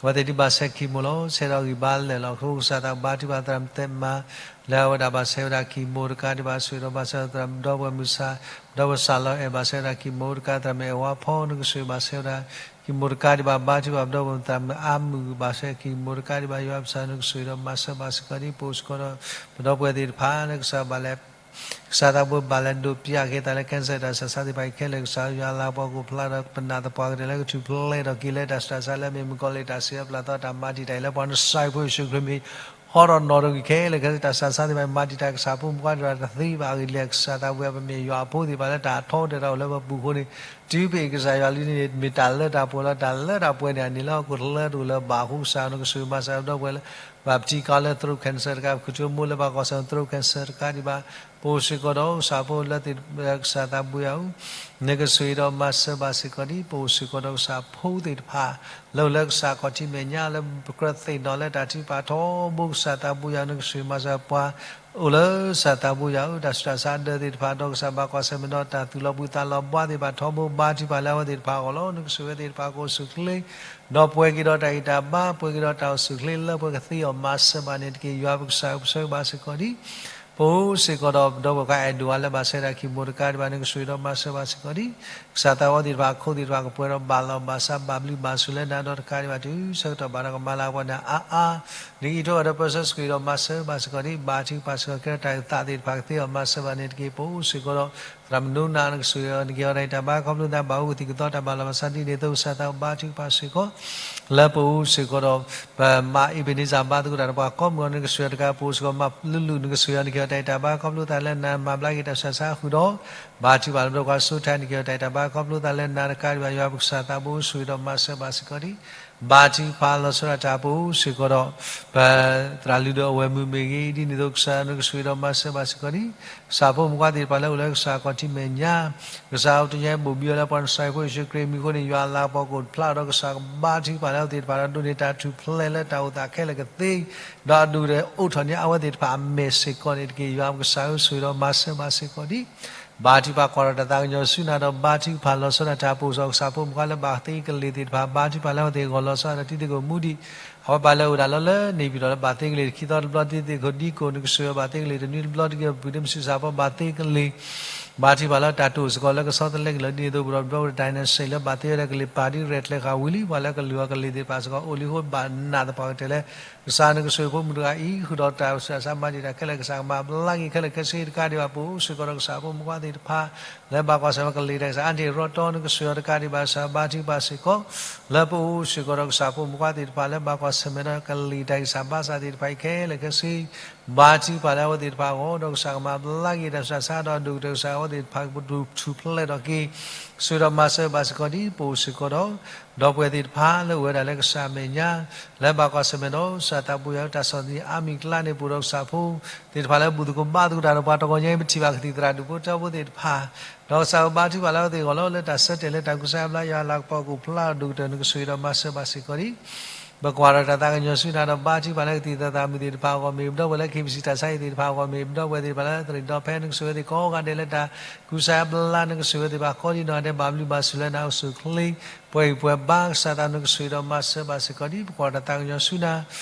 အဝဲသ့ၣ်ဒ်ဘၣ်ဆဲး chemo လီၤ ဆဲးဒီးဂံၢ်ဘါလဲၢ်လီၤ. အဃိကစၢ်သးဘါထုကဖၣ်သရၣ်မုၣ်သဲးမၤ လၢအဝဲဒၣ်ဘၣ်ဆဲးဝဲဒၣ် chemo တကးဒံးဘၣ် ဆိၣ်ဂ့ၤဒီးမၤစၢၤသရၣ်မုၣ်ဒီပုၢ်ဝဲၢ်မုၣ်ဆၣ် ဒီပုၢ်ဝဲၢ်ဆၣ်လီၤအဲၣ် ဘၣ်ဆဲးဝဲဒၣ် chemo တကး သရၣ်မုၣ်အဲၣ်ဝါဖီ နကဆိၣ်ဂ့ၤဘၣ်ဆဲးဝဲဒၣ် chemo တကးဒံးဘၣ် ဘါထုကဖၣ်ပဒီပုၢ်ဝဲၢ်မုၣ်သရၣ်မုၣ်အါမုၢ် ဘၣ်ဆဲး chemo တကးဒံးဘၣ် ယွၤပကစၢ် နကဆိၣ်ဂ့ၤဒီးမၤစၢၤဘၣ်စ့ၢ်ကီးဒ် ပအိၣ်စ့ၢ်ကီးဒီး ပဒီပုၢ်ဝဲၢ်သ့ၣ်တဖၣ် လၢကစၢ်ဘၣ်လဲၤ ကစၢ်သးဘိဘၣ်လဲၤဒိးပျၢ်က့ၤသးလၢ cancer တၢ်ဆူးတၢ်ဆါသ့ၣ်တဖၣ်အံၤခဲလၢာ် ကစၢ်ယွၤလၤကပီၤကအိၣ်ဖျါဒီး ပနာ်သပှၢ်ကတၢၢ်လၢကထူၣ်ဖျဲးထီၣ်က့ၤလၢတၢ်ဆူးတၢ်ဆါလၢအမ့ၢ်မုၣ်ကီၤလံၢ်တၢ်စံးအပျၢ်သီတၢ်မၤတံာ်တာ်အံၤလၢပှၤနစၢ်ဖိယ့ၣ်ၡူးခရံာ်မံၤ ဟီထီၣ်နီၣ်ထီၣ်က့ၤခဲလၢာ်ခဲဆ့ တၢ်ဆူးတၢ်ဆါသ့ၣ်တဖၣ်အံၤ မၤတံာ်တာ်ကစၢ်ဖိမုၣ်ဖိခွါသ့ၣ်တဖၣ်တသ့ဘၣ်. အဂ့ၢ်ဒ်လဲၣ် ကစၢ်သးဘိယွၤ ပမ့ၢ်ယွၤအဖိသ့ၣ်တဖၣ်လၢတၢ်ထီကတၢၢ်တၢ်အိၣ်လၢပပူၤအဃိန့ၣ် တုၤပအ့ၣ်ကစၢ်ယွၤလံန့ၣ် မ့ၢ်တၢ်လၢတၢ်ပှဲၤလီၤ. တၢ်လၢတၢ်ပှဲၤန့ၣ် အန့ၣ်လၢဟီၣ်ခိၣ်ချၢတအိၣ်လၢၤဘၣ်အဃိ ကစၢ်နကဆိၣ်ဂ့ၤမၤစၢၤပဒီပုၢ်ဝဲၢ်လၢ ဘၣ်ပထံကီလၢ throat cancer တကး ပကထံၣ်မိၢ်လၢပှၤကွၢ်ဆၢၣ်မဲာ် throat cancer တကးဒံးဘၣ် ပအိၣ်စ့ၢ်ကီးဒီးကစၢ်ဖိလၢသ့ၣ် ကစၢ်သးဘိယွၤဧၢ နကဆိၣ်ဂ့ၤဒီးမၤစၢၤဘၣ်စ့ၢ်ကီးဒ် ပအိၣ်စ့ၢ်ကီးဒီးကစၢ်ဖိသ့ၣ်တဖၣ် လၢအိၣ်လၢကစၢ်ခီၣ်ထံးမဲာ်ညါ လၢပကြၢးသ့ၣ်နီၣ်လၢတၢ်ထုကဖၣ်ထီဘိ ကစၢ်သးဘိယွၤ နကဆိၣ်ဂ့ၤမၤစၢၤပှၤ အိၣ်လၢကစၢ်သးဘိယွၤဧၢ တၢ်ဆူးတၢ်ဆါဒၢသ့ၣ်တဖၣ် ဒီးကစၢ်ဘၣ်ကွၢ်ဆၢၣ်မဲာ်ဒီးတၢ်သူၣ်လီၤဘှံးသးလီၤဘှါသ့ၣ်တဖၣ်ထီဘိ ဘါထုကဖၣ်လၢအဝဲသ့ၣ်တဖၣ်အဂီၢ်လီၤ. နကဆိၣ်ဂ့ၤဝဲသ့ၣ်တဖၣ်ကအိၣ်ဆူၣ်ချ့ ဒီးပှဲၤက့ၤဒီးတၢ်ဂံၢ်တၢ်ဘါ ပှဲၤက့ၤဒီးတၢ်အိၣ်ဆူၣ်ချ့လၢပှဲၤကသ့အီၤမၤစၢၤဘၣ်န့ၣ်တက့ၢ်. ယွၤပကစၢ်ဧၢ ပဆၢဂ့ၤဘၣ်စ့ၢ်ကီးဒ် ပအိၣ်စ့ၢ်ကီးဒီးပဒီပုၢ်ဝဲၢ်ခွါအဲၣ်ဒိးအါလၢဘၣ်ဆဲးဒၣ် chemo တကးဒံးဘၣ် နကဆိၣ်ဂ့ၤဒီးမၤစၢၤဘၣ်စ့ၢ်ကီးဒ် ကစၢ်သးဝဲသ့ၣ်တဖၣ်အခိၣ်သ့ၣ်တဖၣ်ကပှဲၤဒီးဘၣ်လီၤဘၣ်စးဘၣ်ဘျုးဘၣ်ဆိၣ်လၢနၤဒီးတကးဒံးဘၣ်တုၤဆၢကတီၢ်ဘၣ်ဒီးကမၤလၤကပီၤနၤအါအါ နကအံးထွဲဒီးပၢဆှၢ ဆိၣ်ဂ့ၤဒီးမၤစၢၤဘၣ်စ့ၢ်ကီးဒ် ဘါထုကဖၣ်စ့ၢ်ကီး ကဲထီၣ်တၢ်အုၣ်သးသ့ၣ်တဖၣ်ကသ့အီၤမၤစၢၤဘၣ်န့ၣ်တက့ၢ်. ပအိၣ်စ့ၢ်ကီးဒီး သရၣ်မုၣ်နိနၤ နကဆိၣ်ဂ့ၤအီၤ နကဟ့ၣ်အီၤတၢ်ဂံၢ်တၢ်ဘါခီဖျိသးဘၣ်အူကသံၣ်ကသီတၢ်ဘၣ်လီၤဘၣ်စးဒ်န့ၣ်အသိး ကစၢ်သးဘါထုကဖၣ်စ့ၢ်ကီး လၢပအိၣ်စ့ၢ်ကီးဒီး ပမၤအ့ဘ့န့စၢ်ဘါသကိးတၢ်ဒီးပှၤကိးမုၢ်အီၤ နကဆိၣ်ဂ့ၤတကး ပအိၣ်စ့ၢ်ကီးမၤလူၤလူၤ နကဆိၣ်ဂ့ၤအီၤ နကဟ့ၣ်အီၤတၢ်ဂံၢ်တၢ်ဘါခီဖျိသးလၢနၤမၤဘျါက့ၤတၢ်ဆူးတၢ်ဆါဃုာ်ဒီး ဘါထုကဖၣ်လၢပဒီပုၢ်ဝဲၢ်ခွါစိထါ နကဟ့ၣ်အီၤတၢ်ဂံၢ်တၢ်ဘါခီဖျိသးလၢနၤတကးဒံးဘၣ် ယွၤပကစၢ်သးဘိအိၣ်ဆိၣ်ဂ့ၤဒီးမၤစၢၤဘၣ်စ့ၢ်ကီးဒ် ဘါထုကဖၣ်လီၤဆီဒၣ်တၢ်ပအိၣ်စ့ၢ်ကီးဒီး ပသရၣ်လုၢ်ဒိၣ်အဝဲၢ်မုၣ်မ့ၢ်ဂ့ၤ ဒ်န့ၣ်အသိးကစၢ်နကဆိၣ်ဂ့ၤဒီးမၤစၢၤဘၣ်စ့ၢ်ကီးဒ် ကစၢ်ဖိမုၣ်ဖိခွါသ့ၣ်တဖၣ်လၢအိၣ်လၢကစၢ်ခီၣ်ထံးမဲာ်ညါ ကစၢ်အိၣ်တညါဘိၣ်ဘံအီၤလၢပှၤနစၢ်ဖိယ့ၣ်ၡူးခရံာ်အမံၤအဃိန့ၣ် ယွၤအလၤကပီၤကအိၣ်ဖျါဒီးကစၢ်ကဘါထုကဖၣ်လၢအဝဲသ့ၣ်တဖၣ်ဒီးဒိးန့ၢ်တၢ်ထူၣ်ဖျဲးလၢတၢ်အိၣ်သးခဲလၢာ်ကသ့ ဒီးအဒိၣ်ကအိၣ်ထီၣ်န့ၢ်အဝဲသ့ၣ်တဖၣ်အမဲာ်စ့ၢ်ကီးန့ၣ်တက့ၢ်. ယွၤပကစၢ်ဧၢ ဆိၣ်ဂ့ၤဒီးမၤစၢၤဘၣ်စ့ၢ်ကီးဒ် ဘါထုကဖၣ်ကွၢ်ထီၣ်တၢ်သးကညီၤဆူနၤဒီးဘါထုကဖၣ်လီၤဆီဒၣ်တၢ်ပအိၣ်စ့ၢ်ကီးကစၢ်ဖိမုၣ်ဖိခွါလၢဘၣ်သ့ကလ့ၢ်သ့ၣ်တဖၣ် ဘါထုကဖၣ်လၢအဝဲသ့ၣ်အဂီၢ်လီၤဆီဒၣ်တၢ်တံၤသကိးမူဒံး အဝဲဘၣ်လၢအိၣ်ဒၣ်လီၤလၢန့ၣ်ပၠံၣ်တီၣ်လၢဘၣ်သ့ကလံၤတခံသီတဘျီ ဒ်သိးခိၣ်ဒံကိၣ် နကစၢၢ်ဝဲဘၣ်သ့ကလံၤတနွံတဘျီ ဒ်က့ၤပှၤဒ်မစုစၢ်ဖိဘၣ်သ့ကလံၤ ဘါထုကဖၣ်လၢတၢ်တိာ်စ့ၢ်ကီးလၢကဆီတလဲကလၢာ် ဒ်န့ၣ်အသိး ပဒီပုၢ်ဒီဝဲၢ်တၢ်နါစံးလၢဘၣ်သ့ဝဲဒၣ်ကလံၤပာ်ဒ်ရဲၣ်ကျဲၤဃာ်ဝံၤလံ ပှၤလၢကလုၢ်အီၤကလံၤသ့ၣ်တဖၣ်စ့ၢ်ကီး အိၣ်လံအဃိဘၣ်နးသပှၢ်ကတၢၢ်လၢ ကစၢ်နကစၢၢ်ဖိမုၢ်တဂၤအံၤ ဃုာ်ဒီးတၢ်ဆူးတၢ်ဆါမၤတံာ်တာ်ခဲလၢာ် ကစၢ်ကမၤဘျါက့ၤခဲလၢာ်ခဲဆ့တကးဒံးဘၣ် ပအိၣ်စ့ၢ်ကီးဒီးကစၢ်ဖိမုၢ်ခွါသ့ၣ်တဖၣ် လၢဘၣ်ကွၢ်ဆၢၣ်မဲာ်ကလံၤတၢ်ကစၢ် အါတ့ၢ်ရီတီနကစၢၢ်အီၤတကးဒံးဘၣ် ကစၢ်ဘါထုကဖၣ်စ့ၢ်ကီး လၢပအိၣ်စ့ၢ်ကီးဒီးကစၢ်ဖိမုၢ်ခွါသ့ၣ်တဖၣ် လၢဘၣ်ကွၢ်ဆၢၣ်မဲာ်ဒီးကလံၤတၢ်ကစၢ်ဘါစၢ်သ့ၣ်တဖၣ်အံၤခဲလၢာ်ခဲဆ့ ဘါထုကဖၣ်လၢအဝဲသ့ၣ်တဖၣ်အဂီၢ် ဒီးကစၢ်ကမၤဘျါက့ၤတၢ်ဆူးတၢ်ဆါဒီးအဒိၣ်ကတၢၢ်ကစၢ်အဝဲသ့ၣ်တဖၣ်ကထူၣ်ဖျဲးထီၣ်က့ၤ ဆိၣ်ဂ့ၤဒီးမၤစၢၤဘၣ်စ့ၢ်ကီးဒ်ပအိၣ်စ့ၢ်ကီးဒီး ဒီပုၢ်ဝဲၢ်သ့ၣ်တဖၣ်လၢအိၣ်ဝဲဒၣ်လၢကစၢ်မဲာ်ညါ လၢဘၣ်ကွၢ်ဆၢၣ်မဲာ်ဒီး ကစၢ်သးဘိယွၤ တၢ်ဆီၣ်သနံးအါမံၤအကျါန့ၣ် ပအိၣ်ဒီးကစၢ်ဖိသ့ၣ်တဖၣ်လၢဘူၣ်သကိးဘါသကိးတၢ်ဒီးပှၤတဂီၤညါအံၤ ပထံၣ်ဘၣ်ကသံၣ်သရၣ်ဒူၣ်ဖိထၢဖိသ့ၣ်တဖၣ် ဒီးကစၢ်ဘါထုကဖၣ်လၢအဝဲသ့ၣ်အဂီၢ်လီၤ လၢတၢ်ဆၢတဲာ်လၢတၢ်ကူစါအါဘျါယွၤအလၤကပီၤကအိၣ်ဖျါဒီးဒိၣ်ကတၢၢ် နကဆိၣ်ဂ့ၤဒီးမၤစၢၤဘၣ်စ့ၢ်ကီးဒ် ပကွၢ်ဒီးတၢ်သးကညီၤဆူနၤဒီးဘါထုကဖၣ်လၢကသံၣ်သရၣ်မုၣ်သ့ၣ်တဖၣ်အဂီၢ်မ့ၢ် ပဒီပုၢ်ဝဲၢ်လၢ ခ့ပစံၣ် တၢ်ဆါဟံၣ်သ့ၣ်တဖၣ်အဂီၢ်မ့ၢ် ပဒီပုၢ်ဝဲၢ်သ့ၣ်တဖၣ်လၢသရံၣ်ဒီဖဲ နကဆိၣ်ဂ့ၤသ့ၣ်ကိးဂၤဒဲးလၢတၢ်ကူစါအါဘျါ နကဆိၣ်ဂ့ၤသ့ၣ်ကိးဂၤဒဲးဘၣ်ဘျုးဘၣ်ဆိၣ်လၢနအိၣ်ဆူၣ်အိၣ်ချ့ ပှဲၤဂံၢ်ပှဲၤဘါ ကစၢ်သးနကဆိၣ်ဂ့ၤဒီးမၤစၢၤဘၣ်စ့ၢ်ကီးဒ် ပကွၢ်ဒီးတၢ်သးကညီၤဆူနၤ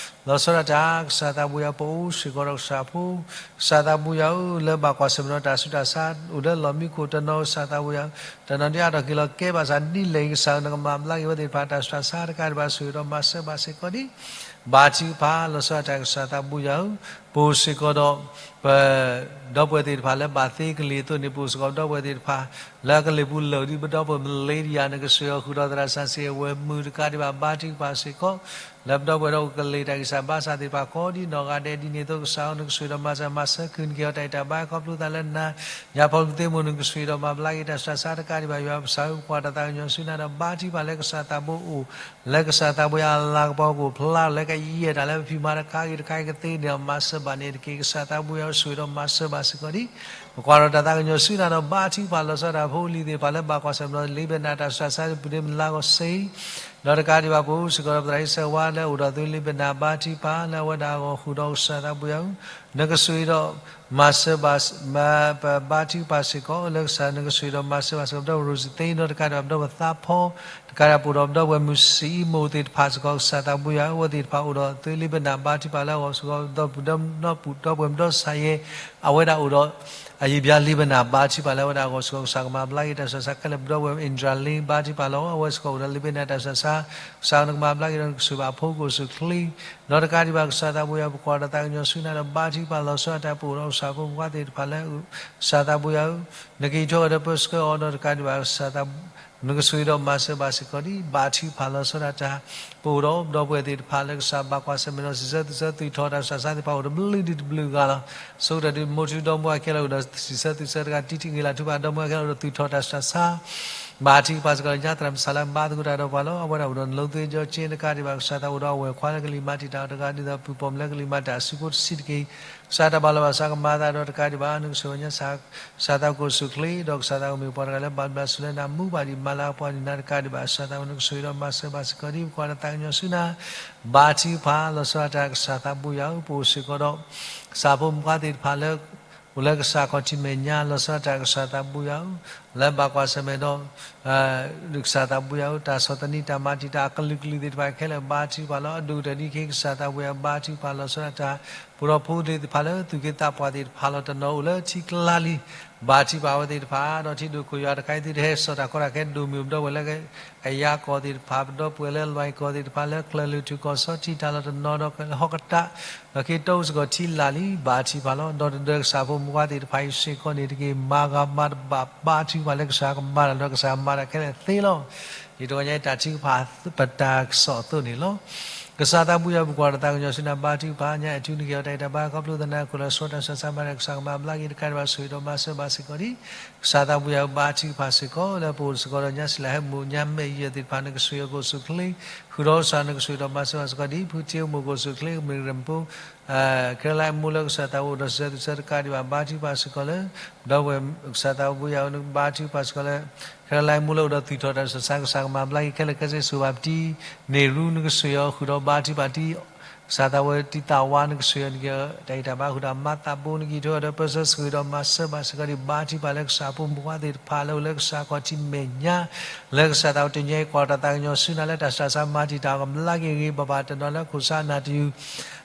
လီၤဆီဒၣ်တၢ် ကစၢ်သးဘိယွၤ ပအိၣ်စ့ၢ်ကီးဒီးကစၢ်ဖိ ကစၢ်သးဘိယွၤဧၢ လၢဘၣ်ကွၢ်ဆၢၣ်မဲာ်ဒီးတၢ်ဆူးတၢ်ဆါ အိၣ်လၢလီၢ်မံခိၣ်တနီၤ ကစၢ်သးဘိယွၤ တနီၤဒ်အါထီၣ်က့ၤလီၤကဲဘၣ်ဆၣ်ဒ်လဲၣ်ဂ့ၤ ကစၢ်ဧၢ နကမၤဘျါက့ၤအဝဲသ့ၣ်တဖၣ် တၢ်ဆူးတၢ်ဆါတကးဒံးဘၣ်ဆိၣ်ဂ့ၤဒီးမၤစၢၤဘၣ်စ့ၢ်ကီးဒ် ဘါထုကဖၣ်လီၤဆီဒၣ်တၢ် ကစၢ်သးဘိယွၤဧၢ ပအိၣ်စ့ၢ်ကီးဒီး ပ ဒီပုၢ်ဝဲၢ်သ့ၣ်တဖၣ်လၢဘၣ်သ့ကလံၤအသိးန့ၣ် ပအိၣ်စ့ၢ်ကီးဒီပုၢ်ဝဲၢ်သ့ၣ်တဖၣ် လၢအကလံၤပူၤလၢာ်ဒ်ပဒီပုၢ်ဝဲၢ် Malaysia နကဆိၣ်ဂ့ၤအီၤဃုာ်ဒီးသရၣ်စၢ်စ့ၢ်ဝဲမုၢ်တကးဒံးဘၣ် ဘါထုကဖၣ်စ့ၢ်ကီး လၢပဒီပုၢ်ဝဲၢ်ဒီးအိၣ်ကလံၤတၢ်ဂံၢ်စၢ်ဘါစၢ်သ့ၣ်တဖၣ်ကိးဒ်နီၢ်ဂၤဒဲးဒ်န့ၣ်အသိး ကစၢ်ဧၢ နကဆိၣ်ဂ့ၤဒီးမၤစၢၤ မၤစၢၤခုၣ်နက့ၤအီၤတၢ်အံၤတၢ်ဘါ ခီဖျိသးလၢနၤ ညါဖီလူၤသ့မိၢ် နကဆိၣ်ဂ့ၤဒီးမၤဘျါက့ၤတၢ်ဆူးတၢ်ဆါတကးဒံးဘၣ် ယွၤပကစၢ်ဧၢ ပကွၢ်တၢ်သးကညီၤဆူနၤဒီးဘါထုကဖၣ်လၢကစၢ်သးဘိအိၣ် လၢကစၢ်သးဘိယွၤအလၤကပီၤကအိၣ်ဖျါလၢကယဲၢ်တၢ်လၢပဖံးမၤတခါဂ့ၤတခါဂ့ၤကသ့န့ၣ်ဒီး မၤစၢၤဘၣ်န့ၣ်တက့ၢ် ကစၢ်သးဘိယွၤဆိၣ်ဂ့ၤဒီးမၤစၢၤဘၣ်စ့ၢ်ကီးဒ် ပကွၢ်ဒီးတၢ်သးကညီၤဆူနၤဒီးဘါထုကဖၣ်လီၤဆီဒၣ်တၢ် ဖိလံၤသ့ၣ်တဖၣ်လၢဘၣ်ကွၢ်ဆၢၣ်မဲာ်ဒီးလ့ဘနၣ်တၢ်ဆူးတၢ်ဆါ ပူၤဒ့မုၢ်လါဂီၤစ့ ဒီးတကးဒံးဘၣ် ပအိၣ်စ့ၢ်ကီးဒီးပသရၣ်အံၤစၢၤဝါလၢအိၣ်ဒီးသုလ့ဘနၣ် ဘါထုကဖၣ်လၢအဝဲဒၣ်အဂီၢ်ဃုာ်ဒီးကစၢ်သးဘိယွၤဧၢ နကဆိၣ်ဂ့ၤဒီး မၤစၢၤဘၣ် ပဘါထုကဖၣ်စ့ၢ်ကီး လၢကစၢ်နကဆိၣ်ဂ့ၤဒီးမၤစၢၤဘၣ်စ့ၢ်ကီး ပဒီပုၢ်ဝဲၢ်ရိစသ့ ဒီးတကးဒံးဘၣ် ပဒီပုၢ်ဝဲၢ်သးဖီ တကးဒံးဘၣ် ပအိၣ်ဒီးပဒီပုၢ်ဝဲၢ်မုၢ်ဆံးအံၤမိၢ်သ့ၣ်တဖၣ်စ့ၢ်ကီး ကစၢ်သးဘိယွၤဧၢ အဝဲသ့ၣ်တဖၣ်အိၣ်ဒီးသုလ့ဘနၣ် ဘါထုကဖၣ်လၢအဂီၢ်စ့ၢ်ကီး ဒီပုၢ်ဒီဝဲၢ်ဒီပုၢ်ဒီပုၢ် ပဒီပုၢ်ဝဲၢ်မုၣ်ဒီစၢ်ယဲ အဝဲဒၣ်အိၣ်ဒီး အယံာ်ဘျါလ့ဘနၣ် ဘါထုကဖၣ်လၢအဝဲဒၣ်အဂီၢ်စ့ၢ်ကီး ကစၢ်ကမၤဘျါက့ၤတၢ်ဆူးတၢ်ဆါခဲလၢာ် ပဒီပုၢ်ဝဲၢ် Indralin ဘါထုကဖၣ်လီၤ အဝဲစ့ၢ်ကီးအိၣ်ဒီးလ့ဘနၣ်တၢ်ဆူးတၢ်ဆါ ကစၢ်နကမၤဘျါက့ၤဒီးနကဆိၣ်ဘၣ်အဖိကအိၣ်ဆူၣ်ချ့ ဒီးတကးဒံးဘၣ် ကစၢ်သးဘိယွၤ ပကွၢ်ဒီးတၢ်သးကညီၤဆူနၤဒီးဘါထုကဖၣ်လီၤဆီဒၣ်တၢ် ပအိၣ်ဒီးကစၢ်ဖိမုၢ်ခွါသ့ၣ်တဖၣ်လၢ ကစၢ်သးဘိယွၤဧၢ နကအံးထွဲဝဲဒီးပၢဆှၢအီၤ ဒီးတကးဒံးဘၣ် ကစၢ်သး နကဆိၣ်ဂ့ၤဒီးမၤစၢၤဘၣ်စ့ၢ်ကီးဒ် ဘါထုကဖၣ်လီၤဆီဒၣ်တၢ် ပအိၣ်ဒီးပဒီပုၢ်ဝဲၢ်သ့ၣ်တဖၣ်လၢကစၢ်ဘၣ်ကွၢ်ဆၢၣ်မဲာ်ဒီးစံးဆၢသူၣ်ဆၢ သုးထီၣ်တၢ်ဆူးတၢ်ဆါသ့ၣ်တဖၣ်အိၣ်တဘျုးဒံးတဘျုးဂၤလီၤ ဆိကတၢၢ်ဒုး မိၢ်ထူဒီမါဝၤခဲလၢာ်အိၣ်ဒီးစံးဆၢသူၣ်ဆၢတဂၤ တံၤထံးဂ့ၤလးထူဘၣ် ဒီမါဝၤခဲလၢာ်အိၣ်ဒီးသူၣ်ထီၣ်တၢ်ဆူးတၢ်ဆါ ဘါထုကဖၣ်စ့ၢ်ကီး ညါသရၣ်မုၣ်ဆၣ်လၢဘါသကိးတၢ်ဒီးပှၤလီၤ အဝဲဒၣ်အိၣ်ဒီးနလိသ့ကၠီက့ တကးဒံးဘၣ် ကစၢ်သးအိၣ်ဒီးအဝဲၢ်ခွါလၢကလံၤမၤတံာ်တာ်အီၤတဂၤ ဒ်သိးပုၢ်ပိာ်မုၣ်လၢကလံၤမၤတၢ်အစုဖိတဆံးတက့ၢ် ကစၢ်တၢ်ဘၣ်လီၤဘၣ်စးကမၤသးဒီးတကးဒံးဘၣ် နကဆိၣ်ဂ့ၤညါ ကစၢ်သးကအိၣ်ဆူၣ်ချ့ ဒီးကစၢ်သးကမ့ၢ်ပှၤတဂၤလၢဘၣ်ဘျးဆူၣ်လၢနၤ မူဘၣ်ဒံးမၤလၤကပီၤဒံးနၤတကးဒံးဘၣ် ကစၢ်သးဝဲနကဆိၣ်ဂ့ၤဒီးမၤစၢၤဘၣ်စ့ၢ်ကီးဒ် ပကွၢ်ဒီးသးကညီၤဆူနၤ ဘါထုကဖၣ်လီၤဆီဒၣ်တၢ် ကစၢ်သးဘိယွၤဧၢ ပအိၣ်စ့ၢ်ကီးဒီး ကစၢ်ဖိမုၢ်ခွါသ့ၣ်တဖၣ်လၢ အိၣ်လၢကစၢ်ခီၣ်ထံးမဲာ်ညါ လီၤဆီဒၣ်တၢ် ကစၢ်သးဘိယွၤဧၢ လၢဘၣ်ကွၢ်ဆၢၣ်မဲာ်ဒီး ကစၢ်သးဘိယွၤဧၢ တၢ်ဆီၣ်သနံးတၢ်မၤတံာ်တာ်အကလုာ်ကလုာ်သ့ၣ်တဖၣ်ခဲလၢာ် ဘါထုကဖၣ်လီၤ အဒိၣ်ကတၢၢ်ဒ်ခဲ ကစၢ်သးဘိယွၤ ဘါထုကဖၣ်လီၤဆီဒၣ်တၢ် ပဒီဖိသ့ၣ်တဖၣ်လၢသူၣ်က့သးပှၢ်သ့ၣ်တဖၣ်လီၤတနီၤအိၣ်လၢထံကျါလံ ဘါထုကဖၣ်အဝဲသ့ၣ်တဖၣ် ဒီးထံဒိၣ်ခိၣ်ယွၤတခါအံၤ သုတဟဲစိာ်တၢ်ကီတၢ်ခဲဒိၣ်မုၢ်ပဒီပုၢ်ဝဲၢ်လၢ အယါကီၢ်သ့ၣ်တဖၣ် ပဒီပုၢ်ဝဲၢ်လၢလွဲၢ်ကီၢ်သ့ၣ်တဖၣ် လၢချၢၣ်လုၢ်ထူၣ်ကီၢ်စီထံတၢ်လီၢ်တနီၤဒီးဟီၣ်ကတၢၢ် ဒီးက့ၤတီစ့ၢ်ကီးထံလာ်လံ ဘါထုကဖၣ်လီၤ ဒီးတဒၢကစၢ်ဖိမုၢ်ခွါသ့ၣ်တဖၣ်အံၤစ့ၢ်ကီးန့ၣ်တက့ၢ် မၤဂၤမၤတဘၣ် ဘါထုကဖၣ်လၢကစၢ်ကမၤတၢ်ဒီး ကစၢ်မၤတၢ်ခဲလၢာ်သ့လီၤ ယတဂီၤညါအံၤတၢ်ထုကဖၣ်ပတၢ်ကစီၣ်အသိးန့ၣ်လီၤ ကစၢ်သးဘိယွၤ ပကွၢ်ဒီးသးကညီၤဆူနၤ ဘါထုကဖၣ် ညါအဲၣ်ထူနက့ၤအီၤတၢ်အံၤတၢ်ဘါ ခီဖျိသနၤအခိၣ်လီၤဆီတၢ်ဆူးတၢ်ဆါမၤတၢ် ကစၢ်ကမၤဘျါက့ၤတကးဒံးဘၣ် ဆိၣ်ဂ့ၤဒီးမၤစၢၤဘၣ်စ့ၢ်ကီးဒ် ကစၢ်သးဘိယွၤဧၢ ဘါထုကဖၣ်စ့ၢ်ကီး လၢပအိၣ်စ့ၢ်ကီးဒီးညါစံလၤဟဲမူး ညါမဲာ်ယဲၢ်သ့ၣ်တဖၣ် နကဆိၣ်ဂ့ၤအကအိၣ်ဆူၣ်ချ့ ဃုာ်ဒီးကစၢ် နကဆိၣ်ဂ့ၤဒီးမၤစၢၤဘၣ်စ့ၢ်ကီးဒ် ဖုထံအိၣ်မူကအိၣ်ဆူၣ်ချ့ ကမ့ၢ်ရ့ၣ်မူ ခဲလၢာ်လၢအမူလၢကစၢ်သးဝဲအိၣ်ဒီးစံးဆၢသူၣ်ဆၢတကးဒံးဘၣ် ဘါထုကဖၣ်စ့ၢ်ကီးလၢ ဒီပုၢ်ဝဲၢ် ကစၢ်သးဘိယွၤဧၢ နကဘါထုကဖၣ်စ့ၢ်ကီးလၢ ခဲလၢာ်လၢအမူလၢအိၣ်ဒီးသူၣ်ထီၣ်တၢ်ဆူးတၢ်ဆါ ကစၢ်ကမၤဘျါက့ၤခဲလၢာ်ခဲဆ့ ဆိၣ်ဂ့ၤဘၣ်ပတံၤ န့ၢ်ရူ နကဆိၣ်ဂ့ၤအီၤဃုာ်ဒီးဘါထုကဖၣ်တံၤ ကစၢ်သးဝဲတံၤသးဝါနကဆိၣ်ဂ့ၤအီၤန့ၣ်က့ၤ တၢ်ဂံၢ်တၢ်ဘါဃုာ်ဒီးမၤသးဘိန့ၣ်က့ၤ ထိၣ်ဒီးပၢဆှၢဆိၣ်ဂ့ၤဒီးမၤစၢၤဘၣ်စ့ၢ်ကီးဒံး ဘါထုကဖၣ်လၢကစၢ်ဖိမုၣ်ဖိခွါသ့ၣ်တဖၣ်လၢအိၣ်လၢကစၢ်ခီၣ်ထံးမဲာ်ညါ လၢကစၢ်သးဝဲတနံၤအံၤကွၢ်တၢ်သးကညီၤဆူနၤလၢတၢ်ဆူးတၢ်ဆါမၤတံာ်တာ်အီၤကဘျါက့ၤဂ့ၤဘၣ်ဘၣ် တနီၤလၢခိၣ်ဆါနၢ်တယုၢ်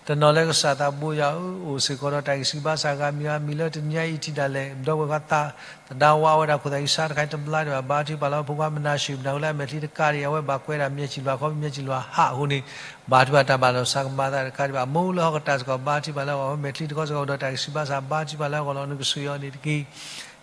တနီၤလၢကစၢ်သးဘိယွၤအိၣ်စ့ၢ်ကီးဒီးတၢ်ဂံၢ်စၢ်ဘါစၢ်ဂၤမံၤဂၤမံၤ လၢတနံၤအံၤထံၣ်ဒၣ်လဲာ် ဒီပုၢ်ဝဲၢ်ခွါသး သဒါဝးဝဲဒၣ်ခိၣ်သးအံၤဆါတခါအံၤတဘျါဒံးဘၣ် ဘါထုကဖၣ်လၢဖိခွါမနၤၡ့ၣ် မနၤဟူလၢအမဲာ်ချံတကးဒံး အဝဲဘၣ်ကွဲးဒၣ်မၠဲၢ်စံၣ်လွၤခီ မၠဲၢ်စံၣ်လွၤဟးအဃိန့ၣ် ဘါထုကဖၣ်တၢ်ဘၣ်လီၤစှၤကမၤအသးတခါဒံးဘၣ် မိၢ်လၢဟီၣ်ကတၢၢ်စ့ၢ်ကီး ဘါထုကဖၣ်လၢအဂီၢ် အမဲာ်ချံတခီစ့ၢ်ကီး ဒီးတၢ်ဂံၢ်စၢ်ဘါစၢ် ဘါထုကဖၣ်လၢအဂီၢ်လီၤ နကဆိၣ်ဂ့ၤအီၤန့ၣ်တက့ၢ်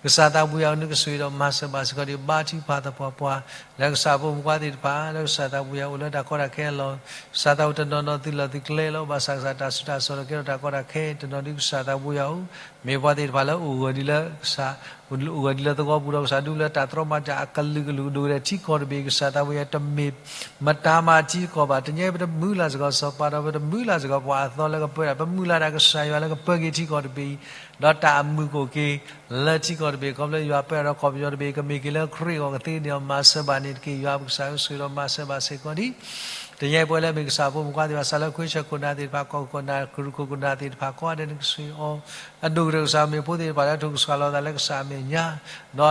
ကစၢ်သးဘိယွၤနကဆိၣ်ဂ့ၤဒီးမၤစၢၤဘၣ်စ့ၢ်ကီးဒံး ဘါထုကဖၣ်သပှၢ်ပှၢ် လၢကစၢ်ဖိမုၣ်ဖိခွါသ့ၣ်တဖၣ် လၢကစၢ်သးဘိယွၤအိၣ်လၢတၢ်ကီတၢ်ခဲအလီၢ် ကစၢ်သးဝဲတနီၤနီၤသုးလီၢ်သုးကျဲလီၤ ဘၣ်ဆၣ်ကစၢ်တၢ်ဆူးတၢ်ဆါလီၤကဲထီၣ်တၢ်ကီတၢ်ခဲ တနီၤဒ်ကစၢ်သးဘိယွၤအိၣ် မ့ၢ်ပှၤသ့ၣ်တဖၣ်လၢအိၣ်ဂၢၢ်ဒ်လၢကစၢ် အိၣ်ဂၢၢ်ဒ်လၢသဝီပူၤဒီးကစၢ်ဒူလၢတၢ်တြီမၤတၢ်အကလုာ်ကလုာ်ဒိၣ်ကဒဲးထံကီၢ်တဘ့ၣ် ကစၢ်သးဘိယွၤတမ့ၢ် မတၤမၤထံကီၢ်ဘၣ် တနံၤအံၤပတမုၢ်လၢ်စ့ၢ်ကီးစီၤပၤဒီး ပတမုၢ်လၢ်စ့ၢ်ကီးပှၤအသီလၢကပၢတၢ် ပမုၢ်လၢ်ဒၣ်ကစၢ်ယွၤလၢကပၢက့ၤထံကီၢ်တဘ့ၣ်အံၤ ဒီးတၢ်အမုာ်ကအိၣ်က့ၤ လၢထံကီၢ်တဘ့ၣ် ခီဖျိယွၤပၢဒီးကီၢ်ပယီၤတဘ့ၣ် ကမ့ၢ်က့ၤလၢခရံာ်အဂီၢ်ကသ့န့ၣ် မၤစၢၤဘၣ်န့ၣ်တက့ၢ် ယွၤပကစၢ်ဆိၣ်ဂ့ၤဒီးမၤစၢၤဘၣ်စ့ၢ်ကီးဒံး တနံၤအံၤပဝဲလၢအမ့ၢ်ကစၢ်ဖိမုၣ်ဖိခွါသ့ၣ်တဖၣ် စးလၢခွ့ဆၢခိၣ်နၢ်သ့ၣ်တဖၣ် ကီၢ်ခိၣ်ခိၣ်နၢ်သ့ၣ်တဖၣ် ကိးဂၤဒဲးနကဆိၣ်ဂ့ၤအီၤ အဒိၣ်ကတၢၢ်ကစၢ်မ့ၢ်ဖိသ့ၣ်တဖၣ်လၢထိၣ်ကဆှီလီၤသးလၢကစၢ်အမဲာ်ညါ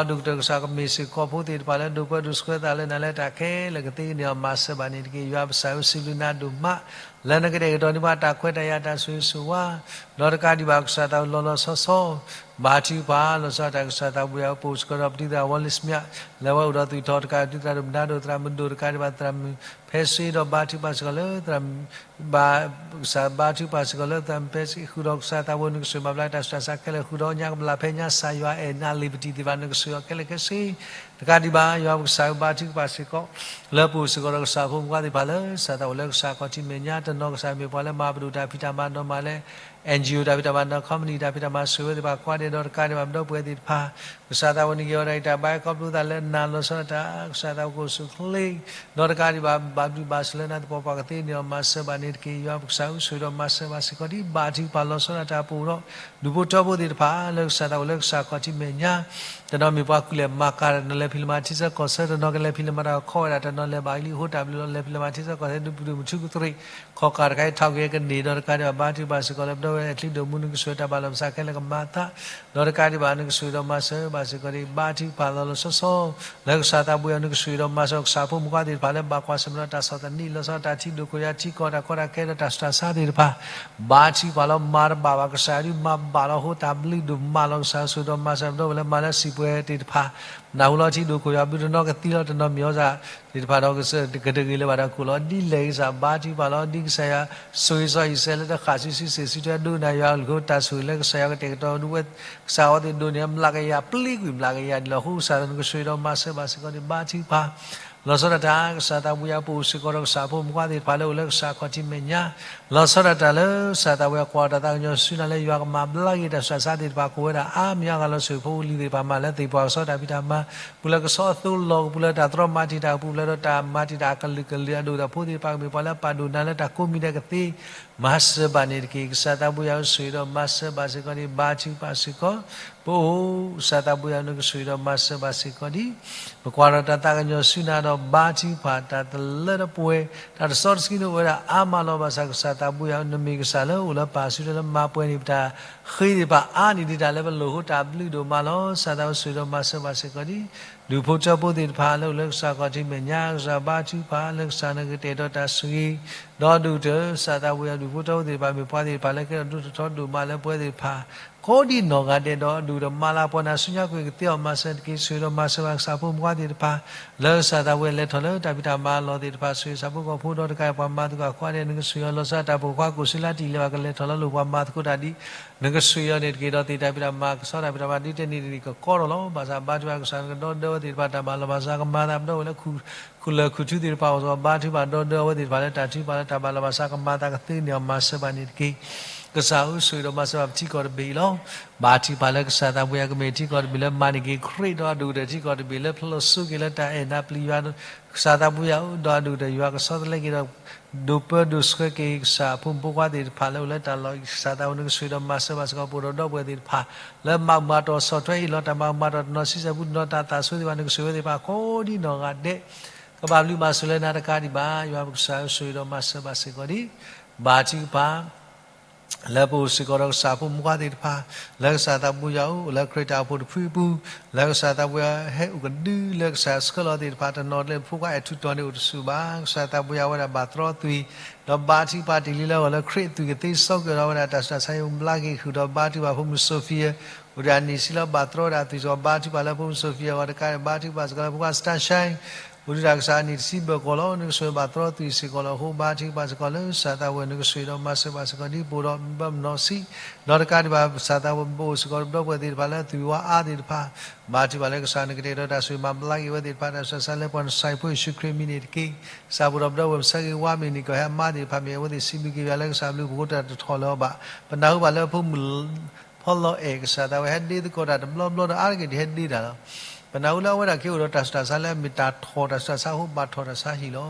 ဒီးအဒိၣ်ကတၢၢ်ကစၢ်ကမ့ၢ်စ့ၢ်ကီးဖိသ့ၣ်တဖၣ်လၢဒိးပၢဒိးဆှၢသးလၢနၤလၢတၢ်ခဲလၢာ်ကသ့န့ၣ် မၤစၢၤဘၣ်န့ၣ်တက့ၢ် ယွၤပကစၢ်ဧၢ စံးဘျုးနၤဒိၣ်မး လၢနကတဲာ်ကတီၤန့ၢ်ဘၣ်တၢ်ခွဲးတၢ်ယာ်တၢ်ဆိၣ်ဂ့ၤဆိၣ်ဝါ ဒီးတကးဒံးဘၣ်ကစၢ်သးဝဲလီၤလီၤဆီဆီ ဘါထုကဖၣ် လီၤဆီဒၣ်တၢ်ကစၢ်သးဘိယွၤအိၣ်စ့ၢ်ကီးဒီးပဒုၣ်ဒါဝီလ့စမၠး လၢအဝဲအိၣ်ဒီးသုးထီၣ်တကး သုသရၣ်ဒိၣ်မုၣ်နါဒိၣ်သရၣ်မုၣ်ဒိၣ်တကးဒံးဘၣ်သရၣ်မုၣ်ဖဲစ့ဒီးဘါထုကဖၣ်စ့ၢ်ကီးလၢသရၣ်မုၣ် ဘၣ် ကစၢ်ဘါထုကဖၣ်စ့ၢ်ကီးလၢသရၣ်မုၣ်ဖဲစ့ ဃုာ်ဒီးကစၢ်သးဘိနကဆိၣ်ဂ့ၤမၤဘျါတၢ်ဆူးတၢ်ဆါခဲလၢာ် ဃုာ်ဒီးညါကဘျၣ်ဖဲညါစၢ်ယွၤအဲၣ်နၤလံာ်ပတံၢ်သ့ၣ်တဖၣ်နကဆိၣ်ဂ့ၤအီၤခဲလၢာ်ခဲဆ့ တကးဒံးဘၣ် ယွၤပကစၢ်ဧၢ ဘါထုကဖၣ်စ့ၢ်ကီး လၢပအိၣ်စ့ၢ်ကီးဒီးကစၢ်ဖိမုၣ်ဖိခွါသ့ၣ်တဖၣ်လၢ ကစၢ်သးအိၣ်လၢကစၢ်ခီၣ်ထံးမဲာ်ညါ တနီၤကစၢ်မ့ၢ်ပှၤလၢမၤပဒိၣ်တၢ်ဖံးတၢ်မၤနီၢ်မၤလၢ NGO တၢ်ဖံးတၢ်မၤနီၢ် ခီပနံၣ်တၢ်ဖံးတၢ်မၤ ဆိၣ်ဂ့ၤဝဲသ့ၣ်တဖၣ်ကိးဂၤဒဲး ဒီးတကးဒံးဘၣ်ပဒီပုၢ်ဝဲၢ်သ့ၣ်တဖၣ် ကစၢ်သးဝဲန့ၣ်က့ၤအီၤဒၣ်အံၤတၢ်ဘါခီဖျိသးလၢနၤလီၤဆီဒၣ်တၢ် ကစၢ်သးဝဲကအိၣ်ဆူၣ်အိၣ်ချ့ ဒီးတကးဒံးဘၣ် ဘၣ်ဘျုးဘၣ်ဆိၣ်လၢနၤသပှၢ်ပှၢ်ကသ့န့ၣ် မၤစၢၤဘၣ်န့ၣ်တက့ၢ် ယွၤပကစၢ်ဧၢ ဆိၣ်ဂ့ၤဒီးမၤစၢၤဘၣ်စ့ၢ်ကီးဒံး ဘါထုကဖၣ်လီၤဆီဒၣ်တၢ်ပအိၣ်ဒီး ဒူၣ်ဖိထၢဖိသ့ၣ်တဖၣ် လၢကစၢ်သးအိၣ်လၢကစၢ်ခီၣ်ထံးမဲာ်ညါ တနီၤမ့ၢ်ပှၤကူၣ်လဲၤမၤကၤ တနီၤလဲၤဖံးလဲၤမၤထံဆၢကီၢ်ဆၢ တနီၤကလဲၤဖံးလဲၤမၤတၢ်ခီဝဲဒၣ် တနီၤလဲၤဘၣ်လံအဃိ တၢ်ဘျုးလီၤ လဲၤဖံးလဲၤမၤထံဆၢကီၢ်ဆၢ ဒုးပဒုးမုၢ်ထူကသရ့ၣ် ခီၣ်ကၢ်တခါအံၤထီၣ်က့ၤကန့ၢ် ဒီးတကးဒံးဘၣ် ဘါထုကဖၣ်စ့ၢ်ကီးလၢပဒီပုၢ်ဝဲၢ်အချံဒိၣ်မူ နကဆိၣ်ဂ့ၤတၢ်ဘၣ်လီၤပသးခဲလၢာ်ကမၤအသး ဒီးတကးဒံးဘၣ် နကဆိၣ်ဂ့ၤဒီးမၤစၢၤဘၣ်စ့ၢ်ကီးဒံး ဘါထုကဖၣ်လီၤလီၤဆီဆီ လၢကစၢ်သးဘိယွၤ နကဆိၣ်ဂ့ၤဒီးမၤစၢၤကစၢ်ဖိမုၣ်ဖိခွါသ့ၣ်တဖၣ်လၢဘၣ်ကွၢ်ဆၢၣ်မဲာ်ဒီးတၢ်ဆီၣ်သနံး လီၤဆီဒၣ်တၢ်ထံဒိၣ်ခိၣ်ယွၤထံကီၢ်တၢ်ကီတၢ်ခဲဒီးတၢ်ဆူးတၢ်ဆါသ့ၣ်တဖၣ် ဘါထုကဖၣ်လီၤမၤတဘၣ်ဘၣ် ကစၢ်ဒုးမၤဘၣ်လီၤ ဟိသၣ်ဘျုးဒိၣ်မးလီၤ ကစၢ်ဆိၣ်ဂ့ၤဒီးမၤစၢၤပဒီပုၢ်ဝဲၢ်လၢမၤလၢစံာ်ပှဲၤသ့ၣ်တဖၣ် နၢ်ဟူလီၤထံဒိၣ်ခိၣ်ယွၤဘုတနီၤကသံလီၤ တနီၤမ့ၢ်အီၣ်စၢ်သ့ၣ်တဖၣ်ဒီး ကတဂ့ၤလၢၤဘၣ်ဒီးခိၣ်လီၤ ဒ်လဲၣ်ဂ့ၤစၢ် ဘါထုကဖၣ်လီၤ ဒ်ကစၢ်ယွၤဆိၣ်ဂ့ၤစီၤအံၣ်စရ့လးလၢတဃၣ်ဆူစုစ့ၣ်စုထွဲဒိကနၣ်ယွၤအကလုၢ်အဃိ တၢ်ဆိၣ်ဂ့ၤလၢကစၢ်ယွၤကတဲာ်ကတီၤဒုးဝဲ ကစၢ်အီၤသ့ၣ်ဒိးန့ၢ် မျးကယၤ ပျံၤကွံာ်မျးကယၤဒ်လီၤ အဃိကစၢ်သးနကဆိၣ်ဂ့ၤဒီးမၤစၢၤဘၣ်စ့ၢ်ကီးဒံး ဘါထုကဖၣ် လီၤဆီဒၣ်တၢ် ကစၢ်သးဘိယွၤပအိၣ်စ့ၢ်ကီးဒီးကစၢ်ဖိမုၣ်ဖိခွါသ့ၣ်တဖၣ်လၢအိၣ်လၢကစၢ်ခီၣ်ထံးမဲာ်ညါ လီၤဆီဒၣ်တၢ်လၢကစၢ်သးဘိယွၤကွၢ်တၢ်သးကညီၤဆူနၤလၢယွၤကမၤဘျါက့ၤတၢ်ဆူးတၢ်ဆါသ့ၣ်တဖၣ် ကအိၣ်ဝဲဒၣ်အါမံၤအါဂၤလီၤ ဆိၣ်ဂ့ၤဖိလံၤသ့ၣ်တဖၣ်မၤလၢသ့ၣ်ပှၢ်ကဆီတၢ်ဖံးတၢ်မၤ ပူၤလၢကဆီအသိလီၢ် ပူၤလၢတၢ်တြီမၤတံာ်တာ် ပူၤဖျဲးဒီးတၢ်မၤတံာ်တာ်အကလုာ်ကလုာ် အဒိၣ်ဒီးဖိသ့ၣ်တဖၣ်ကမ့ၢ်ပှၤလၢပာ်ဒိၣ်နၤလၢတၢ်ကိးမံၤဒဲးကသ့ မၤစၢၤဘၣ်န့ၣ်တက့ၢ် ကစၢ်သးဘိယွၤဆိၣ်ဂ့ၤဒီးမၤစၢၤဘၣ်စ့ၢ်ကီးဒံး ဘါထုကဖၣ်စ့ၢ်ကီး ပအိၣ် ကစၢ်သးဘိယွၤနကဆိၣ်ဂ့ၤဒီးမၤစၢၤဘၣ်စ့ၢ်ကီးဒံး ပကွၢ်ဒီးတၢ်သးကညီၤဆူနၤဒီးဘါထုကဖၣ်တၢ်တလၢတပှဲၤ တၢ်တစီတဆှံန့ၣ်အိၣ်ဝဲဒၣ်အါမးလီၤ ဘၣ်ဆၣ်ကစၢ်သးဘိယွၤ နမ့ၢ်ကစၢ်လၢအိၣ်လၢပာ်စုလၢမၤပှဲၤန့ၢ်ပတၢ်ဃ့သ့ၣ်တဖၣ် အါန့ၢ်ဒံးတၢ်လၢပလိၣ်အဃိ တၢ်ဘျုးဒိၣ်မးလီၤ ကစၢ်သးဘိဆိၣ်ဂ့ၤဒီးမၤစၢၤဘၣ်စ့ၢ်ကီးဒံး ဒူၣ်ဖိထၢဖိသ့ၣ်တဖၣ်လၢအိၣ်လၢကစၢ်ခီၣ်ထံးမဲာ်ညါ ကစၢ်ဘါထုကဖၣ်လၢကစၢ်နကတဲာ်ကတီၤတၢ်ဆိၣ်ဂ့ၤ ဒီးဒိၣ်ကတၢၢ် ကစၢ်သးဘိယွၤဒူၣ်ဖိထၢဖိသ့ၣ်တဖၣ် မ့ၢ်ပှၤသ့ၣ်တဖၣ်လၢကဲထီၣ်ဒိၣ်ထီၣ်ထီဒိၣ်မးလၢပဝဲသ့ၣ်တဖၣ် ကိးဒံးနီၢ်ဂၤဒဲးဒီး ဒိၣ်ဒီးမၤလၤပှၤနၤဆူညါကွံာ်ကသ့အီၤမၤစၢၤတက့ၢ် ဆိၣ်ဂ့ၤဒီးမၤစၢၤဘၣ်ကစၢ်ဖိမုၣ်ဖိခွါသ့ၣ်တဖၣ် လၢကစၢ်သးဘိယွၤလဲၤထီၣ်လၢတၢ်ဖံးတၢ်မၤအလီၢ်သ့ၣ်တဖၣ် ဆိၣ်ဂ့ၤကစၢ်ဖိကီၢ်ဖိဒီးတကးပှၤမၤသကိးအခွါဒဲး နကဆိၣ်ဂ့ၤအီၤ လီၤဆီဒၣ်တၢ်ပိာ်ခွါကိးဆၢလၢတၢ်အံၤလဲၤဘၣ်ကလဲၤထီၣ်လၢလိာ်ပှၤမၤသကိးတၢ်ဒ် နကဆိၣ်ဂ့ၤအီၤန့ၣ်တက့ၢ်ဒီး သ့ၣ်တၢ်ဖံးတၢ်မၤကဆီတၢ်ဖံးတၢ်မၤဒ်တနံၤတနံၤကကီထီၣ်လီၤ ဘၣ်ဆၣ်ဘါထုကဖၣ်ကစၢ်နကဒီဒၢဝဲသ့ၣ်တဖၣ် တၢ်ဘၣ်လီၤဘၣ်စးကမၤသးပဒီဝဲလၢ ခူၣ်လၢာ်ခူၣ်ထူသ့ၣ်တဖၣ်အဂီၢ် ဘါထုကဖၣ်ဒီဒၢအဝဲသ့ၣ်တဖၣ်လၢတၢ်ထုကဖၣ်လၢတၢ်ဘၣ်လီၤဘၣ်စးကမၤသးကသ့န့ၣ် အီၤမၤစၢၤဘၣ်န့ၣ်တက့ၢ်. ကစၢ်ဧၢ ဆိၣ်ဂ့ၤဒီးမၤစၢၤဘၣ်ပထံကီၢ်တဘ့ၣ်အံၤလီၤ. ဘါထုကဖၣ်လၢကစၢ်သးဘိယွၤကမ့ၢ်ထံကီၢ်တဘ့ၣ်လၢမၤန့ၢ်က့ၤခရံာ်ဒီးအဒိၣ်ကတၢၢ်ထံကီၢ်တဘ့ၣ်လၢဖျိးစိက့ၤလၢတၢ်အဲၣ်နၤပျံၤယွၤ ကစၢ်သးဘိယွၤဒီးအဒိၣ်ကတၢၢ်ယွၤကဆီတလဲက့ၤဒီး ဒိးပၢဒိးဆှၢက့ၤကစၢ်အဖိမုၣ်ဖိခွါသ့ၣ်တဖၣ်လၢအိၣ်လၢတၢ်လီၢ်အံၤ ကစၢ်သးဝဲနကဆိၣ်ဂ့ၤဒီးမၤစၢၤဘၣ်စ့ၢ်ကီး ပအိၣ်ဒီးဒီပုၢ်ဝဲၢ်သ့ၣ်တဖၣ် လၢမၤကမၤတီၢ်ဆီၣ်ထွဲအ့ၣ်လိာ်တၢ်မၤကမၤတီၢ်တနီၤဆံဆဲၣ်ပူတနီၤတၢ်သးဆိသ့ၣ်တဖၣ် နကဆိၣ်ဂ့ၤဝဲသ့ၣ်တဖၣ်ကိးဒံးနီၢ်ဂၤဒဲး ကဘၣ်ဘျုးဘၣ်ဆိၣ်လၢနၤတကးဒံးဘၣ် ယွၤပကစၢ်ဧၢ ဆိၣ်ဂ့ၤဒီးမၤစၢၤဘၣ်စ့ၢ်ကီးဒံး ဘါထုကဖၣ် လၢပအိၣ်စ့ၢ်ကီးဒီးကစၢ်ဖိမုၣ်ခွါသ့ၣ်တဖၣ်, လၢကစၢ်သးပူၤယၤအိၣ် လၢခရံာ်တၢ်အိၣ်ဖှိၣ်တဖုအပူၤ, လၢကစၢ်သးပူၤယၤဟဲအိၣ်ကဒုလၢကစၢ်ဆှၢလီၤသ့ၣ်တဖၣ် တနီၤကျဲဖိခွါအဲၣ်ထူၣ်တီၤန့ၣ်အိၣ်တဆူၣ်ဘၣ်. ကစၢ်သးပူၤယၤဝဲဒၣ်ဘၣ်တြီသွံၣ်, ဒီးဘါထုကဖၣ်တ့ၢ်လံလၢဂီၤလၢခရံာ်အသွံၣ်ကသ့စီက့ၤဒီးဝဲဒၣ်တၢ်ဆူးတၢ်ဆါအံၤ ဘျါက့ၤဃုာ်ဒီးဘါထုကဖၣ်ဖိမုၣ် Sophia အိၣ်ဒံးအနံၣ်တဆံလၢဘၣ်တြီဝဲဒၣ်အသွံၣ်စ့ၢ်ကီး ဘါထုကဖၣ်လၢဖိမုၣ် Sophia အဂီၢ်တကးဒံး ဘါထုကဖၣ်စ့ၢ်ကီးလၢဖိခွါ Starshine အိၣ်ဒံးတၢ်ကစၢ်အနံၣ်တဆံဘၢၣ်ကီၢ်လီၤ နကစၢ်ဘၣ်တြီသွံၣ်စ့ၢ်ကီးလီၤ. အဃိဘါထုကဖၣ်စ့ၢ်ကီးလၢ ကစၢ်သးဝဲ နကစၢ်ဒီးမၤစၢၤဘၣ်စ့ၢ်ကီးဒ်ပအိၣ်ဒီးဘၣ်မနီၤဆံး, ဒီးတကးဒံးဘၣ် ကစၢ်သးဝဲပအိၣ်စ့ၢ်ကီးဒီးပဒီပုၢ်ဝဲၢ်သ့ၣ်တဖၣ်လၢသွံၣ်ဝါအါသ့ၣ်တဖၣ်, ဘါထုကဖၣ်လၢကစၢ်နကတဲာ်ကတီၤတၢ်ဆိၣ်ဂ့ၤမၤဘျါက့ၤဝဲသ့ၣ်တဖၣ် တၢ်ဆူးတၢ်ဆါလၢပှၤနစၢ်ဖိယ့ၣ်ၡူးခရံာ်အမံၤန့ၣ်တက့ၢ်. ကစၢ်ပအိၣ်ဒီးပဒီပုၢ်ဝဲၢ်ပဆၢဂ့ၤဝါမ့ၢ်န့ၣ် ကဟဲအမါသ့ၣ်တဖၣ်မ့ၢ် အဝဲသ့ၣ်စံးဘျုးက့ၤယွၤလၢကစၢ်ဘျုးပဃိတၢ်တထီၣ်လၢၤအီၤဘၣ်. ပနၢ်ဟူဘၣ်လၢဖိမုၣ် ဖီလီၤအဲၣ် ကစၢ်သးဝဲဟဲဒ့သကိးတၢ်တဘျီဘျီဒီးအါတက့ၢ်ဒ်ဟဲဒ့တၢ်လီၤ. ပနၢ်ဟူလၢအဝဲဒၣ်က့ၤအိၣ်ဒီးတၢ်ဆူးတၢ်ဆါလၢအမ့ၢ်တၢ်ထီၣ်တၢ်ဆူးတၢ်ဆါအဃိ ဘၣ်ထီၣ်တၢ်ဆါဟံၣ်လီၤ.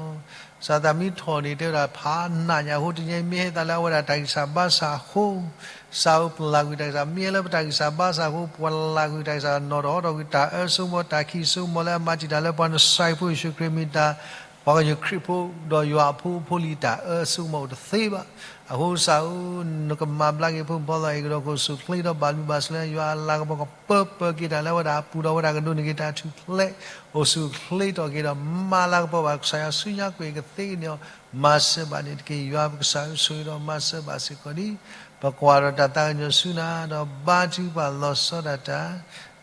ကစၢ်သးမ့ၢ်ထီၣ်န့ၣ် တဲဝဲဒၣ်ဖးနးညါအဃိ တနံၤအံၤမ့ၢ်ဟဲသးလၢအဝဲဒၣ်တၢ်ဂံၢ်စၢ်ဘါစၢ်အဃိ ကစၢ်ဧၢပျၢ်ကွံာ်တၢ်ဂံၢ်စၢ် မ့ၢ်ဟဲလၢပတၢ်ဂံၢ်စၢ်ဘါစၢ်အဃိ ပျၢ်ကွံာ်တၢ်ဂံၢ်စၢ် နီၣ်ထီၣ်ဟီထီၣ်ကွံာ်တၢ်အၢစိကမီၤ တၢ်ခံးစိကမီၤလၢအမၤတံာ်တာ်လၢပှၤနစၢ်ဖိယ့ၣ်ၡူးခရံာ်မံၤတၢ် ပှၤကညီခရံာ်ဖိဒီးယွၤအဖိအဖိလံၤတၢ်အၢစိကမီၤအိၣ်တသ့ဘၣ်. အဃိကစၢ်ဧၢ နကမၤဘျါက့ၤဖိမုၣ်ဖီလီၤအဲၣ်ကဒီး ကအိၣ်ဆူၣ်အိၣ်ချ့ဒီးဘၣ်ဘျုးဘၣ်ဆိၣ်လၢယွၤအလၤကပီၤကပၢပၢက့ၤတၢ်လၢအဝဲဒၣ်အပူၤဒီးအဝဲဒၣ်ကဒိးန့ၢ်က့ၤတၢ်ထူၣ်ဖျဲး အိၣ်ဆူၣ်အိၣ်ချ့ထီၣ်က့ၤဒီး မၤလၤကပီၤဘၣ်ကစၢ်ယွၤဆူညါကွံာ်ကသ့န့ၣ်အီၤ မၤစၢၤဘၣ်န့ၣ်တက့ၢ်. ယွၤပကစၢ်ဧၢ ဆိၣ်ဂ့ၤဒီးမၤစၢၤဘၣ်စ့ၢ်ကီးဒံး ပကွၢ်ဒီးတၢ်သးကညီၤဆူနၤ ဒီးဘါထုကဖၣ်လီၤဆီဒၣ်တၢ်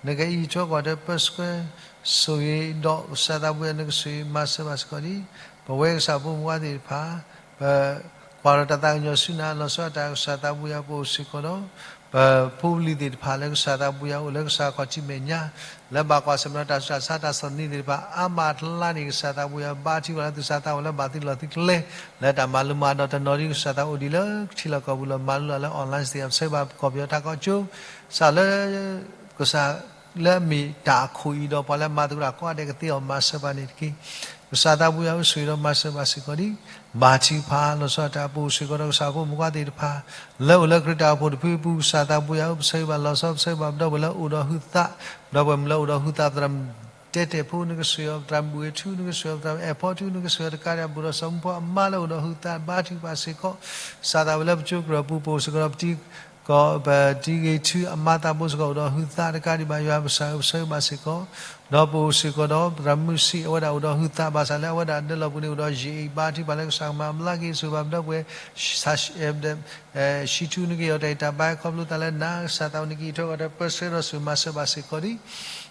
နကအံးထွဲကွၢ်ထွဲပၢဆှၢ ဆိၣ်ဂ့ၤဒီးကစၢ်သးပူၤယၤ နကဆိၣ်ဂ့ၤမၤစၢၤဘၣ်စ့ၢ်ကီးဒံး ပဝဲကစၢ်ဖိမုၣ်ဖိခွါသ့ၣ်တဖၣ် ပကွၢ်ဒီးတၢ်သးကညီၤဆူနၤ လီၤဆီဒၣ်တၢ်ကစၢ်သးပူၤယၤ ပအိၣ်စ့ၢ်ကီးဒီး ပဖိပလံၤသ့ၣ်တဖၣ်လၢကစၢ်သးပူၤယၤအိၣ်လၢကစၢ်ခီၣ်ထံးမဲာ်ညါ လၢဘၣ်ကွၢ်ဆၢၣ်မဲာ်ဒီးတၢ်ဆူးတၢ်ဆါတၢ်ဆီၣ်သနံးသ့ၣ်တဖၣ် အါမးအကျါန့ၣ် ကစၢ်သးပူၤယၤ ဘါထုကဖၣ်လၢသူၣ်စၢ်သးဘီၣ်လၢဘၣ်သုလီၢ်သုကျဲ လၢတၢ်မၤလိမၤဒိးတနီၤဒ်ကစၢ်သးအိၣ်ဒံးလၢထံလီၢ်ကီၢ်ပူၤလီၤ မၤလိလၢ online သ့ၣ် ပဆၢဘၣ်ကီၢ်ပယီၤထးကီၢ်ကၠိ ကစၢ်လၢ ကစၢ်လၢအမ့ၢ်တၢ်အခိၣ်အံၤဒီး ပှၤလၢမၤသကိးတၢ်ကိးဂၤဒဲးကသ့အီၤ မၤစၢၤဘၣ်န့ၣ်တက့ၢ်. ကစၢ်သးပူၤယၤဧၢ ဆိၣ်ဂ့ၤဒီးမၤစၢၤဘၣ်စ့ၢ်ကီးဒံး ဘါထုကဖၣ်လီၤဆီဒၣ်တၢ် ပအိၣ်စ့ၢ်ကီးဒီးကစၢ်ဖိမုၣ်ဖိခွါသ့ၣ်တဖၣ် လၢအိၣ်လၢခရံာ်တၢ်အိၣ်ဖှိၣ်တဖုအပူၤ ကစၢ်သးပူၤယၤဧၢ ပဆၢဂ့ၤဘၣ်လီၤဆီ ပဆၢဂ့ၤဘၣ်ပဒီပုၢ်ဝဲၢ်လၢအိၣ်ဒီးဟုသး ပဒီပုၢ်ဝဲၢ်မုၣ်လၢအိၣ်ဒီးဟုသး သရၣ်မုၣ်တဲတဲာ်ဖိ နကဆိၣ်ဂ့ၤအီၤ သရၣ်မုၣ်ဘှံးထူ နကဆိၣ်ဂ့ၤအီၤ သရၣ်မုၣ်အဲၣ်ဖီထူ နကဆိၣ်ဂ့ၤအီၤတကးဒံး ဘူးဒီးစီၤမူဖိအမါလၢအိၣ်ဒီးဟုသး ဘါထုကဖၣ်စ့ၢ်ကီး ကစၢ်သးဝဲလၢပကၠိကရၢၢ်ပူၤ ပအိၣ်စ့ၢ်ကီးဒီးပတံၤ ကီၢ်ပတံၤဂ့ၤထူအမါသးဘိစ့ၢ်ကီးအိၣ်ဒီးဟုသးတကးဒံးဘၣ် ယွၤပကစၢ်ဧၢ ပဆၢဂ့ၤဘၣ်စ့ၢ်ကီး ဒီးပအိၣ်စ့ၢ်ကီးဒီးသရၣ်မုၣ်စံး အဝဲဒၣ်အိၣ်ဒီးဟုသး ဘၣ်ဆၣ်လၢအဝဲဒၣ်ဒၢလီၢ်ပူၤန့ၣ် အိၣ်ဒီးယံာ်အံၤ ဘါထုကဖၣ်လၢကစၢ်ကမၤဘျါက့ၤ ဆိၣ်ဂ့ၤဘၣ်ပဒီပုၢ်ဝဲၢ် ဆံထူ နကဟ့ၣ်အီၤတၢ်ဂံၢ်တၢ်ဘါ ခီဖျိသးလၢနၤ ကစၢ်သးဝဲ နကအံးထွဲကွၢ်ထွဲပၢဆှၢဒီးဆိၣ်ဂ့ၤမၤစၢၤဘၣ်စ့ၢ်ကီးဒံး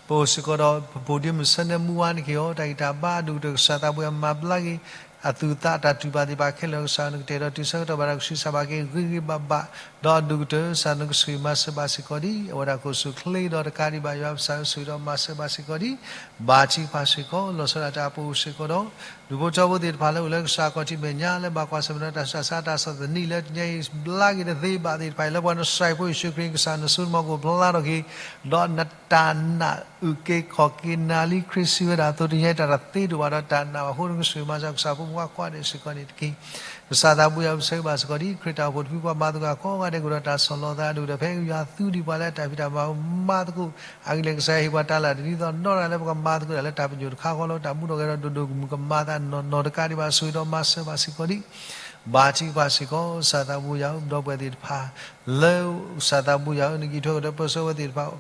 ပအိၣ်စ့ၢ်ကီးဒီး ပပူၤဒ့မုၣ်ဆၢနဲမူဝါ နကဟ့ၣ်အီၤတၢ်ဂံၢ်တၢ်ဘါအဒိၣ်ကတၢၢ် ကစၢ်သးဝဲမၤဘျါက့ၤ အသူၣ်အသးတၢ်တူၢ်ဘၣ်သ့ၣ်တဖၣ်ခဲလၢာ် ကစၢ် နကတဲာ်ဒီးတုၤဆၢကတီၢ်ဘၣ်ဒီး ကဆံးစၢ်ဘၣ်က့ၤဂ့ၤဂ့ၤဘၣ်ဘၣ် ဒီးအဒိၣ်ကတၢၢ် ကစၢ် နကဆိၣ်ဂ့ၤမၤစၢၤဘၣ်စ့ၢ်ကီးဒံး အဝဲဒၣ်ကအိၣ်ဆူၣ်အိၣ်ချ့ဒီးတကးဒံးဘၣ် ယွၤပကစၢ်ဧၢ ဆိၣ်ဂ့ၤဒီးမၤစၢၤဘၣ်စ့ၢ်ကီးဒံး ဘါထုကဖၣ်စ့ၢ်ကီး လီၤဆီဒၣ်တၢ် ပအိၣ်စ့ၢ်ကီးဒီး ဒူၣ်ဖိထၢဖိသ့ၣ်တဖၣ်လၢအိၣ်လၢကစၢ်ခီၣ်ထံးမဲာ်ညါ လၢဘၣ်ကွၢ်ဆၢၣ်မဲာ်ဒီးတၢ်ဆူးတၢ်ဆါတၢ်ဆီၣ်သနံးလၢတနံၤအံၤ ဘျါက့ၤတသ့ဘၣ်သ့ၣ်တဖၣ်အံၤ လၢပှၤနစၢ်ဖိယ့ၣ်ၡူးခရံာ် ကစၢ် နဆိကမိၣ်ကအိၣ်ဖျါထီၣ်က့ၤ ဒီးနတၢ်နာ်အုၣ်က့ၤခီၣ်က့ၤနၤလံ ခရံာ်စံးဝဲဒၣ်အသိး တနံၤအံၤတၢ်တသ့ဒိၣ်ဘၣ်ဒီးတၢ်နာ်ဘၣ်အဃိ နကဆိၣ်ဂ့ၤမၤစၢၤကစၢ်ဖိမုၣ်ဖိခွါကိးဂၤဒဲးစ့ၢ်ကီးန့ၣ်တက့ၢ်. ကစၢ်သးပူၤယၤ ပဆၢဂ့ၤဘၣ်စ့ၢ်ကီးဒံး ခရံာ်တၢ်အိၣ်ဖှိၣ်တဖုပှၤမၤသကိးကိးဂၤဒဲးကအိၣ်ဒီးတၢ်ဆီၣ်လီၤသးအဒိၣ်ကတၢၢ် ဖဲယွၤသူဒံးပှၤလၢတၢ်ဖံးတၢ်မၤအပူၤ မၤသကိးအဂ့ၢ်လၢ ကစၢ်ယွၤဟ့ၣ်ပှၤတၢ်လၢ်တဒ်သိးနီၢ်ရၤလၢပကမၤသကိးတၢ်လၢတၢ်ပညိၣ်တခါဃီ လၢတၢ်မူထီၣ်ဂဲၤထီၣ်ဒိၣ်ဒိၣ်မုၢ်မုၢ် ကမၤသးနီၢ်နီၢ်တကးဒံးဘၣ် ဆိၣ်ဂ့ၤဒီးမၤစၢၤဘၣ်စ့ၢ်ကီးဒံး ဘါထုကဖၣ်စ့ၢ်ကီး ကစၢ်သးပူၤယၤဧၢ ပဒီပုၢ်ဝဲၢ်သ့ၣ်တဖၣ် လၢကစၢ်သးပူၤယၤဧၢ နကအံးထွဲကွၢ်ထွဲပၢဆှၢဝဲသ့ၣ်တဖၣ်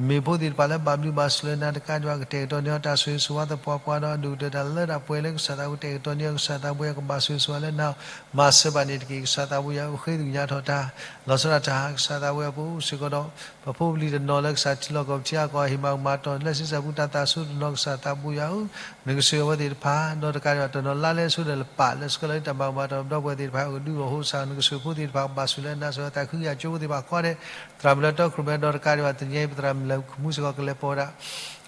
မ့ၢ်ဖိသ့ၣ်တဖၣ်လၢဘၣ်ဘျုးဘၣ်ဆိၣ်လၢနၤတကးဒံးဘၣ် ကတဲာ်ကတီၤန့ၢ်အီၤတၢ်ဆိၣ်ဂ့ၤဆိၣ်ဝါသပှၢ်ပှၢ်ဒီး အဒိၣ်ကတၢၢ်တၢ်လၢတၢ်ပှဲၤလၢကစၢ်သးပူၤ ကတဲာ်ကတီၤန့ၢ်အီၤ ကစၢ်သးပူၤယၤ ကဘၣ်ဆိၣ်ဂ့ၤဆိၣ်ဝါလၢနၤ မၤစၢၤဘၣ်န့ၣ်တက့ၢ်. ကစၢ်သးပူၤယၤဧၢ ဃ့သညါထီၣ်တၢ် လီၤဆီဒၣ်တၢ် ကစၢ်သးပူၤယၤ ပအိၣ်စ့ၢ်ကီးဒီး ပဖိပလံၤတနီၤလၢကစၢ်ထံလီၢ်ကီၢ်ပူၤ ထံအကီၢ် ဟ့ၣ်မၤကမၤတီၢ်လၢ စံးစၢ်ပူၤတၢ်သးစူၤတနီၤ ကစၢ်သးပူၤယၤဧၢ နကဆိၣ်ဂ့ၤအဝဲသ့ၣ်တဖၣ် ဒီးတကးဒံးဘၣ်တနီၤလါလဲဆိဒီးလၢပာ်လၢဆှၢလီၤလံတၢ်မၤကမၤတီၢ် ပဒီပုၢ်ဝဲၢ်သ့ၣ်တဖၣ် အိၣ်ကဒုအီၤအဃိ ကစၢ် နကဆိၣ်ဂ့ၤဖိသ့ၣ်တဖၣ် ကဘၣ်ဆိၣ်လၢနၤ ဆိၣ်ဂ့ၤသးခုကယာ်ကၠိဖိသ့ၣ်တဖၣ်ကိးဂၤဒဲး သရၣ်မုၣ်လၢတီခိၣ်ရိၣ်မဲ ဒီးတကးဒံးဘၣ် တနံၤအံၤ ပသရၣ်မုၣ်လၢခမူစ့ၢ်ကီး ကလဲၤပိာ်ဝဲဒၣ်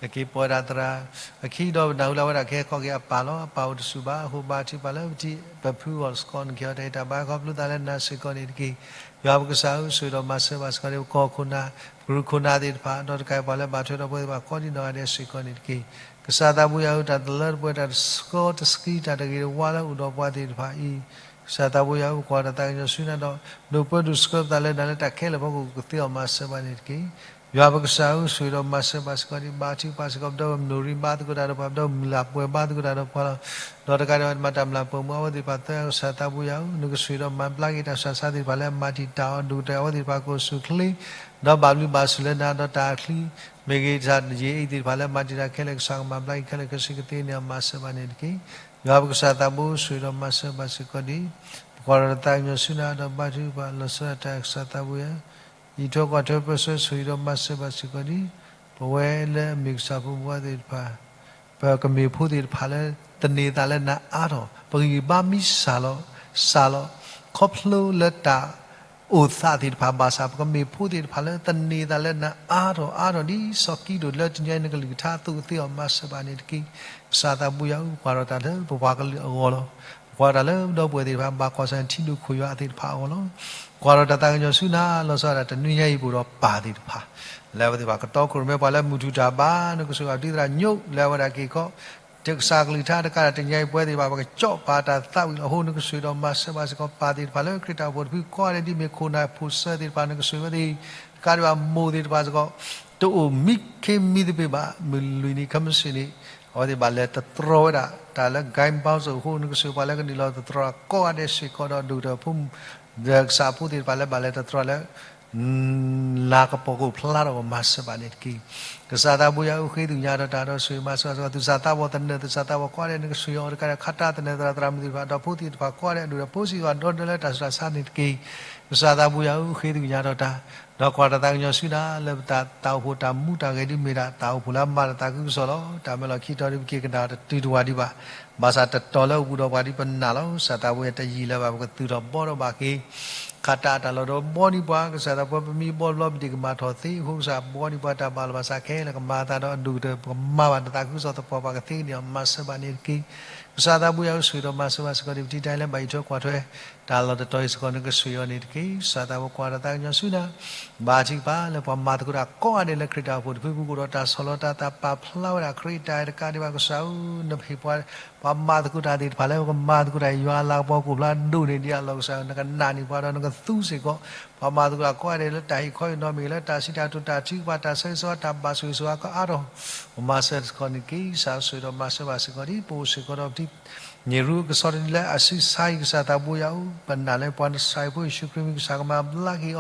ကက့ၤပိာ်ဝဲဒၣ်သရၣ် အခံဒီးပနၢ်ဟူလၢအဝဲဒၣ်ကဟဲခီက့ၤအပၢ်လီၤ. အပၢ်အိၣ်တဆူၣ်ဘၣ် အဃိဘါထုကဖၣ်လၢပတံၤပဖုအဂီၢ်စ့ၢ်ကီး နကဟ့ၣ်အီၤတၢ်ဂံၢ်တၢ်ဘါ ခီဖျိသးလၢနၤစ့ၢ်ကီးန့ၣ်တက့ၢ်. ယွၤပကစၢ်ဧၢ ဆိၣ်ဂ့ၤဒီးမၤစၢၤဘၣ်စ့ၢ်ကီးန့ၣ် ပကီၢ်ခိၣ်နၢ် ပကရူၢ်ခိၣ်နၢ်သ့ၣ်တဖၣ် ဒီးတကးပှၤလၢဘၣ်ထွဲဒီးပဝဲသ့ၣ်တဖၣ်ကိးဒံးနီၢ်ဂၤဒဲးစ့ၢ်ကီးန့ၣ်တက့ၢ်. ကစၢ်သးပူၤယၤဧၢ တၢ်တလၢတပှဲၤ တၢ်တဆှီတဆှံ တၢ်တဂ့ၤတဝါလၢအိၣ်ဒီးပှၤသ့ၣ်တဖၣ်အံၤ ကစၢ်သးပူၤယၤဧၢ ပကွၢ်တၢ်သးကညီၤဆူနၤဒီး ဒိးပၢဒိးဆှၢပသးလၢနၤလၢတၢ်ခဲလၢာ်အဖီခိၣ် ကသ့အီၤမၤစၢၤဘၣ်န့ၣ်တက့ၢ်. ယွၤပကစၢ်ဧၢ, ဆိၣ်ဂ့ၤဒီးမၤစၢၤဘၣ်စ့ၢ်ကီးဒံး, ဘါထုကဖၣ်စ့ၢ်ကီး ပဒီပုၢ်ဝဲၢ်မနုၤရံ ဘါသကိးတၢ်ဒီးပှၤ, ပဒီပုၢ်ဝဲၢ်မုၢ်လၢ်ပှဲၤ ဘါသကိးတၢ်ဒီးပှၤလီၤ. ဒီးတကးဒံးဘၣ် မၤတၢ်မုၢ်လၢ်ပှဲၤမူအဝဲသ့ၣ်တဖၣ် သၢ ကစၢ်သးဘိယွၤဧၢ, နကဆိၣ်ဂ့ၤဒီးမၤဘျါက့ၤတၢ်ဆူးတၢ်ဆါသ့ၣ်တဖၣ်လၢအမၤတံာ်တာ်အီၤ, ဒိၣ်ကတၢၢ်အဝဲသ့ၣ်တဖၣ် ကအိၣ်ဆူၣ်အိၣ်ချ့ ဒီးဘၣ်ဘျုးဘၣ်ဆိၣ်လၢနၤဒီးတၢ်အချံ, မ့ၢ်ဂ့ၤတၢ်ယံာ်အံၤသ့ၣ်တဖၣ်လၢမၤတံာ်တာ်ခဲလၢာ် ကစၢ်ကမၤဘျါက့ၤခဲလၢာ် ကစံးကသ့န့ၣ် မၤစၢၤဘၣ်န့ၣ်တက့ၢ်. ယွၤပကစၢ်သးဘိ ဆိၣ်ဂ့ၤဒီးမၤစၢၤဘၣ်စ့ၢ်ကီးဒံး, ပကွၢ်ဒီးတၢ်သးကညီၤဆူနၤဒီးဘါထုကဖၣ် လီၤဆီဒၣ်တၢ် ကစၢ်သးဘိယွၤဧၢ, အံးထွဲကွၢ်ထွဲပၢဆှၢ ဆိၣ်ဂ့ၤဒီးမၤစၢၤဘၣ်စ့ၢ်ကီးဒံး, ပဝဲလၢအမ့ၢ်ကစၢ်ဖိမုၣ်ဖိခွါသ့ၣ်တဖၣ် ပကမ့ၢ်ဖိသ့ၣ်တဖၣ်လၢ သန့ၤသးလၢနၤအါထီၣ်, ပဂံၢ်ဘါမံစၢ်လီၤ, စၢ်လီၤ, ခီဖျိလၢတၢ်အိၣ်သးသ့ၣ်တဖၣ်ဘၣ်ဆၣ် ပကမ့ၢ်ဖိသ့ၣ်တဖၣ်လၢသန့ၤသးလၢနၤအါထီၣ်အါထီၣ် ဒ်စီၤကံးဒဧိၣ်လၢတနံၤအံၤ နကလုၢ်ကထါအသိးသ့အီၤ မၤစၢၤဘၣ်န့ၣ်တက့ၢ်. ကစၢ်သးဘိယွၤဧၢ, ပကွၢ်ထီၣ်တၢ်လၢပပှၤကလုာ်အဂီၢ်လီၤ. ပကွၢ်တၢ်လၢပဒီပုၢ်ဝဲၢ်သ့ၣ်တဖၣ် ဘၣ်ကွၢ်ဆၢၣ်ထံဒိၣ်ခိၣ်ယွၤအသ့ၣ်တဖၣ်အဂီၢ်လီၤ. ကွၢ်ထီၣ်တၢ်သးကညီၤဆူနၤ လီၤဆီဒၣ်တၢ် တနွံညါအံၤပအိၣ်ဒီးပၢ်သ့ၣ်တဖၣ် လၢအဝဲသ့ၣ်တဖၣ်ကတီခိၣ်ရိၣ်မဲပှၤလၢမုၢ်ထူၣ်တၢ်ဘါ နကဆိၣ်ဂ့ၤအီၤ ဒ်သရၣ်ညိၣ် လၢအဝဲဒၣ်က့ၤခီ တကစၢ်ကလုၢ်ကထါတကးဒံး တနံၤညါအံၤပဝဲသ့ၣ်တဖၣ် ပကစီၣ်ပာ်တၢ်သးဝံၣ်လီၤ. အဃိနကဆိၣ်ဂ့ၤဒီးမၤစၢၤဘၣ်စ့ၢ်ကီး ပၢ်သ့ၣ်တဖၣ်လၢခရံာ်တၢ်အိၣ်ဖှိၣ်တဖုကိးဂၤဒဲး ဒ်မ့ၢ်ခိၣ်နၢ်ဖိစၢၤသ့ၣ်တဖၣ် နကဆိၣ်ဂ့ၤအဝဲသ့ၣ် တကးဒံးဘၣ်မိၢ်သ့ၣ်တဖၣ်စ့ၢ်ကီး တအိၣ်မံခ့မံသပ့ၤဘၣ် မုၢ်လွံၢ်နံၤခဲမုၢ်ဆ့ၣ်န့ၣ် အဝဲသ့ၣ်ဘၣ်လဲၤတတြီဝဲဒၣ် တၢ်လၢ guide counselor အဃိ နကဆိၣ်ဂ့ၤပှၤလၢကနုာ်လီၤတတြီကိးဂၤဒဲးစ့ၢ်ကီးဒီး ဒိၣ်ကတၢၢ်ဖိ ဒီးကစၢ်ဖိသ့ၣ်တဖၣ်လၢဘၣ်လဲၤတတြီလၢ နၤကပီၤကအိၣ်ဖျါထီၣ် မၤစၢၤဘၣ်န့ၣ်တက့ၢ်. ကစၢ်သးဘိယွၤဧၢ, ဃ့သးကညီၤဒီးတၢ်ဒီးဆိၣ်ဂ့ၤမၤစၢၤဘၣ်စ့ၢ်ကီး သူၣ်စၢ်သးဘီၣ်သနၢၣ် သူၣ်စၢ်သးဘီၣ်ကိးဂၤဒဲး နကဆိၣ်ဂ့ၤအီၤတကးဒံး ခးတၢ်သနၢၣ်သရၣ်သရၣ်မုၣ်သ့ၣ်တဖၣ် ဒီးဖိသ့ၣ်တဖၣ်ကိးဂၤဒဲး အဒိၣ်ဒီးဖိစ့ၢ်ကီးဒီဒီလၢတၢ်ဆူးတၢ်ဆါန့ၣ်တက့ၢ်. ကစၢ်သးဘိယွၤဧၢ, ဃ့သးကညီၤဒီးတၢ် ဒီးကွၢ်တၢ်သးကညီၤဆူနၤ လၢပတၢ်အိၣ်ဖှိၣ်တၢ်မူတၢ်ဂဲၤဒ်မ့ၢ်ဒၣ် တၢ်အိၣ်ဖှိၣ်လၢအမၤတၢ်သးခုကစီၣ်လီၤ. တၢ်မၢလီၤခံတီၤဒ်ပက့ၤကနၣ်တတုၤတဝာ်ဒံးဘၣ် ဘၣ်ဆၣ်တတီၤလၢအိၣ်ဘူးဒီးပှၤဒ်ပနာ်လီၤ. ကစၢ်သးဘိယွၤတယံာ်လၢၤဘၣ် ပကသုးထီၣ်ဘီထီၣ်ဘၣ်က့ၤ ခးတၢ်အတၢ်လီၢ်ဒီးဘီန့ၢ်ပှၤ ကစၢ်သးပှၤ ပမ့ၢ်ဘီတဘျီ ပဒ့ၣ်ကမၣ်ထီၣ်သ့အဃိ ကစၢ်ဘီန့ၢ်ပှၤတၢ်ဘၣ်လီၤဘၣ်ဆၣ်ခဲလၢာ် ကမၤအသးဒီးအဒိၣ်ကတၢၢ် ပကမၤဘၣ်နသးခုကစီၣ်သပှၢ်ပှၢ်ကသ့န့ၣ် မၤစၢၤဘၣ်န့ၣ်တက့ၢ်. ကစၢ်သးဘိယွၤဧၢ, ဆိၣ်ဂ့ၤဒီးမၤစၢၤဘၣ်စ့ၢ်ကီး ဒ်ပထံၣ်တၢ်အံၤလၢဘၣ်အံးထွဲကွၢ်ထွဲ တၢ်လီၢ်တတီၤအံၤစ့ၢ်ကီး နကဆိၣ်ဂ့ၤအီၤန့ၣ်တက့ၢ်. ကစၢ်သးဘိကွၢ်တၢ်သးကညီၤဆူနၤ ဘါထုကဖၣ်လၢပှၤမၤသကိးတၢ်ကိးဂၤဒဲးလၢခရံာ်တၢ်အိၣ်ဖှိၣ်တဖု ပူၤကအိၣ်ဒီးတၢ်ဆီၣ်လီၤတၢ်သးပာ်ဖျါဝဲဒၣ်ခရံာ်တၢ်အဲၣ်တကးဒံးဘၣ် ကစၢ်ဧၢ, နဟ့ၣ်ပှၤ ပှၤမၤသကိးတၢ်သ့ၣ်တဖၣ်လၢပကမၤသကိးတၢ် ယွၤအလၤကပီၤကအိၣ်ဖျါဒိၣ်န့ၢ်ဒံးအလီၢ် ကစၢ်ဧၢ, နကနာ်န့ၢ်ပှၤဒီးနကသူစ့ၢ်ကီး ပှၤမၤသကိးတၢ်ကိးဂၤဒဲးလၢတၢ်ဟ့ၣ်ခီဟ့ၣ်နီၤမ့ၢ်ဂ့ၤ လၢတၢ်စံးတၢ်ကတိၤတၢ်ထုကဖၣ်တၢ်ဆၢဂ့ၤဆၢဝါတၢ်ဘၣ်ဆိၣ်ဂ့ၤဆိၣ်ဝါကအါထီၣ် ပမၤစၢၤစ့ၢ်ကီးန့ၣ်တက့ၢ်. ကစၢ်ဆိၣ်ဂ့ၤဒီးမၤစၢၤဘၣ်စ့ၢ်ကီးဒ်ပအိၣ်စ့ၢ်ကီးဒီးပထံၣ် န့ၣ်ရူကဆီတနံၤလၢအစုဆါအံၤ ကစၢ်သးဘိယွၤဧၢ, ပနာ်လၢပှၤနစၢ်ဖိယ့ၣ်ၡူးခရံာ်မံၤ ကစၢ်ကမၤဘျါက့ၤအီၤ ဒီးက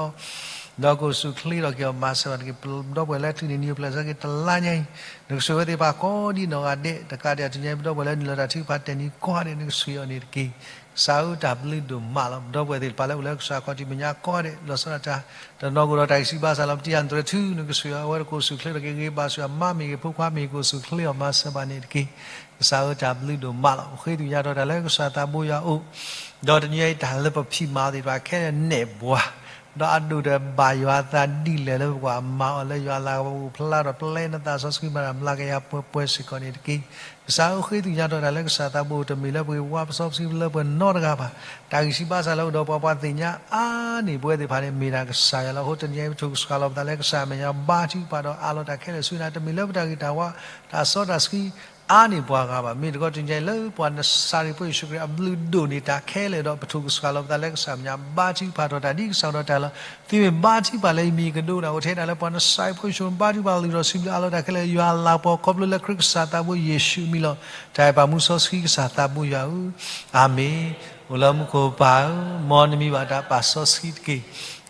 အိၣ်ဆူၣ်ချ့ထီၣ်က့ၤအီၤ မၤစၢၤဘၣ်တက့ၢ်. ပဒီပုၢ်ဝဲၢ်လၢအချုးန့ၢ်နံၣ်ပျဲၢ်ဆၢက့ၤတလါညါအံၤ နကဆိၣ်ဂ့ၤဝဲသ့ၣ်တဖၣ်ကိးဒ်နီၢ်ဂၤဒဲး တကးဒံးအီၤ တနံၤညါအံၤ ပဒီပုၢ်ဝဲၢ်လၢနုာ်လီၤတၢ်ထုကဖၣ်တဲာ်နံၤကိးဂၤဒဲး နကဆိၣ်ဂ့ၤအီၤန့ၣ်တက့ၢ်. ကစၢ်ဧၢ တၢ်ဘျုးဒိၣ်မးလီၤ. ပဒီပုၢ်ဝဲၢ်သ့ၣ်တဖၣ်လၢအိၣ်လၢကစၢ်ခီၣ်ထံးမဲာ်ညါကိးဂၤဒဲး လီၤဆီဒၣ်တၢ် တနီၤကအိၣ်ဒီးတၢ်ဂံၢ်ဆူၣ်ဘါဆူၣ်လီၤ ပတံၢ်အၢၣ်သရၣ်ထူ နကဆိၣ်ဂ့ၤအီၤ အဝဲတကအိၣ်ဆူၣ်ချ့ထီၣ်က့ၤဂ့ၤ ဘၣ်ဆိၣ်အမါမ့ၢ်ဂ့ၤ ဖိခွါမ့ၢ်ဂ့ၤ ကအိၣ်ဆူၣ်ချ့အီၤ မၤစၢၤဘၣ်န့ၣ်တက့ၢ်. ကစၢ်ဧၢ တၢ်ဘျုးဒိၣ်မးလီၤ. ပဃ့သးကညီၤဒီးတၢ်လၢကစၢ်သးဘိယွၤအအိၣ် ဒီးတနံၤအံၤ တၢ်လၢပဖံးမၤအီၤသ့ၣ်တဖၣ်ခဲလၢာ်နဲၣ်ပှၤ ဒီးအဒိၣ်ဒီးဘၣ်ယွၤအသးဒ်လဲၣ်လၢပကွၢ်မၤအီၤလၢယွၤအလၤကပီၤကအိၣ်ဖျါဒီး ပျဲနသးစီဆှံမၤတၢ်မျးကယၤပှဲၤပှဲၤစ့ၢ်ကီးန့ၣ်တက့ၢ်. ကစၢ်ဧၢ ဃ့သးကညီၤဒီးတၢ်လၢကစၢ်သးဘိတမ့ၢ်လၢပဂ့ၤဝါပစီပဆှံလၢပှဲၤနီတဂၤဘၣ်. တၢ်ဂံၢ်ဆူၣ်ဘါဆူၣ်လၢအိၣ်ဒီးပှၤ ပှၤသ့ၣ်ညါအါန့ၢ်ပဝဲသ့ၣ်တဖၣ်န့ၣ် မ့ၢ်ဒၣ်ကစၢ်ယွၤလီၤ. အဃိတနံၤအံၤ ပထိၣ်ကစှၤလီၤပသးလၢကစၢ်အမဲာ်ညါ ဘါထုကဖၣ်ဒီးအးလီၤတၢ်ခဲလၢာ်ဆူနၤ တမ့ၢ်လၢပတၢ်ဂ့ၤတၢ်ဝါ တၢ်စီတၢ်ဆှံ အါန့ၢ်ပှၤဂၤဘၣ်. မ့ၢ်တခီတနံၤအံၤလၢပှၤနစၤရ့းဖိယ့ၣ်ၡူးခရံာ်အဘျုးဒိၣ်န့ၢ်တၢ်ခဲလၢာ်ဒီး ပထိၣ်ကစှၤလီၤပသးလၢကစၢ်အမဲာ်ညါ ဘါထုကဖၣ်ဒီးတၢ်ဒ်ကစၢ်ဒီးတၢ်လီၤ. သုမ့ၢ်ဘါထုကဖၣ်လၢယမံၤကဒိကနၣ်အိၣ်ထဲဒၣ်လၢပှၤနစၤရ့းဖိယ့ၣ်ၡူး ဘါထုကဖၣ်လုၢ်ထီၣ်စံးဘျုးအးလီၤတၢ်ခဲလၢာ် ယွၤအလၤကပီၤခီဖျိလၢခရံာ်ကစၢ်သးဘိယ့ၣ်ၡူးအမံၤလီၤ. တၢ်အဲၣ်ပာ်မူစီဆှံကစၢ်သးဘိယွၤဧၢ, အၤမ့ၣ်. အိၣ်လၢမူခိၣ်ပၢ်ဧၢ, မ်နမံၤဘၣ်တၢ်ပာ်စီဆှံတက့ၢ်.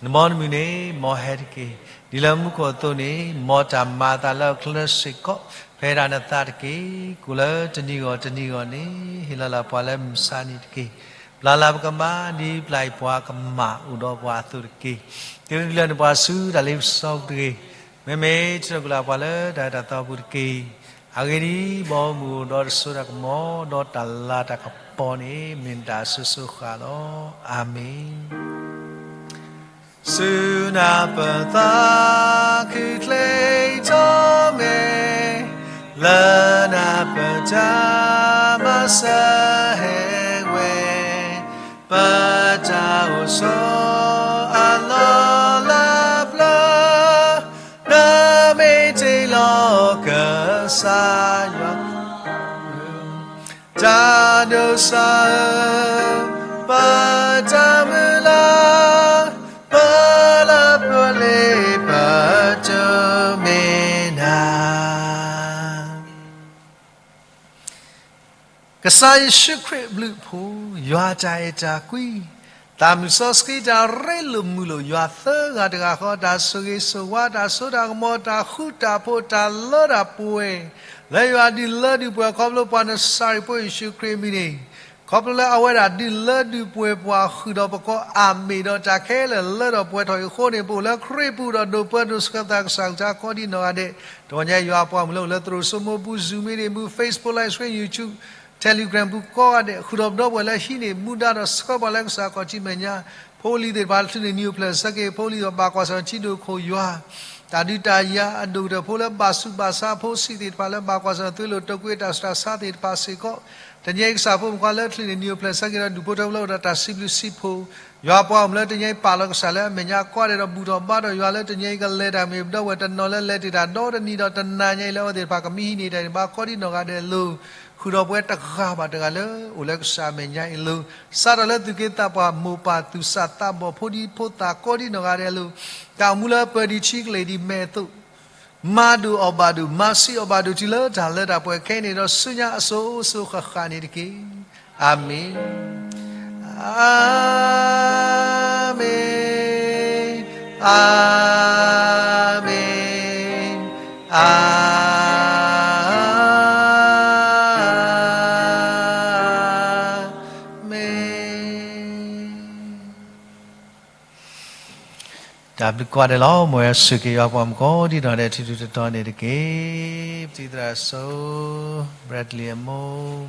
နဘီနမုၢ်န့ၣ် မ်ဟဲတက့ၢ်. ဒ်လၢမူခိၣ်အသိးန့ၣ် မ်တၢ်မၤအသးလၢအချၢစ့ၢ်ကီး ဖဲဒၣ်နသးတက့ၢ်. ကိၣ်လၢတနံၤဂီၢ်တနံၤဂီၢ်န့ၣ် ဟ့ၣ်လီၤလၢပှၤလၢမုၢ်ဆါနံၤတက့ၢ်. ပျၢ်လၢပကမၤဒ်ပျၢ်အံၤပှၤကမၣ်အိၣ်ဒီးပှၤအသိးတက့ၢ်. တုၤနကလၢနပှၤဆူတၢ်လ့ပစီပူၤတဂ့ၤ. မ့မ့ၢ်ထုးထီၣ်ကွံာ်လၢပှၤလၢတၢ်အၢတၢ်သီပူၤတက့ၢ်. အဂ့ၢ်ဒ်အံၤ, ဘီမုၢ်အိၣ်ဒီးတစိၤတၢ်ကမီၤ, ဒီးတၢ်လၤတၢ်ကပီၤန့ၣ် မ့ၢ်နတၢ်အစိၤစိၤဃၣ်ဃၣ်လီၤ. အၤမ့ၣ်. ဆူနၢ်ပၢၢ်သးခုချ့ထီၣ်မဲာ်, လၢနၢ်ပၢၢ်တၢ်မၤစၢၤဟဲဝဲ, ပတၢ်အိၣ်ဆိးအလီၢ်လၢပျၢၤ, နမ့ၢ်တ့ၢ်လီၤကစၢ်ယွၤ တၢ်ဒိးစၢ်ဧၢ, ပတၢ်မုၢ်လၢ်, ပလၢပှဲၤလံပတၢ် ကစၢ်ယ့ၣ်ၡူးခရံာ်အဘျုးအဖှိၣ်, ယွၤတၢ်အဲၣ်တၢ်ကွံ, တၢ်မုၢ်စီဆှံတၢ်ရ့လိာ်မုာ်လိာ်ယွၤသၢဂၤတဂၤဃီ, တၢ်ဆိၣ်ဂ့ၤဆိၣ်ဝါ, တၢ်စိတၢ်ကမီၤ, တၢ်ဃူတၢ်ဖိး, တၢ်လၢတၢ်ပှဲၤ, လၢယွၤဒုးလၢဒုးပှဲၤခီဖျိပှၤနစၤရ့းဖိယ့ၣ်ၡူးခရံာ်အမံၤန့ၣ်, ခီဖျိလၢအဝဲဒၣ်ဒုးလၢဒုးပှဲၤပှၤဃုာ်ဒီးပကိး အၤမ့ၣ် ဒီးတၢ်ခဲလၢာ်လၢထီၣ်ပှဲၤထီၣ်အံၤအဃိန့ၣ်, ပအိၣ်လၢခရံာ်ပူၤဒီးဒိးပၢဒိးဆှၢပသးကစၢ်ကစၢ်ကိးဒံနီၢ်ဂၤဒဲး, တဂီၤညါယွၤပှၤမုၢ်လၢအိၣ်လၢသရိာ်စိမိၢ်ပူၤ Zoom meeting ပူၤ Facebook Live Stream YouTube Telegram ပူၤကိးဂၤဒဲး ဃုာ်ဒီးပဒီပုၢ်ဝဲၢ်လၢဟံးန့ၢ်မူဒါဒီးဆှၢပှၤလၢကစၢ်ခီၣ်ထံးမဲာ်ညါ, ဖိလံၤသ့ၣ်တဖၣ်ချုးန့ၢ်နံၤအိၣ်ဖျဲၣ်ဆၢက့ၤ, ဖိလံၤသ့ၣ်တဖၣ်ဘၣ်ကွၢ်ဆၢၣ်ထံဒိၣ်ခိၣ်ယွၤ တၢ်ဒုးတၢ်ယၤအဒိၣ်ကတၢၢ်ဖိလၢဘၣ်ဆူးဘၣ်ဆါ ဖိဆံးသ့ၣ်တဖၣ်လၢဘၣ်ကွၢ်ဆၢၣ်သ့လိာ် တိာ်ကွံာ်တၢ်ဆူးတၢ်ဆါသ့ၣ်တဖၣ်စ့ၢ်ကီး, တနံၤအံၤကစၢ်ဖိမုၣ်ခွါလၢချုးန့ၢ်နံၤအိၣ်ဖျဲၣ်ဆၢက့ၤဒီးဒူၣ်ဖိထၢဖိလၢအိၣ်ဒီးတၢ်စံးဘျုးစံးဖှိၣ်, ယွၤပှၤအိၣ်မုၢ်လၢတနံၤအံၤပာ်လီၤကစၢ်လၢအမဲာ်ညါကိးဂၤဒဲးဒီးဘူၣ်ထီၣ်ဘါထီၣ်ယွၤလၢတနံၤအံၤကလဲၤတၢ်မ့ၢ်ပဒီပုၢ်ဝဲၢ်တနီၤလၢလဲၤတ့ၢ်တၢ်ဒီတနံၤဒီးတနၤညါအံၤလၢအဝဲသ့ၣ်တဖၣ်ကမံဟံးန့ၢ်တၢ်န့ၣ်ဘၣ်ကိးဒံနီၢ်ဂၤဒဲးအလိၤ, ဃုာ်ဒီးပဝဲတဂၤဘၣ်တဂၤလၢအိၣ်လၢကစၢ်အမဲာ်ညါအံၤအလိၤ, စးထီၣ်လၢသူၣ်က့သးပှၢ်မိၢ်ပၢ်သူၣ်စၢ်သးဘီၣ်ဖိဒံဖိသၣ်ကိးဒံနီၢ်ဂၤဒဲးအလိၤ, တၢ်အိၣ်မူလၢပၢၤဒံးထံကလ့ၢ်ဒံးမဲာ်အသိး မၤဒိၣ်အီၣ်ဘၣ်ဒိၣ် မၤဆံးအီၣ်ဘၣ်ဒိၣ်တုၤလၢတၢ်လၢတၢ်ပှဲၤခဲအံၤန့ၣ်ဒီးဆူညါအစိၤစိၤဃၣ်ဃၣ်န့ၣ်တက့ၢ်. အၤမ့ၣ်, အၤမ့ၣ်, အၤမ့ၣ်, အၤမ့ၣ်. တၢ်ဘျုးကိးဂၤဒဲးလီၤ. မ်ယွၤဆိၣ်ဂ့ၤယွၤပှၤမုၣ်ကိးဒံနီၢ်ဂၤဒဲး ထံထံတီတီန့ၣ်တက့ၢ်. ပတံၤသရၣ်စိ Bradley အမိၢ်